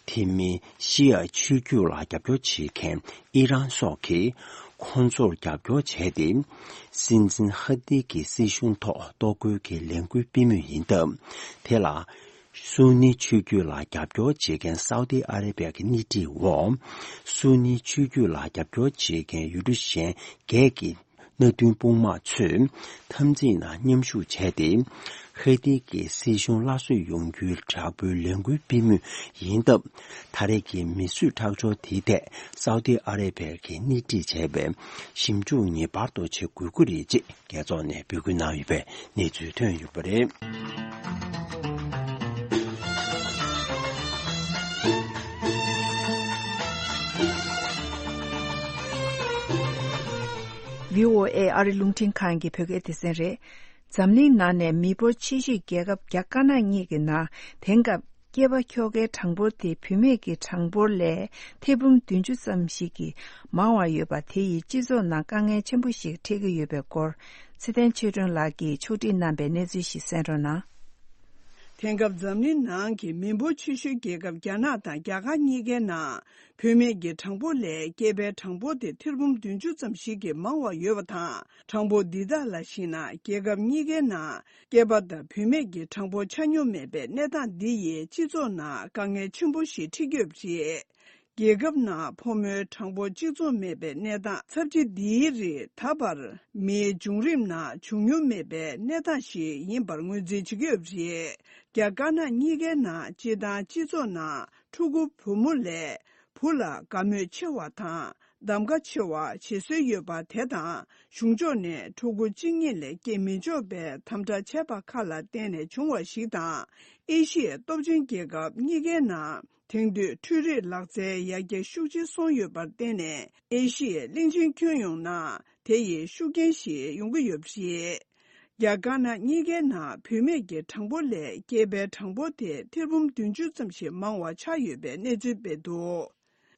དེ་མིན་ཤི་ཡ་ཆོས་བརྒྱུད་ལ་རྒྱབ་སྐྱོར་བྱེད་མཁན་ཨི་རན་སོགས་ཀྱིས་ཁོང་ཚོར་རྒྱབ་སྐྱོར་བྱས་ཏེ། སྲིད་འཛིན་ཧ་ཏི་གི་སྲིད་གཞུང་ཐོག་གཏོར་རྒོལ་གྱི་ལས་འགུལ་སྤེལ་མུས་ཡིན་སྟབས། དེ་ལ། སུ་ནི་ཆོས་བརྒྱུད་ལ་རྒྱབ་སྐྱོར་བྱེད་མཁན་སའུ་ཏི་ཨ་ར་པི་ཡ་གི་སྣེ་ཁྲིད་འོག་སུ་ནི་ཆོས་བརྒྱུད་ལ་རྒྱབ་སྐྱོར་བྱེད་མཁན་ཡུལ་གྲུ་གཞན་བརྒྱད་ཀྱི་མནའ་མཐུན་དཔུང་དམག་ཚོས་འཐབ་འཛིང་ནང་མཉམ་ཞུགས་བྱས་ཏེ། ཧེ་ཏི་གི་སྲིད་གཞུང་སླར་གསོ་ཡོང་རྒྱུའི་དྲག་པོའི་ལས་འགུལ་སྤེལ་མུས་ཡིན་སྟབས། ད་རེས་ཀྱི་མི་གསོད་ཁྲག་སྦྱོར་དེའི་ཐད་སའུ་ཏི་ཨ་རེ་བྷི་ཡ་གིས་སྣེ་ཁྲིད་བྱས་པའི་ཞིབ་འཇུག་ངེས་པར་དུ་བྱེད་དགོས་ཀྱི་རེད་ཅེས་རྒྱལ་ཚོགས་ནས་འབོད་སྐུལ་གནང་ཡོད་པའི་གནས་ཚུལ་ཐོན་ཡོད་པ་རེད། བྷི་ཨོ་ཨེ་ཨ་རི་རླུང་འཕྲིན་ཁང་གི་བོད་སྐད་སྡེ་ཚན་རེད། འཛམ་གླིང་ནང་ནས་མི་འབོར་ཆེ་ཤོས་རྒྱལ་ཁབ་རྒྱ་དཀར་ནག་གཉིས་ཀྱི་ནང་དེང་སྐབས་སྐྱེས་པ་ཁྱོ་གའི་གྲངས་འབོར་དེ་བུད་མེད་ཀྱི་གྲངས་འབོར་ལས་ཐེར་འབུམ་བདུན་ཅུ་ཙམ་ཞིག་གིས་མང་བ་ཡོད་པ་དེ་ཡིས་སྤྱི་ཚོགས་ནང་དཀའ་ངལ་ཆེན་པོ་ཞིག་འཕྲད་ཀྱི་ཡོད་པའི་སྐོར་ཚེ་བརྟན་ཆོས་སྒྲོན་ལགས་ཀྱིས་ཕྱོགས་སྒྲིག་གནང་པའི་གནས་ཚུལ་ཞིག་གསན་རོགས་གནང་། དེང་སྐབས་འཛམ་གླིང་ནང་གི་མི་འབོར་ཆེ་ཤོས་རྒྱལ་ཁབ་རྒྱ་ནག་དང་རྒྱ་གར་གཉིས་ཀའི་ནང་བུད་མེད་ཀྱི་གྲངས་འབོར་ལས་སྐྱེས་པའི་གྲངས་འབོར་དེ་ཐེར་འབུམ་བདུན་ཅུ་ཙམ་ཞིག་གིས་མང་བ་ཡོད་པ་དང་། གྲངས་འབོར་འདི་དག་ལ་གཞིགས་ན་རྒྱལ་ཁབ་གཉིས་ཀའི་ནང་སྐྱེས་པ་དང་བུད་མེད་ཀྱི་གྲངས་འབོར་ཆ་སྙོམས་མེད་པའི་གནས་སྟངས་འདི་ཡིས་སྤྱི་ཚོགས་ནང་དཀའ་ངལ་ཆེན་པོ་ཞིག་འཕྲད་ཀྱི་ཡོད་པ་རེད། རྒྱལ་ཁབ་ནང་ཕོ་མོའི་གྲངས་འབོར་གཅིག་མཚུངས་མེད་པའི་གནས་སྟངས་ཚབས་ཆེ་འདིའི་རིགས་ད་བར་མིའི་བྱུང་རིམ་ནང་བྱུང་མྱོང་མེད་པའི་གནས་སྟངས་ཤིག་ཡིན་པར་ངོས་འཛིན་བྱེད་ཀྱི་ཡོད་པ་རེད། རྒྱ་དཀར་ནག་གཉིས་ཀའི་ནང་སྤྱིར་བཏང་སྤྱི་ཚོགས་ནང་ཕྲུ་གུ་བུ་མོ་ལས་བུ་ལ་དགའ་མོས་ཆེ་བ་དང་གདམ་ག་ཆེ་བ་བྱེད་སྲོལ་ཡོད་པ་དེ་དང་། གཞུང་ཕྱོགས་ནས་ཕྲུ་གུ་གཅིག་གཉིས་ལས་སྐྱེ་མི་ཆོག་པའི་དམ་དྲག་བྱས་པ་ཁག་ལ་བརྟེན་ནས་བྱུང་བ་ཞིག་དང་། ཨེ་ཤི་ཡའི་སྟོབས་ཆེན་རྒྱལ་ཁབ་གཉིས་ཀའི་ནང་དེང་དུས་འཕྲུལ་རིག་ལག་རྩལ་ཡར་རྒྱས་ཤུགས་ཆེ་སོང་ཡོད་པར་བརྟེན་ནས། ཨེ་ཤི་ཡའི་གླིང་ཆེན་ཁྱོན་ཡོངས་ནང་དེ་ཡི་ཤུགས་རྐྱེན་ཞིག་ཡོང་གི་ཡོད་པ་རེད། རྒྱ་དཀར་ནག་གཉིས་ཀའི་ནང་བུད་མེད་ཀྱི་གྲངས་འབོར་ལས་སྐྱེས་པའི་གྲངས་འབོར་དེ་ཐེར་འབུམ་བདུན་ཅུ་ཙམ་ཞིག་མང་བ་ཆགས་ཡོད་པའི་གནས་ཚུལ་སྤེལ་འདུག་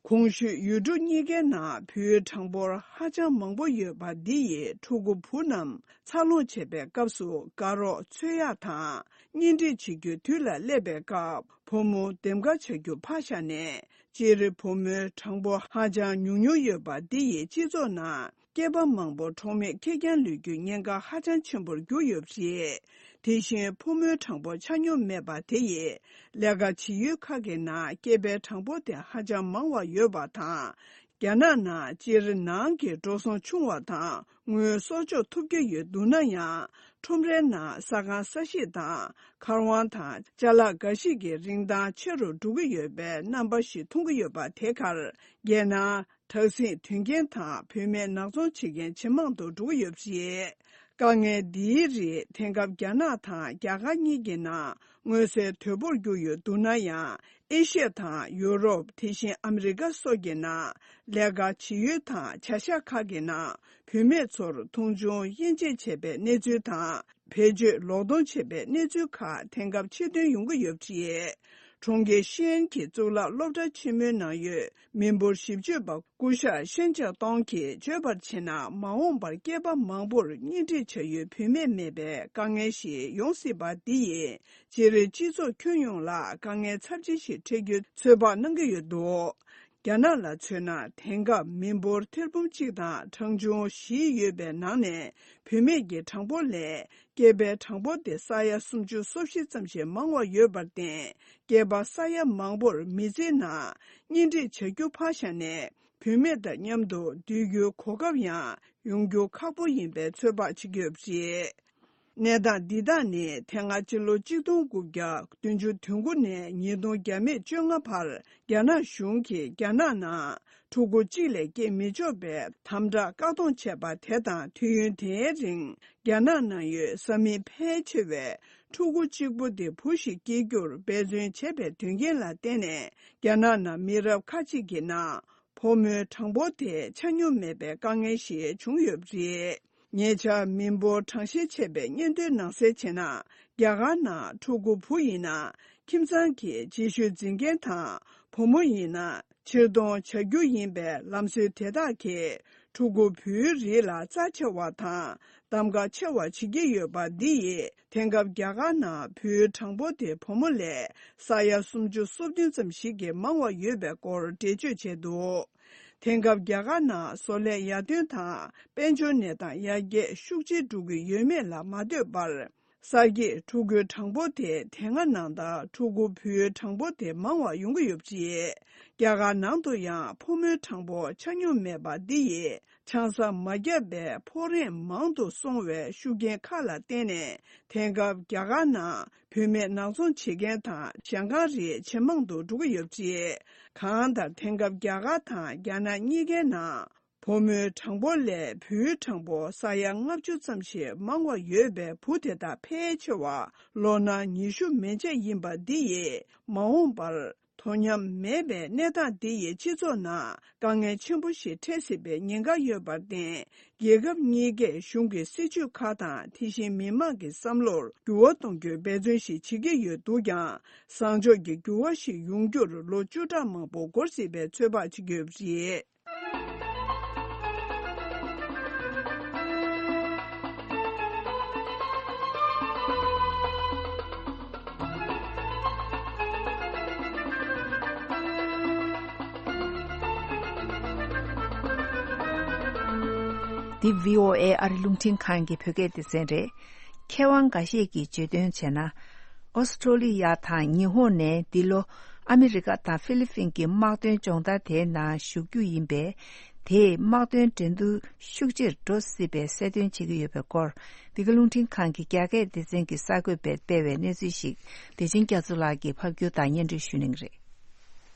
གོང་ཞུས་ཡུལ་གྲུ་གཉིས་ཀའི་ནང་བུའི་གྲངས་འབོར་ཧ་ཅང་མང་པོ་ཡོད་པ་འདི་ཡིས་ཕྲུ་གུ་བུ་རྣམས་འཚར་ལོངས་བྱེད་པའི་སྐབས་སུ་དགའ་རོགས་འཚོལ་ཡག་དང་། གཉེན་སྒྲིག་བྱེད་རྒྱུ་དུས་ལ་སླེབས་པའི་སྐབས་བུ་མོ་འདེམས་ཀ་བྱ་རྒྱུ་ཕར་བཞག་ནས། སྤྱིར་བུ་མོའི་གྲངས་འབོར་ཧ་ཅང་ཉུང་ཉུང་ཡོད་པ་འདི་ཡིས་སྤྱི་ཚོགས་ནང་སྐྱེས་པ་མང་པོ་གྲོགས་མེད་ཁེར་རྐྱང་ལུས་རྒྱུའི་ཉེན་ཁ་ཧ་ཅང་ཆེན་པོར་གྱུར་ཡོད་པ་རེད། དེ་བཞིན་ཕོ་མོའི་གྲངས་འབོར་ཆ་སྙོམས་མེད་པ་དེ་ཡིས་ལས་ཀ་བྱེད་ཡུལ་ཁག་གི་ནང་སྐྱེས་པའི་གྲངས་འབོར་དེ་ཧ་ཅང་མང་བ་ཡོད་པ་དང་། རྒྱ་ནག་ནང་སྤྱིར་ནང་གི་འགྲོ་སོང་ཆུང་བ་དང་དངུལ་གསོག་འཇོག་ཐུབ་ཀྱི་ཡོད་འདུག་ན་ཡང་། ཁྲོམ་རའི་ནང་ས་ཁང་ས་གཞི་དང་མཁར་དབང་དང་ཅ་ལག་འགའ་ཞིག་གི་རིན་ཐང་ཆེ་རུ་འགྲོ་གི་ཡོད་པའི་རྣམ་པ་ཞིག་མཐོང་གི་ཡོད་པ་དེ་གར། རྒྱལ་ནང་དྲག་ཟིང་དོན་རྐྱེན་དང་བུད་མེད་ནག་ཚོང་བྱེད་མཁན་ཇེ་མང་དུ་འགྲོ་གི་ཡོད་པ་རེད། དཀའ་ངལ་འདིའི་རིགས་དེང་སྐབས་རྒྱ་ནག་དང་རྒྱ་གར་གཉིས་ཀྱི་ནང་མངོན་གསལ་དོད་པོར་གྱུར་ཡོད་འདུག་ན་ཡང་། ཨེ་ཤི་ཡ་དང་ཡུ་རོབ། དེ་བཞིན་ཨ་མི་རི་ཀ་སོགས་ཀྱི་ནང་ལས་ཀ་བྱེད་ཡུལ་དང་བྱ་གཞག་ཁག་གི་ནང་བུད་མེད་ཚོར་མཐོང་ཆུང་དབྱེ་འབྱེད་བྱས་པའི་གནས་ཚུལ་དང་། བེད་སྤྱོད་ལོག་གཏོང་བྱས་པའི་གནས་ཚུལ་ཁག་དེང་སྐབས་ཆེད་འདོན་ཡོང་གི་ཡོད་པ་རེད། གྲོང་ཁྱེར་ཤེན་གྱི་གཙུག་ལག་སློབ་གྲྭ་ཆེན་མོའི་ནང་ཡོད་མི་འབོར་བཞི་བཅུ་པ་སྐུ་ཞབས་ཤན་ཅང་ཏོང་གིས་བརྗོད་པར་བྱས་ན། མ་འོངས་པར་སྐྱེས་པ་མང་པོར་གཉེན་སྒྲིག་བྱ་ཡུལ་བུད་མེད་མེད་པའི་དཀའ་ངལ་ཞིག་ཡོང་སྲིད་པ་འདི་ཡིས། སྤྱིར་སྤྱི་ཚོགས་ཁྱོན་ཡོངས་ལ་དཀའ་ངལ་ཚབས་ཆེ་ཞིག་འཕྲད་རྒྱུ་ཚོད་དཔག་གནང་གི་ཡོད་འདུག་རྒྱ་ནག་ལ་མཚོན་ན། དེང་སྐབས་མི་འབོར་ཐེར་འབུམ་གཅིག་དང་གྲངས་ཆུང་བཞི་ཡོད་པའི་ནང་ནས། བུད་མེད་ཀྱི་གྲངས་འབོར་ལས་སྐྱེས་པའི་གྲངས་འབོར་དེ་ས་ཡ་སུམ་ཅུ་སོ་བཞི་ཙམ་ཞིག་མང་བ་ཡོད་པར་བརྟེན། སྐྱེས་པ་ས་ཡ་མང་པོར་མི་ཚེའི་ནང་གཉེན་སྒྲིག་བྱ་རྒྱུ་ཕར་བཞག་ནས། བུད་མེད་དང་མཉམ་དུ་སྡོད་རྒྱུའི་གོ་སྐབས་ཡང་ཡོང་རྒྱུ་ཁག་པོ་ཡིན་པའི་ཚོད་དཔག་བྱེད་ཀྱི་ཡོད་པ་རེད། གནས་སྟངས་འདི་དག་ནི་དེ་སྔ་ཕྱི་ལོ་གཅིག་སྟོང་དགུ་བརྒྱ་བདུན་ཅུ་དོན་དགུ་ནས་ཉིས་སྟོང་བརྒྱ་མེད་བཅོ་ལྔ་བར་རྒྱ་ནག་གཞུང་གིས་རྒྱ་ནག་ནང་ཕྲུ་གུ་གཅིག་ལས་སྐྱེ་མི་ཆོག་པའི་དམ་དྲག་བཀག་སྡོམ་བྱས་པ་དེ་དང་། དུས་ཡུན་དེའི་རིང་རྒྱ་ནག་ནང་ཡོད་ས་མིག་ཕལ་ཆེ་བས་ཕྲུ་གུ་གཅིག་པུ་དེ་བུ་ཞིག་སྐྱེ་རྒྱུར་འབད་བརྩོན་བྱས་པའི་དོན་རྐྱེན་ལ་བརྟེན་ནས། རྒྱ་ནག་ནང་མི་རབས་ཁ་ཅིག་གི་ནང་ཕོ་མོའི་གྲངས་འབོར་དེ་ཆ་སྙོམས་མེད་པའི་དཀའ་ངལ་ཞིག་བྱུང་ཡོད་པ་རེད། ཉེ་ཆར་མི་འབོར་གྲངས་བཤེར་བྱས་པའི་སྙན་ཐོའི་ནང་གསལ་བྱས་ན། རྒྱ་གར་ནང་ཕྲུ་གུ་བུ་ཡིན་ན་ཁྱིམ་ཚང་གི་རྗེས་ཤུལ་འཛིན་མཁན་དང་། བུ་མོ་ཡིན་ན་ཕྱིར་གཏོང་བྱ་རྒྱུ་ཡིན་པའི་ལམ་སྲོལ་དེ་དག་གིས་ཕྲུ་གུ་བུའི་རིགས་ལ་རྩ་ཆེ་བ་དང་གདམ་ག་ཆེ་བ་བྱེད་ཀྱི་ཡོད་པ་འདི་ཡིས། དེང་སྐབས་རྒྱ་གར་ནང་བུའི་གྲངས་འབོར་དེ་བུ་མོ་ལས་ས་ཡ་སུམ་ཅུ་སོ་བདུན་ཙམ་ཞིག་གིས་མང་བ་ཡོད་པའི་སྐོར་འགྲེལ་བརྗོད་བྱས་འདུག་དེང་སྐབས་རྒྱ་གར་ནང་བཟོ་ལས་ཡར་ཐོན་དང་། དཔལ་འབྱོར་གནས་སྟངས་ཡར་རྒྱས་ཤུགས་ཆེ་འགྲོ་གི་ཡོད་མེད་ལ་མ་ལྟོས་པར། གསར་སྐྱེས་ཕྲུ་གུའི་གྲངས་འབོར་དེ་དེ་སྔ་ནང་ལྟར་ཕྲུ་གུ་བུའི་གྲངས་འབོར་དེ་མང་བ་ཡོང་གི་ཡོད་པ་རེད། རྒྱ་གར་ནང་དུ་ཡང་ཕོ་མོའི་གྲངས་འབོར་ཆ་སྙོམས་མེད་པ་འདི་ཡིས་ཆང་ས་མ་བརྒྱབ་པའི་ཕོ་རེངས་མང་དུ་སོང་བའི་ཤུགས་རྐྱེན་ཁག་ལ་བརྟེན་ནས། དེང་སྐབས་རྒྱ་གར་ནང་བུད་མེད་ནག་ཚོང་བྱེད་མཁན་དང་ཞང་ཁང་རིགས་ཇེ་མང་དུ་འགྲོ་གི་ཡོད་པ་རེད། གང་ལྟར་དེང་སྐབས་རྒྱ་གར་དང་རྒྱ་ནག་གཉིས་ཀའི་ནང་ཕོ་མོའི་གྲངས་འབོར་ལས་བུའི་གྲངས་འབོར་ས་ཡ་ལྔ་བཅུ་ཙམ་ཞིག་མང་བ་ཡོད་པའི་བུ་དེ་དག་ཕལ་ཆེ་བ་ལོ་ན་ཉི་ཤུ་མན་ཆད་ཡིན་པ་འདི་ཡིས་མ་འོངས་པར་དོ་མཉམ་མེད་པའི་གནས་སྟངས་འདི་ཡིས་སྤྱི་ཚོགས་ནང་དཀའ་ངལ་ཆེན་པོ་ཞིག་འཕྲད་སྲིད་པའི་ཉེན་ཁ་ཡོད་པར་བརྟེན། རྒྱལ་ཁབ་གཉིས་ཀས་གཞུང་གི་སྲིད་ཇུས་ཁག་དང་དེ་བཞིན་མི་མང་གི་བསམ་བློར་འགྱུར་བ་གཏོང་རྒྱུའི་འབད་བརྩོན་ཞིག་བྱེད་ཀྱི་ཡོད་འདུག་ཀྱང་། བཟང་ཕྱོགས་ཀྱི་འགྱུར་བ་ཞིག་ཡོང་རྒྱུར་ལོ་བཅུ་ཕྲག་མང་པོ་འགོར་སྲིད་པའི་ཚོད་དཔག་བྱེད་ཀྱི་ཡོད་པ་རེད། འདི་བྷི་ཨོ་ཨེ་ཨ་རི་རླུང་འཕྲིན་ཁང་གི་བོད་སྐད་སྡེ་ཚན་རེད། མཁས་དབང་འགའ་ཤས་ཀྱིས་བརྗོད་དོན་བྱས་ན། ཨོ་སི་ཀྲོ་ལི་ཡ་དང་ཉི་ཧོང་ནས་འདི་ལོ་ཨ་མི་རི་ཀ་དང་ཧྥི་ལི་ཕིན་གྱི་དམག་དོན་སྦྱོང་བརྡར་དེའི་ནང་ཞུགས་རྒྱུ་ཡིན་པས། དེས་དམག་དོན་འགྲན་བསྡུར་ཤུགས་ཆེར་འགྲོ་སྲིད་པའི་གསལ་སྟོན་བྱེད་ཀྱི་ཡོད་པའི་སྐོར། འདི་ག་རླུང་འཕྲིན་ཁང་གི་རྒྱ་སྐད་སྡེ་ཚན་གྱི་གསར་འགོད་པས་སྤེལ་བའི་གནས་ཚུལ་ཞིག་བདེ་ཆེན་རྒྱ་མཚོ་ལགས་ཀྱིས་ཕབ་སྒྱུར་དང་སྙན་སྒྲོན་ཞུ་གནང་གི་རེད།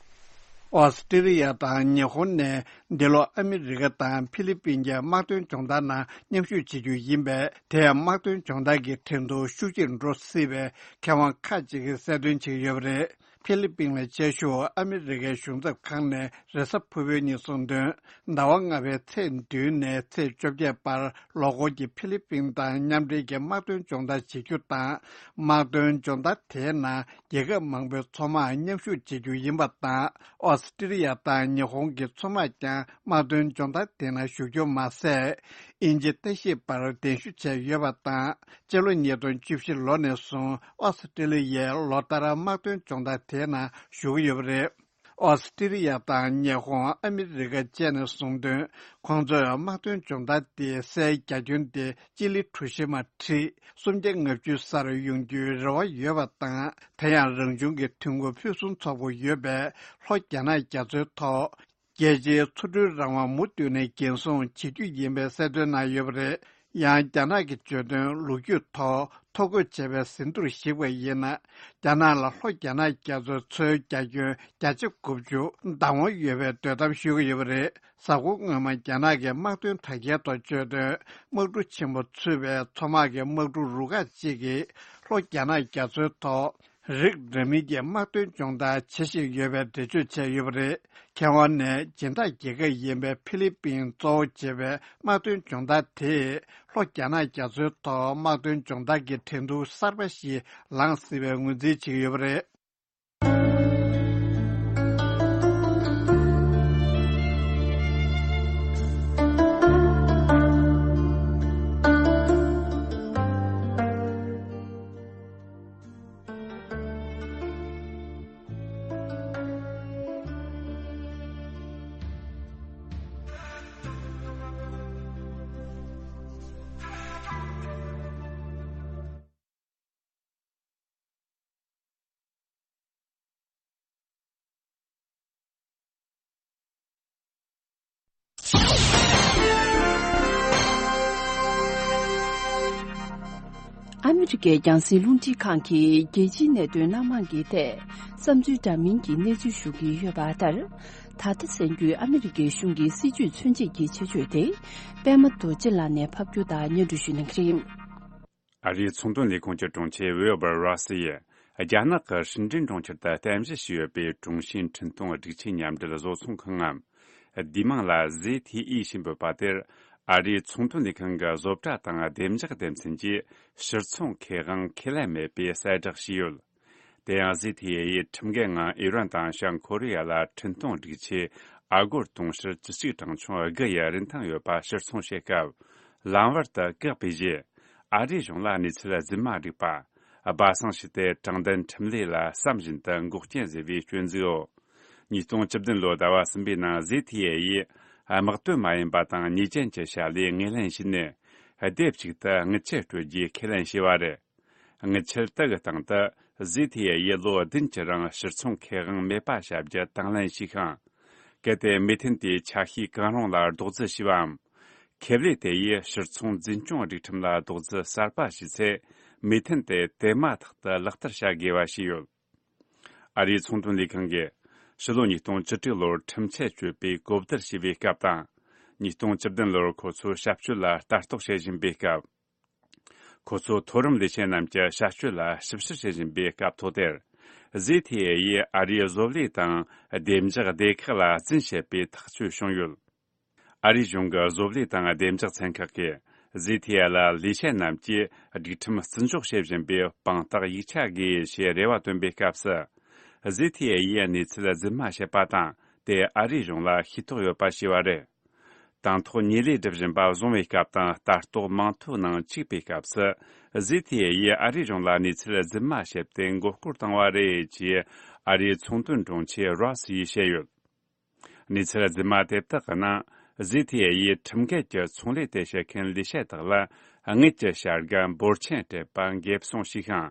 ཨོ་སི་ཀྲི་ལི་ཡ་དང་ཉི་ཧོང་ནས་འདི་ལོ་ཨ་མི་རི་ཀ་དང་ཧྥི་ལི་པིན་གྱི་དམག་དོན་སྦྱོང་བརྡར་ནང་མཉམ་ཞུགས་བྱེད་རྒྱུ་ཡིན་པས། དེས་དམག་དོན་སྦྱོང་བརྡར་གྱི་ཁྲིན་ཏུའུ་ཤུགས་ཆེར་འགྲོ་སྲིད་པའི་མཁས་དབང་ཁག་ཅིག་གིས་གསལ་སྟོན་བྱེད་ཀྱི་ཡོད་པ་རེད། ཧྥི་ལི་པིན་ལ་བཅའ་བཞུགས་ཨ་མི་རི་ཀའི་གཞུང་ཚབ་ཁང་ནས་རེས་གཟའ་ཕུར་བུའི་ཉིན་གསུངས་དོན། ཟླ་བ་ལྔ་པའི་ཚེས་བདུན་ནས་ཚེས་བཅོ་བརྒྱད་བར་ལོ་འཁོར་གྱི་ཧྥི་ལི་པིན་དང་མཉམ་འབྲེལ་གྱི་དམག་དོན་སྦྱོང་བརྡར་བྱེད་རྒྱུ་དང་། དམག་དོན་སྦྱོང་བརྡར་དེའི་ནང་རྒྱལ་ཁབ་མང་པོའི་མཚོ་དམག་མཉམ་ཞུགས་བྱེད་རྒྱུ་ཡིན་པ་དང་། ཨོ་སི་ཀྲི་ལི་ཡ་དང་ཉི་ཧོང་གི་མཚོ་དམག་ཀྱང་དམག་དོན་སྦྱོང་བརྡར་དེ་ནང་ཞུགས་རྒྱུ་མ་ཟད། དབྱིན་ཇི་ལྟ་ཞིབ་པར་གདན་ཞུ་བྱས་ཡོད་པ་དང་། སྤྱི་ལོ་ཉིས་སྟོང་བཅུ་བཞི་ལོ་ནས་བཟུང་ཨོ་སི་ཀྲི་ལི་ཡས་ལོ་ལྟར་དམག་དོན་སྦྱོང་བརྡར་དེའི་ནང་ཞུགས་ཀྱི་ཡོད་པ་རེད། ཨོ་སི་ཀྲི་ལི་ཡ་དང་ཉི་ཧོང་ཨ་མི་རི་ཀ་བཅས་ནས་གསུངས་དོན། ཁོང་ཚོས་དམག་དོན་སྦྱོང་བརྡར་དེ་སའི་རྒྱ་ཁྱོན་ཏེ་སྤྱི་ལེ་གྲུ་བཞི་མ་ཁྲི་སུམ་བརྒྱ་ལྔ་བཅུ་སར་ཡོང་རྒྱུའི་རེ་བ་ཡོད་པ་དང་། དེ་ཡང་རང་བྱུང་གི་ཐོན་ཁུངས་ཕུན་སུམ་ཚོགས་པོ་ཡོད་པས། ལྷོ་རྒྱ་ནག་རྒྱ་མཚོའི་ཐོག་རྒྱལ་སྤྱིའི་མཚོ་གྲུའི་རང་དབང་མུ་མཐུད་ནས་འགན་སྲུང་བྱེད་རྒྱུ་ཡིན་པའི་གསལ་སྟོན་གནང་ཡོད་པ་རེད། ཡང་རྒྱ་ནག་གི་བརྗོད་དོན་ལོ་རྒྱུས་ཐོག་ཐོ་འགོད་བྱས་པའི་ཟིན་ཐོར་གཞིགས་པ་ཡིན་ན། རྒྱ་ནག་ལ་ལྷོ་རྒྱ་ནག་རྒྱ་མཚོའི་མཚོའི་རྒྱ་ཁྱོན་བརྒྱ་ཆ་དགུ་བཅུ་བདག་དབང་ཡོད་པའི་འདོད་གཏམ་ཞུ་གི་ཡོད་པ་རེད། གཟའ་འཁོར་སྔོན་མ་རྒྱ་ནག་གི་དམག་དོན་དྲ་རྒྱའི་ཐོག་བརྗོད་དོན། དམག་གྲུ་ཆེན་པོ་ཚུད་པའི་མཚོ་དམག་གི་དམག་གྲུ་རུ་ཁག་ཅིག་གིས་ལྷོ་རྒྱ་ནག་རྒྱ་མཚོའི་ཐོག་རིགས་འདྲ་མིན་གྱི་དམག་དོན་སྦྱོང་བརྡར་བྱེད་བཞིན་ཡོད་པའི་འགྲེལ་བརྗོད་བྱས་ཡོད་པ་རེད། མཁས་དབང་ནས་སྦྱིན་བདག་རྒྱལ་ཁབ་ཡིན་པའི་ཧྥི་ལི་པིན་གཙོ་བོ་བྱས་པའི་དམག་དོན་སྦྱོང་བརྡར་དེས་ལྷོ་རྒྱ་ནག་རྒྱ་མཚོའི་ཐོག་དམག་དོན་སྦྱོང་བརྡར་གྱི་འགྲན་བསྡུར་གསར་པ་ཞིག་ལངས་སྲིད་པའི་ངོས་འཛིན་བྱེད་ཀྱི་ཡོད་པ་རེད། ཨ་མི་རི་ཀའི་རྒྱང་སྲིང་རླུང་འཕྲིན་ཁང་གིས་རྒྱལ་སྤྱིའི་གནད་དོན་སྣ་མང་གི་ཐད་བསམ་ཚུལ་འདྲ་མིན་གྱི་གནས་ཚུལ་ཞུ་གི་ཡོད་པ་ལྟར། ད་ལྟ་གསན་རྒྱུའི་ཨ་མི་རི་ཀའི་གཞུང་གི་སྲིད་ཇུས་མཚོན་བྱེད་ཀྱི་ཆེད་བརྗོད་དེ། པད་མ་རྡོ་རྗེ་ལགས་ནས་ཕབ་སྒྱུར་དང་སྙན་སྒྲོན་ཞུ་གནང་གི་རེད། ཨ་རིའི་ཚོང་དོན་ལས་ཁུངས་ཀྱི་དྲུང་ཆེ་ཝིལ་བར་རོ་སི་ཡིས། རྒྱ་ནག་གི་ཧྲིན་ཀྲིན་གྲོང་ཁྱེར་དུ་རྟེན་གཞི་བྱས་ཡོད་པའི་ཀྲུང་ཞིན་འཕྲིན་གཏོང་སྒྲིག་ཆས་མཉམ་འབྲེལ་བཟོ་ཚོང་ཁང་ངམ། བསྡུས་མིང་ལ་ཟེ་ཐི་ཨི་ཞེས་འབོད་པ་དེར། ཨ་རིའི་ཚོང་དོན་ལས་ཁུངས་ཀྱི་བཟོ་གྲྭ་དང་བདེ་འཇགས་སྡེ་ཚན་གྱིས་ཕྱིར་ཚོང་ཁེ་དབང་ཁས་ལེན་མེད་པའི་གསལ་བསྒྲགས་བྱས་ཡོད། དེ་ཡང་ཟེ་ཐི་ཨི་ཡིས་ཁྲིམས་འགལ་ངང་ཨི་རན་དང་བྱང་ཀོ་རི་ཡ་ལ་འཕྲིན་གཏོང་སྒྲིག་ཆས་ཨ་སྒོར་དུང་ཕྱུར་བཅུ་གཅིག་གྲངས་ཆུང་དགུ་ཡི་རིན་ཐང་ཡོད་པ་ཕྱིར་ཚོང་བྱེད་སྐབས། ལམ་བར་དུ་བཀག་པའི་རྗེས། ཨ་རིའི་གཞུང་ལ་གནས་ཚུལ་རྫུན་མ་བསྒྲིགས་པ། སྦ་གསང་བྱས་ཏེ་དྲང་བདེན་ཁྲིམས་ལུགས་ལ་བསམ་བཞིན་དུ་འགོག་རྐྱེན་བཟོས་པའི་སྐྱོན་འཛུགས་འོག་ཉིས་སྟོང་བཅུ་བདུན་ལོའི་ཟླ་བ་གསུམ་པའི་ནང་ཟེ་ཐི་ཨེ་ཡིས་དམག་དོན་མ་ཡིན་པ་དང་ཉེས་ཅན་གྱི་བྱ་ལས་ངོས་ལེན་བྱས་ནས། སྡེབ་གཅིག་ཏུ་དངུལ་ཆད་སྤྲོད་རྒྱུའི་ཁས་ལེན་བྱས་པ་རེད། དངུལ་ཆད་དེ་གི་སྟེང་དུ་ཟི་ཐི་ཨེ་ཡིས་ལོ་བདུན་གྱི་རིང་ཕྱིར་ཚོང་ཁེ་དབང་མེད་པ་བྱ་རྒྱུ་དང་ལེན་བྱས་ཤིང་། གལ་ཏེ་མོས་མཐུན་དེའི་ཆ་ཤས་གང་རུང་ལ་རྡོག་རྫིས་བྱས་པའམ། ཁེ་ལས་དེ་ཡིས་ཕྱིར་ཚོང་འཛིན་སྐྱོང་སྒྲིག་ཁྲིམས་ལ་རྡོག་རྫིས་གསར་པ་བྱས་ཚེ། མོས་མཐུན་དེ་དེ་མ་ཐག་ཏུ་ལག་བསྟར་བྱ་དགོས་པ་ཞིག་ཡོད། ཨ་རིའི་ཚོང་དོན་ལས་ཁང་གིས་ཕྱི་ལོ་ཉིས་སྟོང་བཅུ་དྲུག་ལོར་ཁྲིམས་ཆད་གཅོད་པའི་གོ་བསྡུར་བྱས་པའི་སྐབས་དང་། ཉིས་སྟོང་བཅུ་བདུན་ལོར་ཁོ་ཚོའི་ཞབས་སྤྱོད་ལ་ལྟ་རྟོག་བྱེད་བཞིན་པའི་སྐབས། ཁོ་ཚོའི་མཐོ་རིམ་ལས་བྱེད་རྣམས་ཀྱི་ཞབས་སྤྱོད་ལ་ཞིབ་བཤེར་བྱེད་བཞིན་པའི་སྐབས་ཐོག་དེར། ཟི་ཐི་ཨེ་ཡིས་ཨ་རིའི་བཟོ་ལས་དང་བདེ་འཇགས་སྡེ་ཁག་ལ་རྫུན་བཤད་པའི་ཐག་གཅོད་བྱུང་ཡོད། ཨ་རིའི་གཞུང་གི་བཟོ་ལས་དང་བདེ་འཇགས་ཚན་ཁག་གིས་ཟི་ཐི་ཨེ་ལ་ལས་བྱེད་རྣམས་ཀྱིས་སྒྲིག་ཁྲིམས་བརྩི་འཇོག་བྱེད་བཞིན་པའི་དཔང་རྟགས་ཡིག་ཆ་དགོས་ཞེས་རེ་བ་བཏོན་པའི་སྐབས་སུ། ཟི་ཐི་ཨེ་ཡིས་གནས་ཚུལ་རྫུན་མ་བཤད་པ་དང་དེ་ཨ་རིའི་གཞུང་ལ་ཤེས་རྟོགས་ཡོད་པ་ཞེས་པ་རེད། དང་ཐོག་ཉེས་ལས་སྒྲུབ་བཞིན་པ་བཟུང་བའི་སྐབས་དང་ལྟ་རྟོག་མིང་ཐོའི་ནང་བཅུག་པའི་སྐབས་སུ། ཟི་ཐི་ཨེ་ཡིས་ཨ་རིའི་གཞུང་ལ་གནས་ཚུལ་རྫུན་མ་བཤད་དེ་མགོ་སྐོར་བཏང་བ་རེད་ཅེས་ཨ་རིའི་ཚོང་དོན་དྲུང་ཆེ་རོས་ཡིས་བཤད་ཡོད། གནས་ཚུལ་རྫུན་མ་དེ་དག་གི་ནང་ཟི་ཐི་ཨེ་ཡིས་ཁྲིམས་འགལ་གྱི་ཚོང་ལས་དེ་བྱེད་མཁན་ལས་བྱེད་དག་ལ་དངུལ་གྱི་བྱ་དགའ་འབོར་ཆེན་སྤྲད་པ་འགེབས་སྲུང་བྱས་ཤིང་།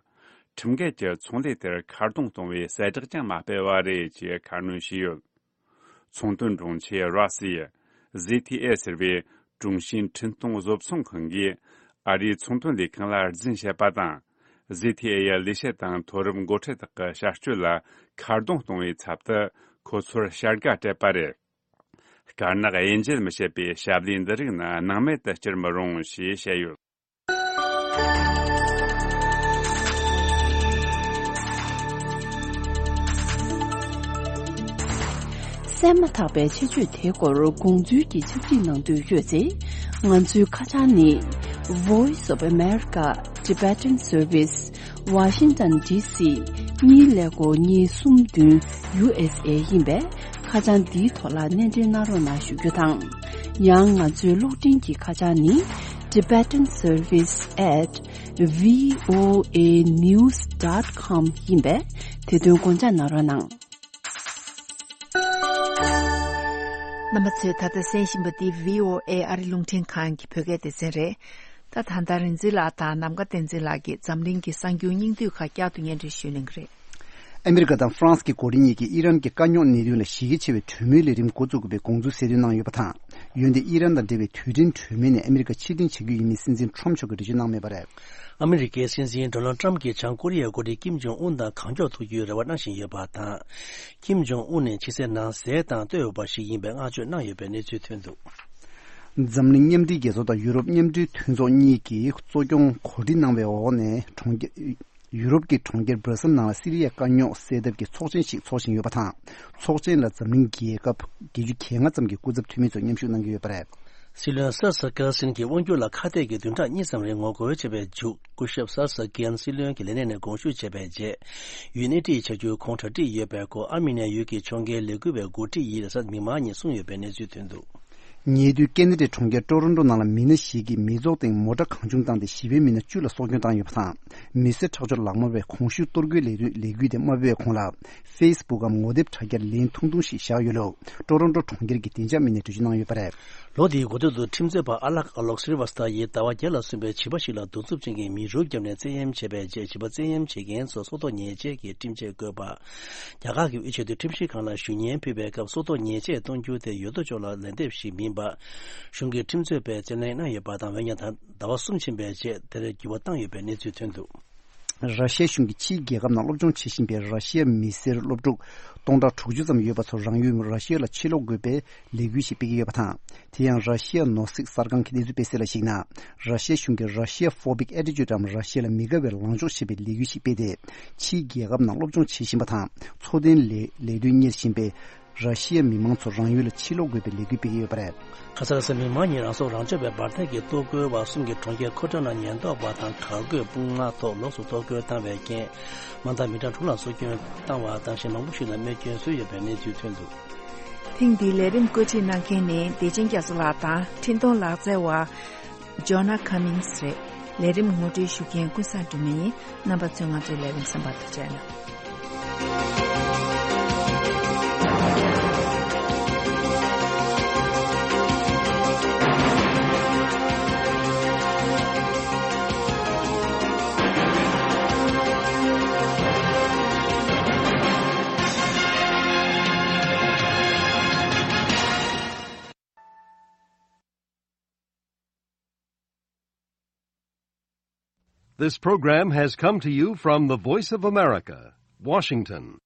ཁྲིམས་འགལ་གྱི་ཚོང་ལས་དེར་ཁ་རྡུང་གཏོང་བའི་གསལ་བསྒྲགས་ཀྱང་མ་སྤེལ་བ་རེད་ཅེས་ཁ་སྣོན་བྱས་ཡོད། ཚོང་དོན་དྲུང་ཆེ་རོས་ཡིས་ཟི་ཐི་ཨེ་ཟེར་བའི་ཀྲུང་ཞིན་འཕྲིན་གཏོང་བཟོ་ཚོང་ཁང་གིས་ཨ་རིའི་ཚོང་དོན་ལས་ཁང་ལ་རྫུན་བཤད་པ་དང་། ཟི་ཐི་ཨེ་ཡི་ལས་བྱེད་དང་མཐོ་རིམ་འགོ་ཁྲིད་དག་གི་བྱ་སྤྱོད་ལ་ཁ་རྡུང་གཏོང་བའི་ཚབ་ཏུ་ཁོ་ཚོར་བྱ་དགའ་སྤྲད་པ་རེད། དཀར་ནག་དབྱེ་འབྱེད་མི་བྱེད་པའི་ཞབས་ལས་འདི་རིགས་ནི་སྣང་མེད་དུ་བསྐྱུར་མི་རུང་ཞེས་བཤད་ཡོད། གསན་མ་ཐག་པའི་ཆེད་བརྗོད་དེའི་སྐོར་དགོངས་ཚུལ་གྱི་ཆབ་སྲིད་གནང་འདོད་ཡོད་ཚེ། ང་ཚོའི་ཁ་བྱང་ནི། Voice of America Tibetan Service Washington D C གཉིས་ཀླད་ཀོར་གཉིས་གསུམ་བདུན་U S A ཡིན་པས། ཁ་བྱང་འདིའི་ཐོག་ལ་སྣེ་འདྲེན་གནང་རོགས་གནང་ཞུ་རྒྱུ་དང་། ཡང་ང་ཚོའི་གློག་འཕྲིན་གྱི་ཁ་བྱང་ནི། Tibetan Service at V O A news dot com ཡིན་པས། དེ་དོན་དགོངས་འཇགས་གནང་རོགས་གནང་། རྣམ་པ་ཚོས་ད་ལྟ་གསན་བཞིན་པ་འདི་V O A ཨ་རི་རླུང་འཕྲིན་ཁང་གི་བོད་སྐད་སྡེ་ཚན་རེད། ད་ད་ལྟ་རིག་འཛིན་ལགས་དང་ནམ་མཁའ་བསྟན་འཛིན་ལགས་ཀྱིས་འཛམ་གླིང་གི་གསར་འགྱུར་སྙིང་བསྡུས་ཁག་བསྐྱར་དུ་སྙན་སྒྲོན་ཞུ་གནང་གི་རེད། ཨ་མི་རི་ཀ་དང་ཧྥ་རན་སི་གི་འགོ་ཁྲིད་གཉིས་ཀྱིས་ཨི་རན་གྱི་དཀའ་རྙོག་གནད་དོན་ལ་གཞི་རྒྱ་ཆེ་བའི་གྲོས་མོལ་ལས་རིམ་འགོ་བཙུགས་དགོས་པའི་དགོངས་ཚུལ་གསལ་སྟོན་གནང་ཡོད་པ་དང་། འོན་ཏེ་ཨི་རན་དང་འབྲེལ་བའི་དུས་དྲན་གྲོས་མོལ་ནས་ཨ་མི་རི་ཀ་ཕྱིར་འཐེན་བྱ་རྒྱུ་ཡིན་མིན་སྲིད་འཛིན་ཁྲོམ་མཆོག་གིས་འགྲེལ་བརྗོད་གནང་མེད་པ་རེད། ཨ་མི་རི་ཀའི་སྲིད་འཛིན་ཌོ་ནལ་ཊམ་གྱིས་བྱང་ཀོ་རི་ཡའི་འགོ་ཁྲིད་ཀིམ་ཇོང་ཨུན་དང་གང་མགྱོགས་ཐུག་རྒྱུའི་རེ་བ་གནང་བཞིན་ཡོད་པ་དང་། ཀིམ་ཇོང་ཨུན་ནི་ཕྱི་གསལ་ནང་གསལ་དང་ལྟོས་ཡོད་པ་ཞིག་ཡིན་པའི་བསྔགས་བརྗོད་གནང་ཡོད་པའི་གནས་ཚུལ་ཐོན་འདུག་འཛམ་གླིང་མཉམ་འབྲེལ་རྒྱལ་ཚོགས་དང་ཡུ་རོབ་མཉམ་འབྲེལ་མཐུན་ཚོགས་གཉིས་ཀྱིས་གཙོ་སྐྱོང་གོ་སྒྲིག་གནང་བའི་འོག་ནས་གྲོང་ཁྱེར། ཡུ་རོབ་ཀྱི་གྲོང་ཁྱེར་སྦྲ་སིལ་ནང་ལ་སི་རི་ཡའི་དཀའ་རྙོག་སེལ་ཐབས་ཀྱི་ཚོགས་ཆེན་ཞིག་འཚོགས་བཞིན་ཡོད་པ་དང་། ཚོགས་ཆེན་ལ་འཛམ་གླིང་རྒྱལ་ཁབ་བརྒྱད་ཅུ་གྱ་ལྔ་ཙམ་གྱི་སྐུ་ཚབ་འཐུས་མི་ཚོ་མཉམ་ཞུགས་གནང་གི་ཡོད་པ་རེད། སྲིད་བློན་སར་སི་ཀེར་སིན་གྱི་དབང་སྒྱུར་ལ་ཁ་གཏད་ཀྱི་བདུན་ཕྲག་གཉིས་ཙམ་རིང་ངོ་རྒོལ་བྱས་པའི་མཇུག་སྐུ་ཞབས་སར་སི་ཀེར་སིན་སྲིད་བློན་གྱི་ལས་གནས་ནས་དགོངས་ཞུ་བྱས་པའི་རྗེས། ཡུལ་སྣེ་ཁྲིད་བྱ་རྒྱུའི་ཁོང་གྲ་སྒྲིག་ཡོད་པའི་སྐོར་ཨར་མི་ནི་ཡ་ཡུལ་གྱི་ཕྱོགས་འགལ་ལས་འགུལ་བའི་འགོ་ཁྲིད་ཡིས་གཟའ་མིག་དམར་ཉིན་གསུངས་ཡོད་པའི་གནས་ཚུལ་ཐོན་འདུག་ཉེ་དུས་ཀེ་ན་ཌའི་གྲོང་ཁྱེར་ཀྲོ་རོན་ཀྲོ་ནང་ལ་མི་སྣ་ཞིག་གིས་མི་ཚོགས་སྟེང་མོ་ཊ་གང་བྱུང་བཏང་སྟེ་བྱིས་པའི་མི་སྣ་བཅུ་ལ་སྲོག་སྐྱོན་བཏང་ཡོད་པ་དང་། མི་གསོད་ཁྲག་སྦྱོར་ལག་དམར་བའི་གོང་ཞུས་གཏོར་རྒོལ་ལས་དོན་ལས་འགུལ་དེ་མ་སྤེལ་བའི་གོང་ལ། ཧྥེ་སི་བུག་གམ་ངོ་དེབ་དྲ་རྒྱར་ལན་ཐུང་ཐུང་ཞིག་བཞག་ཡོད་ལུགས་ཀྲོ་རོན་ཀྲོ་གྲོང་ཁྱེར་གྱི་བདེ་འཇགས་མི་སྣས་གྲོས་ཆོད་གནང་ཡོད་པ་རེད། ལོ་འདིའི་འགོ་སྟོད་དུ་ཁྲིམས་རྩོད་པ་ཨ་ལག་ཨ་ལོག་སི་རི་ཝ་སི་ཐ་ཡིས་ཟླ་བ་བརྒྱད་ལ་སོན་པའི་བྱིས་པ་ཞིག་ལ་གདུག་རྩུབ་ཅན་གྱི་མེ་རུལ་བརྒྱབ་ནས་བཙན་གཡེམ་བྱས་པའི་རྗེས་བྱིས་པ་བཙན་གཡེམ་བྱེད་མཁན་ཚོར་སྲོག་ཐོག་ཉེས་ཆད་ཀྱི་ཁྲིམས་ཆད་བཀོད་པ། རྒྱ་གར་གྱི་དབུས་ཆེས་མཐོའི་ཁྲིམས་ཞིབ་ཁང་ལ་ཞུ་སྙན་ཕུལ་བའི་སྐབས་སྲོག་ཐོག་ཉེས་ཆད་གཏོང་རྒྱུ་དེ་ཡོད་དོ་ཅོག་ལ་ལན་འདེབས་ཤིག་མིན་པ། གཞུང་གི་ཁྲིམས་རྩོད་པས་བཙན་ལེན་གནང་ཡོད་པ་དང་། འོན་ཀྱང་ད་ཟླ་བ་གསུམ་ཕྱིན་པའི་རྗེས་དེར་འགྱུར་བ་བཏང་ཡོད་པའི་གནས་ཚུལ་ཐོན་འདུག་ར་ཤི་ཡ་གཞུང་གིས་ཕྱིའི་རྒྱལ་ཁབ་ནང་སློབ་སྦྱོང་བྱེད་བཞིན་པའི་ར་ཤི་ཡ་མི་སེར་སློབ་ཕྲུག་སྟོང་ཕྲག་དྲུག་ཅུ་ཙམ་ཡོད་པ་ཚོ་རང་ཡུལ་ར་ཤི་ཡ་ལ་ཕྱིར་ལོག་དགོས་པའི་ལས་འགུལ་ཞིག་སྤེལ་གྱི་ཡོད་པ་དང་། དེ་ཡང་ར་ཤི་ཡ་ནོ་སིག་གསར་ཁང་གིས་གནས་ཚུལ་སྤེལ་གསལ་ལ་གཞིགས་ན། ར་ཤི་ཡ་གཞུང་གིས་Russia phobic attitude འམ་ར་ཤི་ཡ་ལ་མི་དགའ་བའི་ལངས་ཕྱོགས་བཤད་པའི་ལས་འགུལ་ཞིག་སྤེལ་ཏེ། ཕྱིའི་རྒྱལ་ཁབ་ནང་སློབ་སྦྱོང་བྱེད་བཞིན་པ་དང་འཚོ་རྟེན་ལས་ལས་དོན་གཉེར་བཞིན་པའི་ར་ཤི་ཡ་མི་མང་ཚོ་རང་ཡུལ་ལ་ཕྱིར་ལོག་དགོས་པའི་ལས་འགུལ་སྤེལ་གྱི་ཡོད་པ་རེད། ཁ་སང་གཟའ་མིག་དམར་ཉིན་རང་སྲོག་རང་གཅོད་པའི་འབར་ཐང་གི་གཏོར་རྒོལ་བ་གསུམ་གྱིས་གྲོང་ཁྱེར་ཁོ་ཊ་ན་ཉེན་རྟོག་པ་དང་གར་གོས་དཔུང་དམག་ཐོག་ལོགས་སུ་གཏོར་རྒོལ་བཏང་བའི་རྐྱེན། མ་མཐའ་མི་གྲངས་དྲུག་ལ་སྲོག་སྐྱོན་བཏང་བ་དང་གཞན་མང་པོ་ཞིག་ལ་རྨས་སྐྱོན་བཟོས་ཡོད་པའི་གནས་ཚུལ་ཐོན་འདུག་ཐེངས་འདིའི་ལས་རིམ་བཀོད་སྒྲིག་གནང་མཁན་ནི་བདེ་ཆེན་རྒྱ་མཚོ་ལགས་དང་འཕྲིན་གཏོང་ལག་རྩལ་བ་Jonah Cummings རེད། ལས་རིམ་ངོ་སྤྲོད་ཞུ་མཁན་ཀུན་བཟང་སྒྲོལ་མ་ཡིན། རྣམ་པ་ཚོས་ང་ཚོའི་ལས་རིམ་གསན་པར་ཐུགས་རྗེ་གནང་། This program has come to you from the Voice of America, Washington.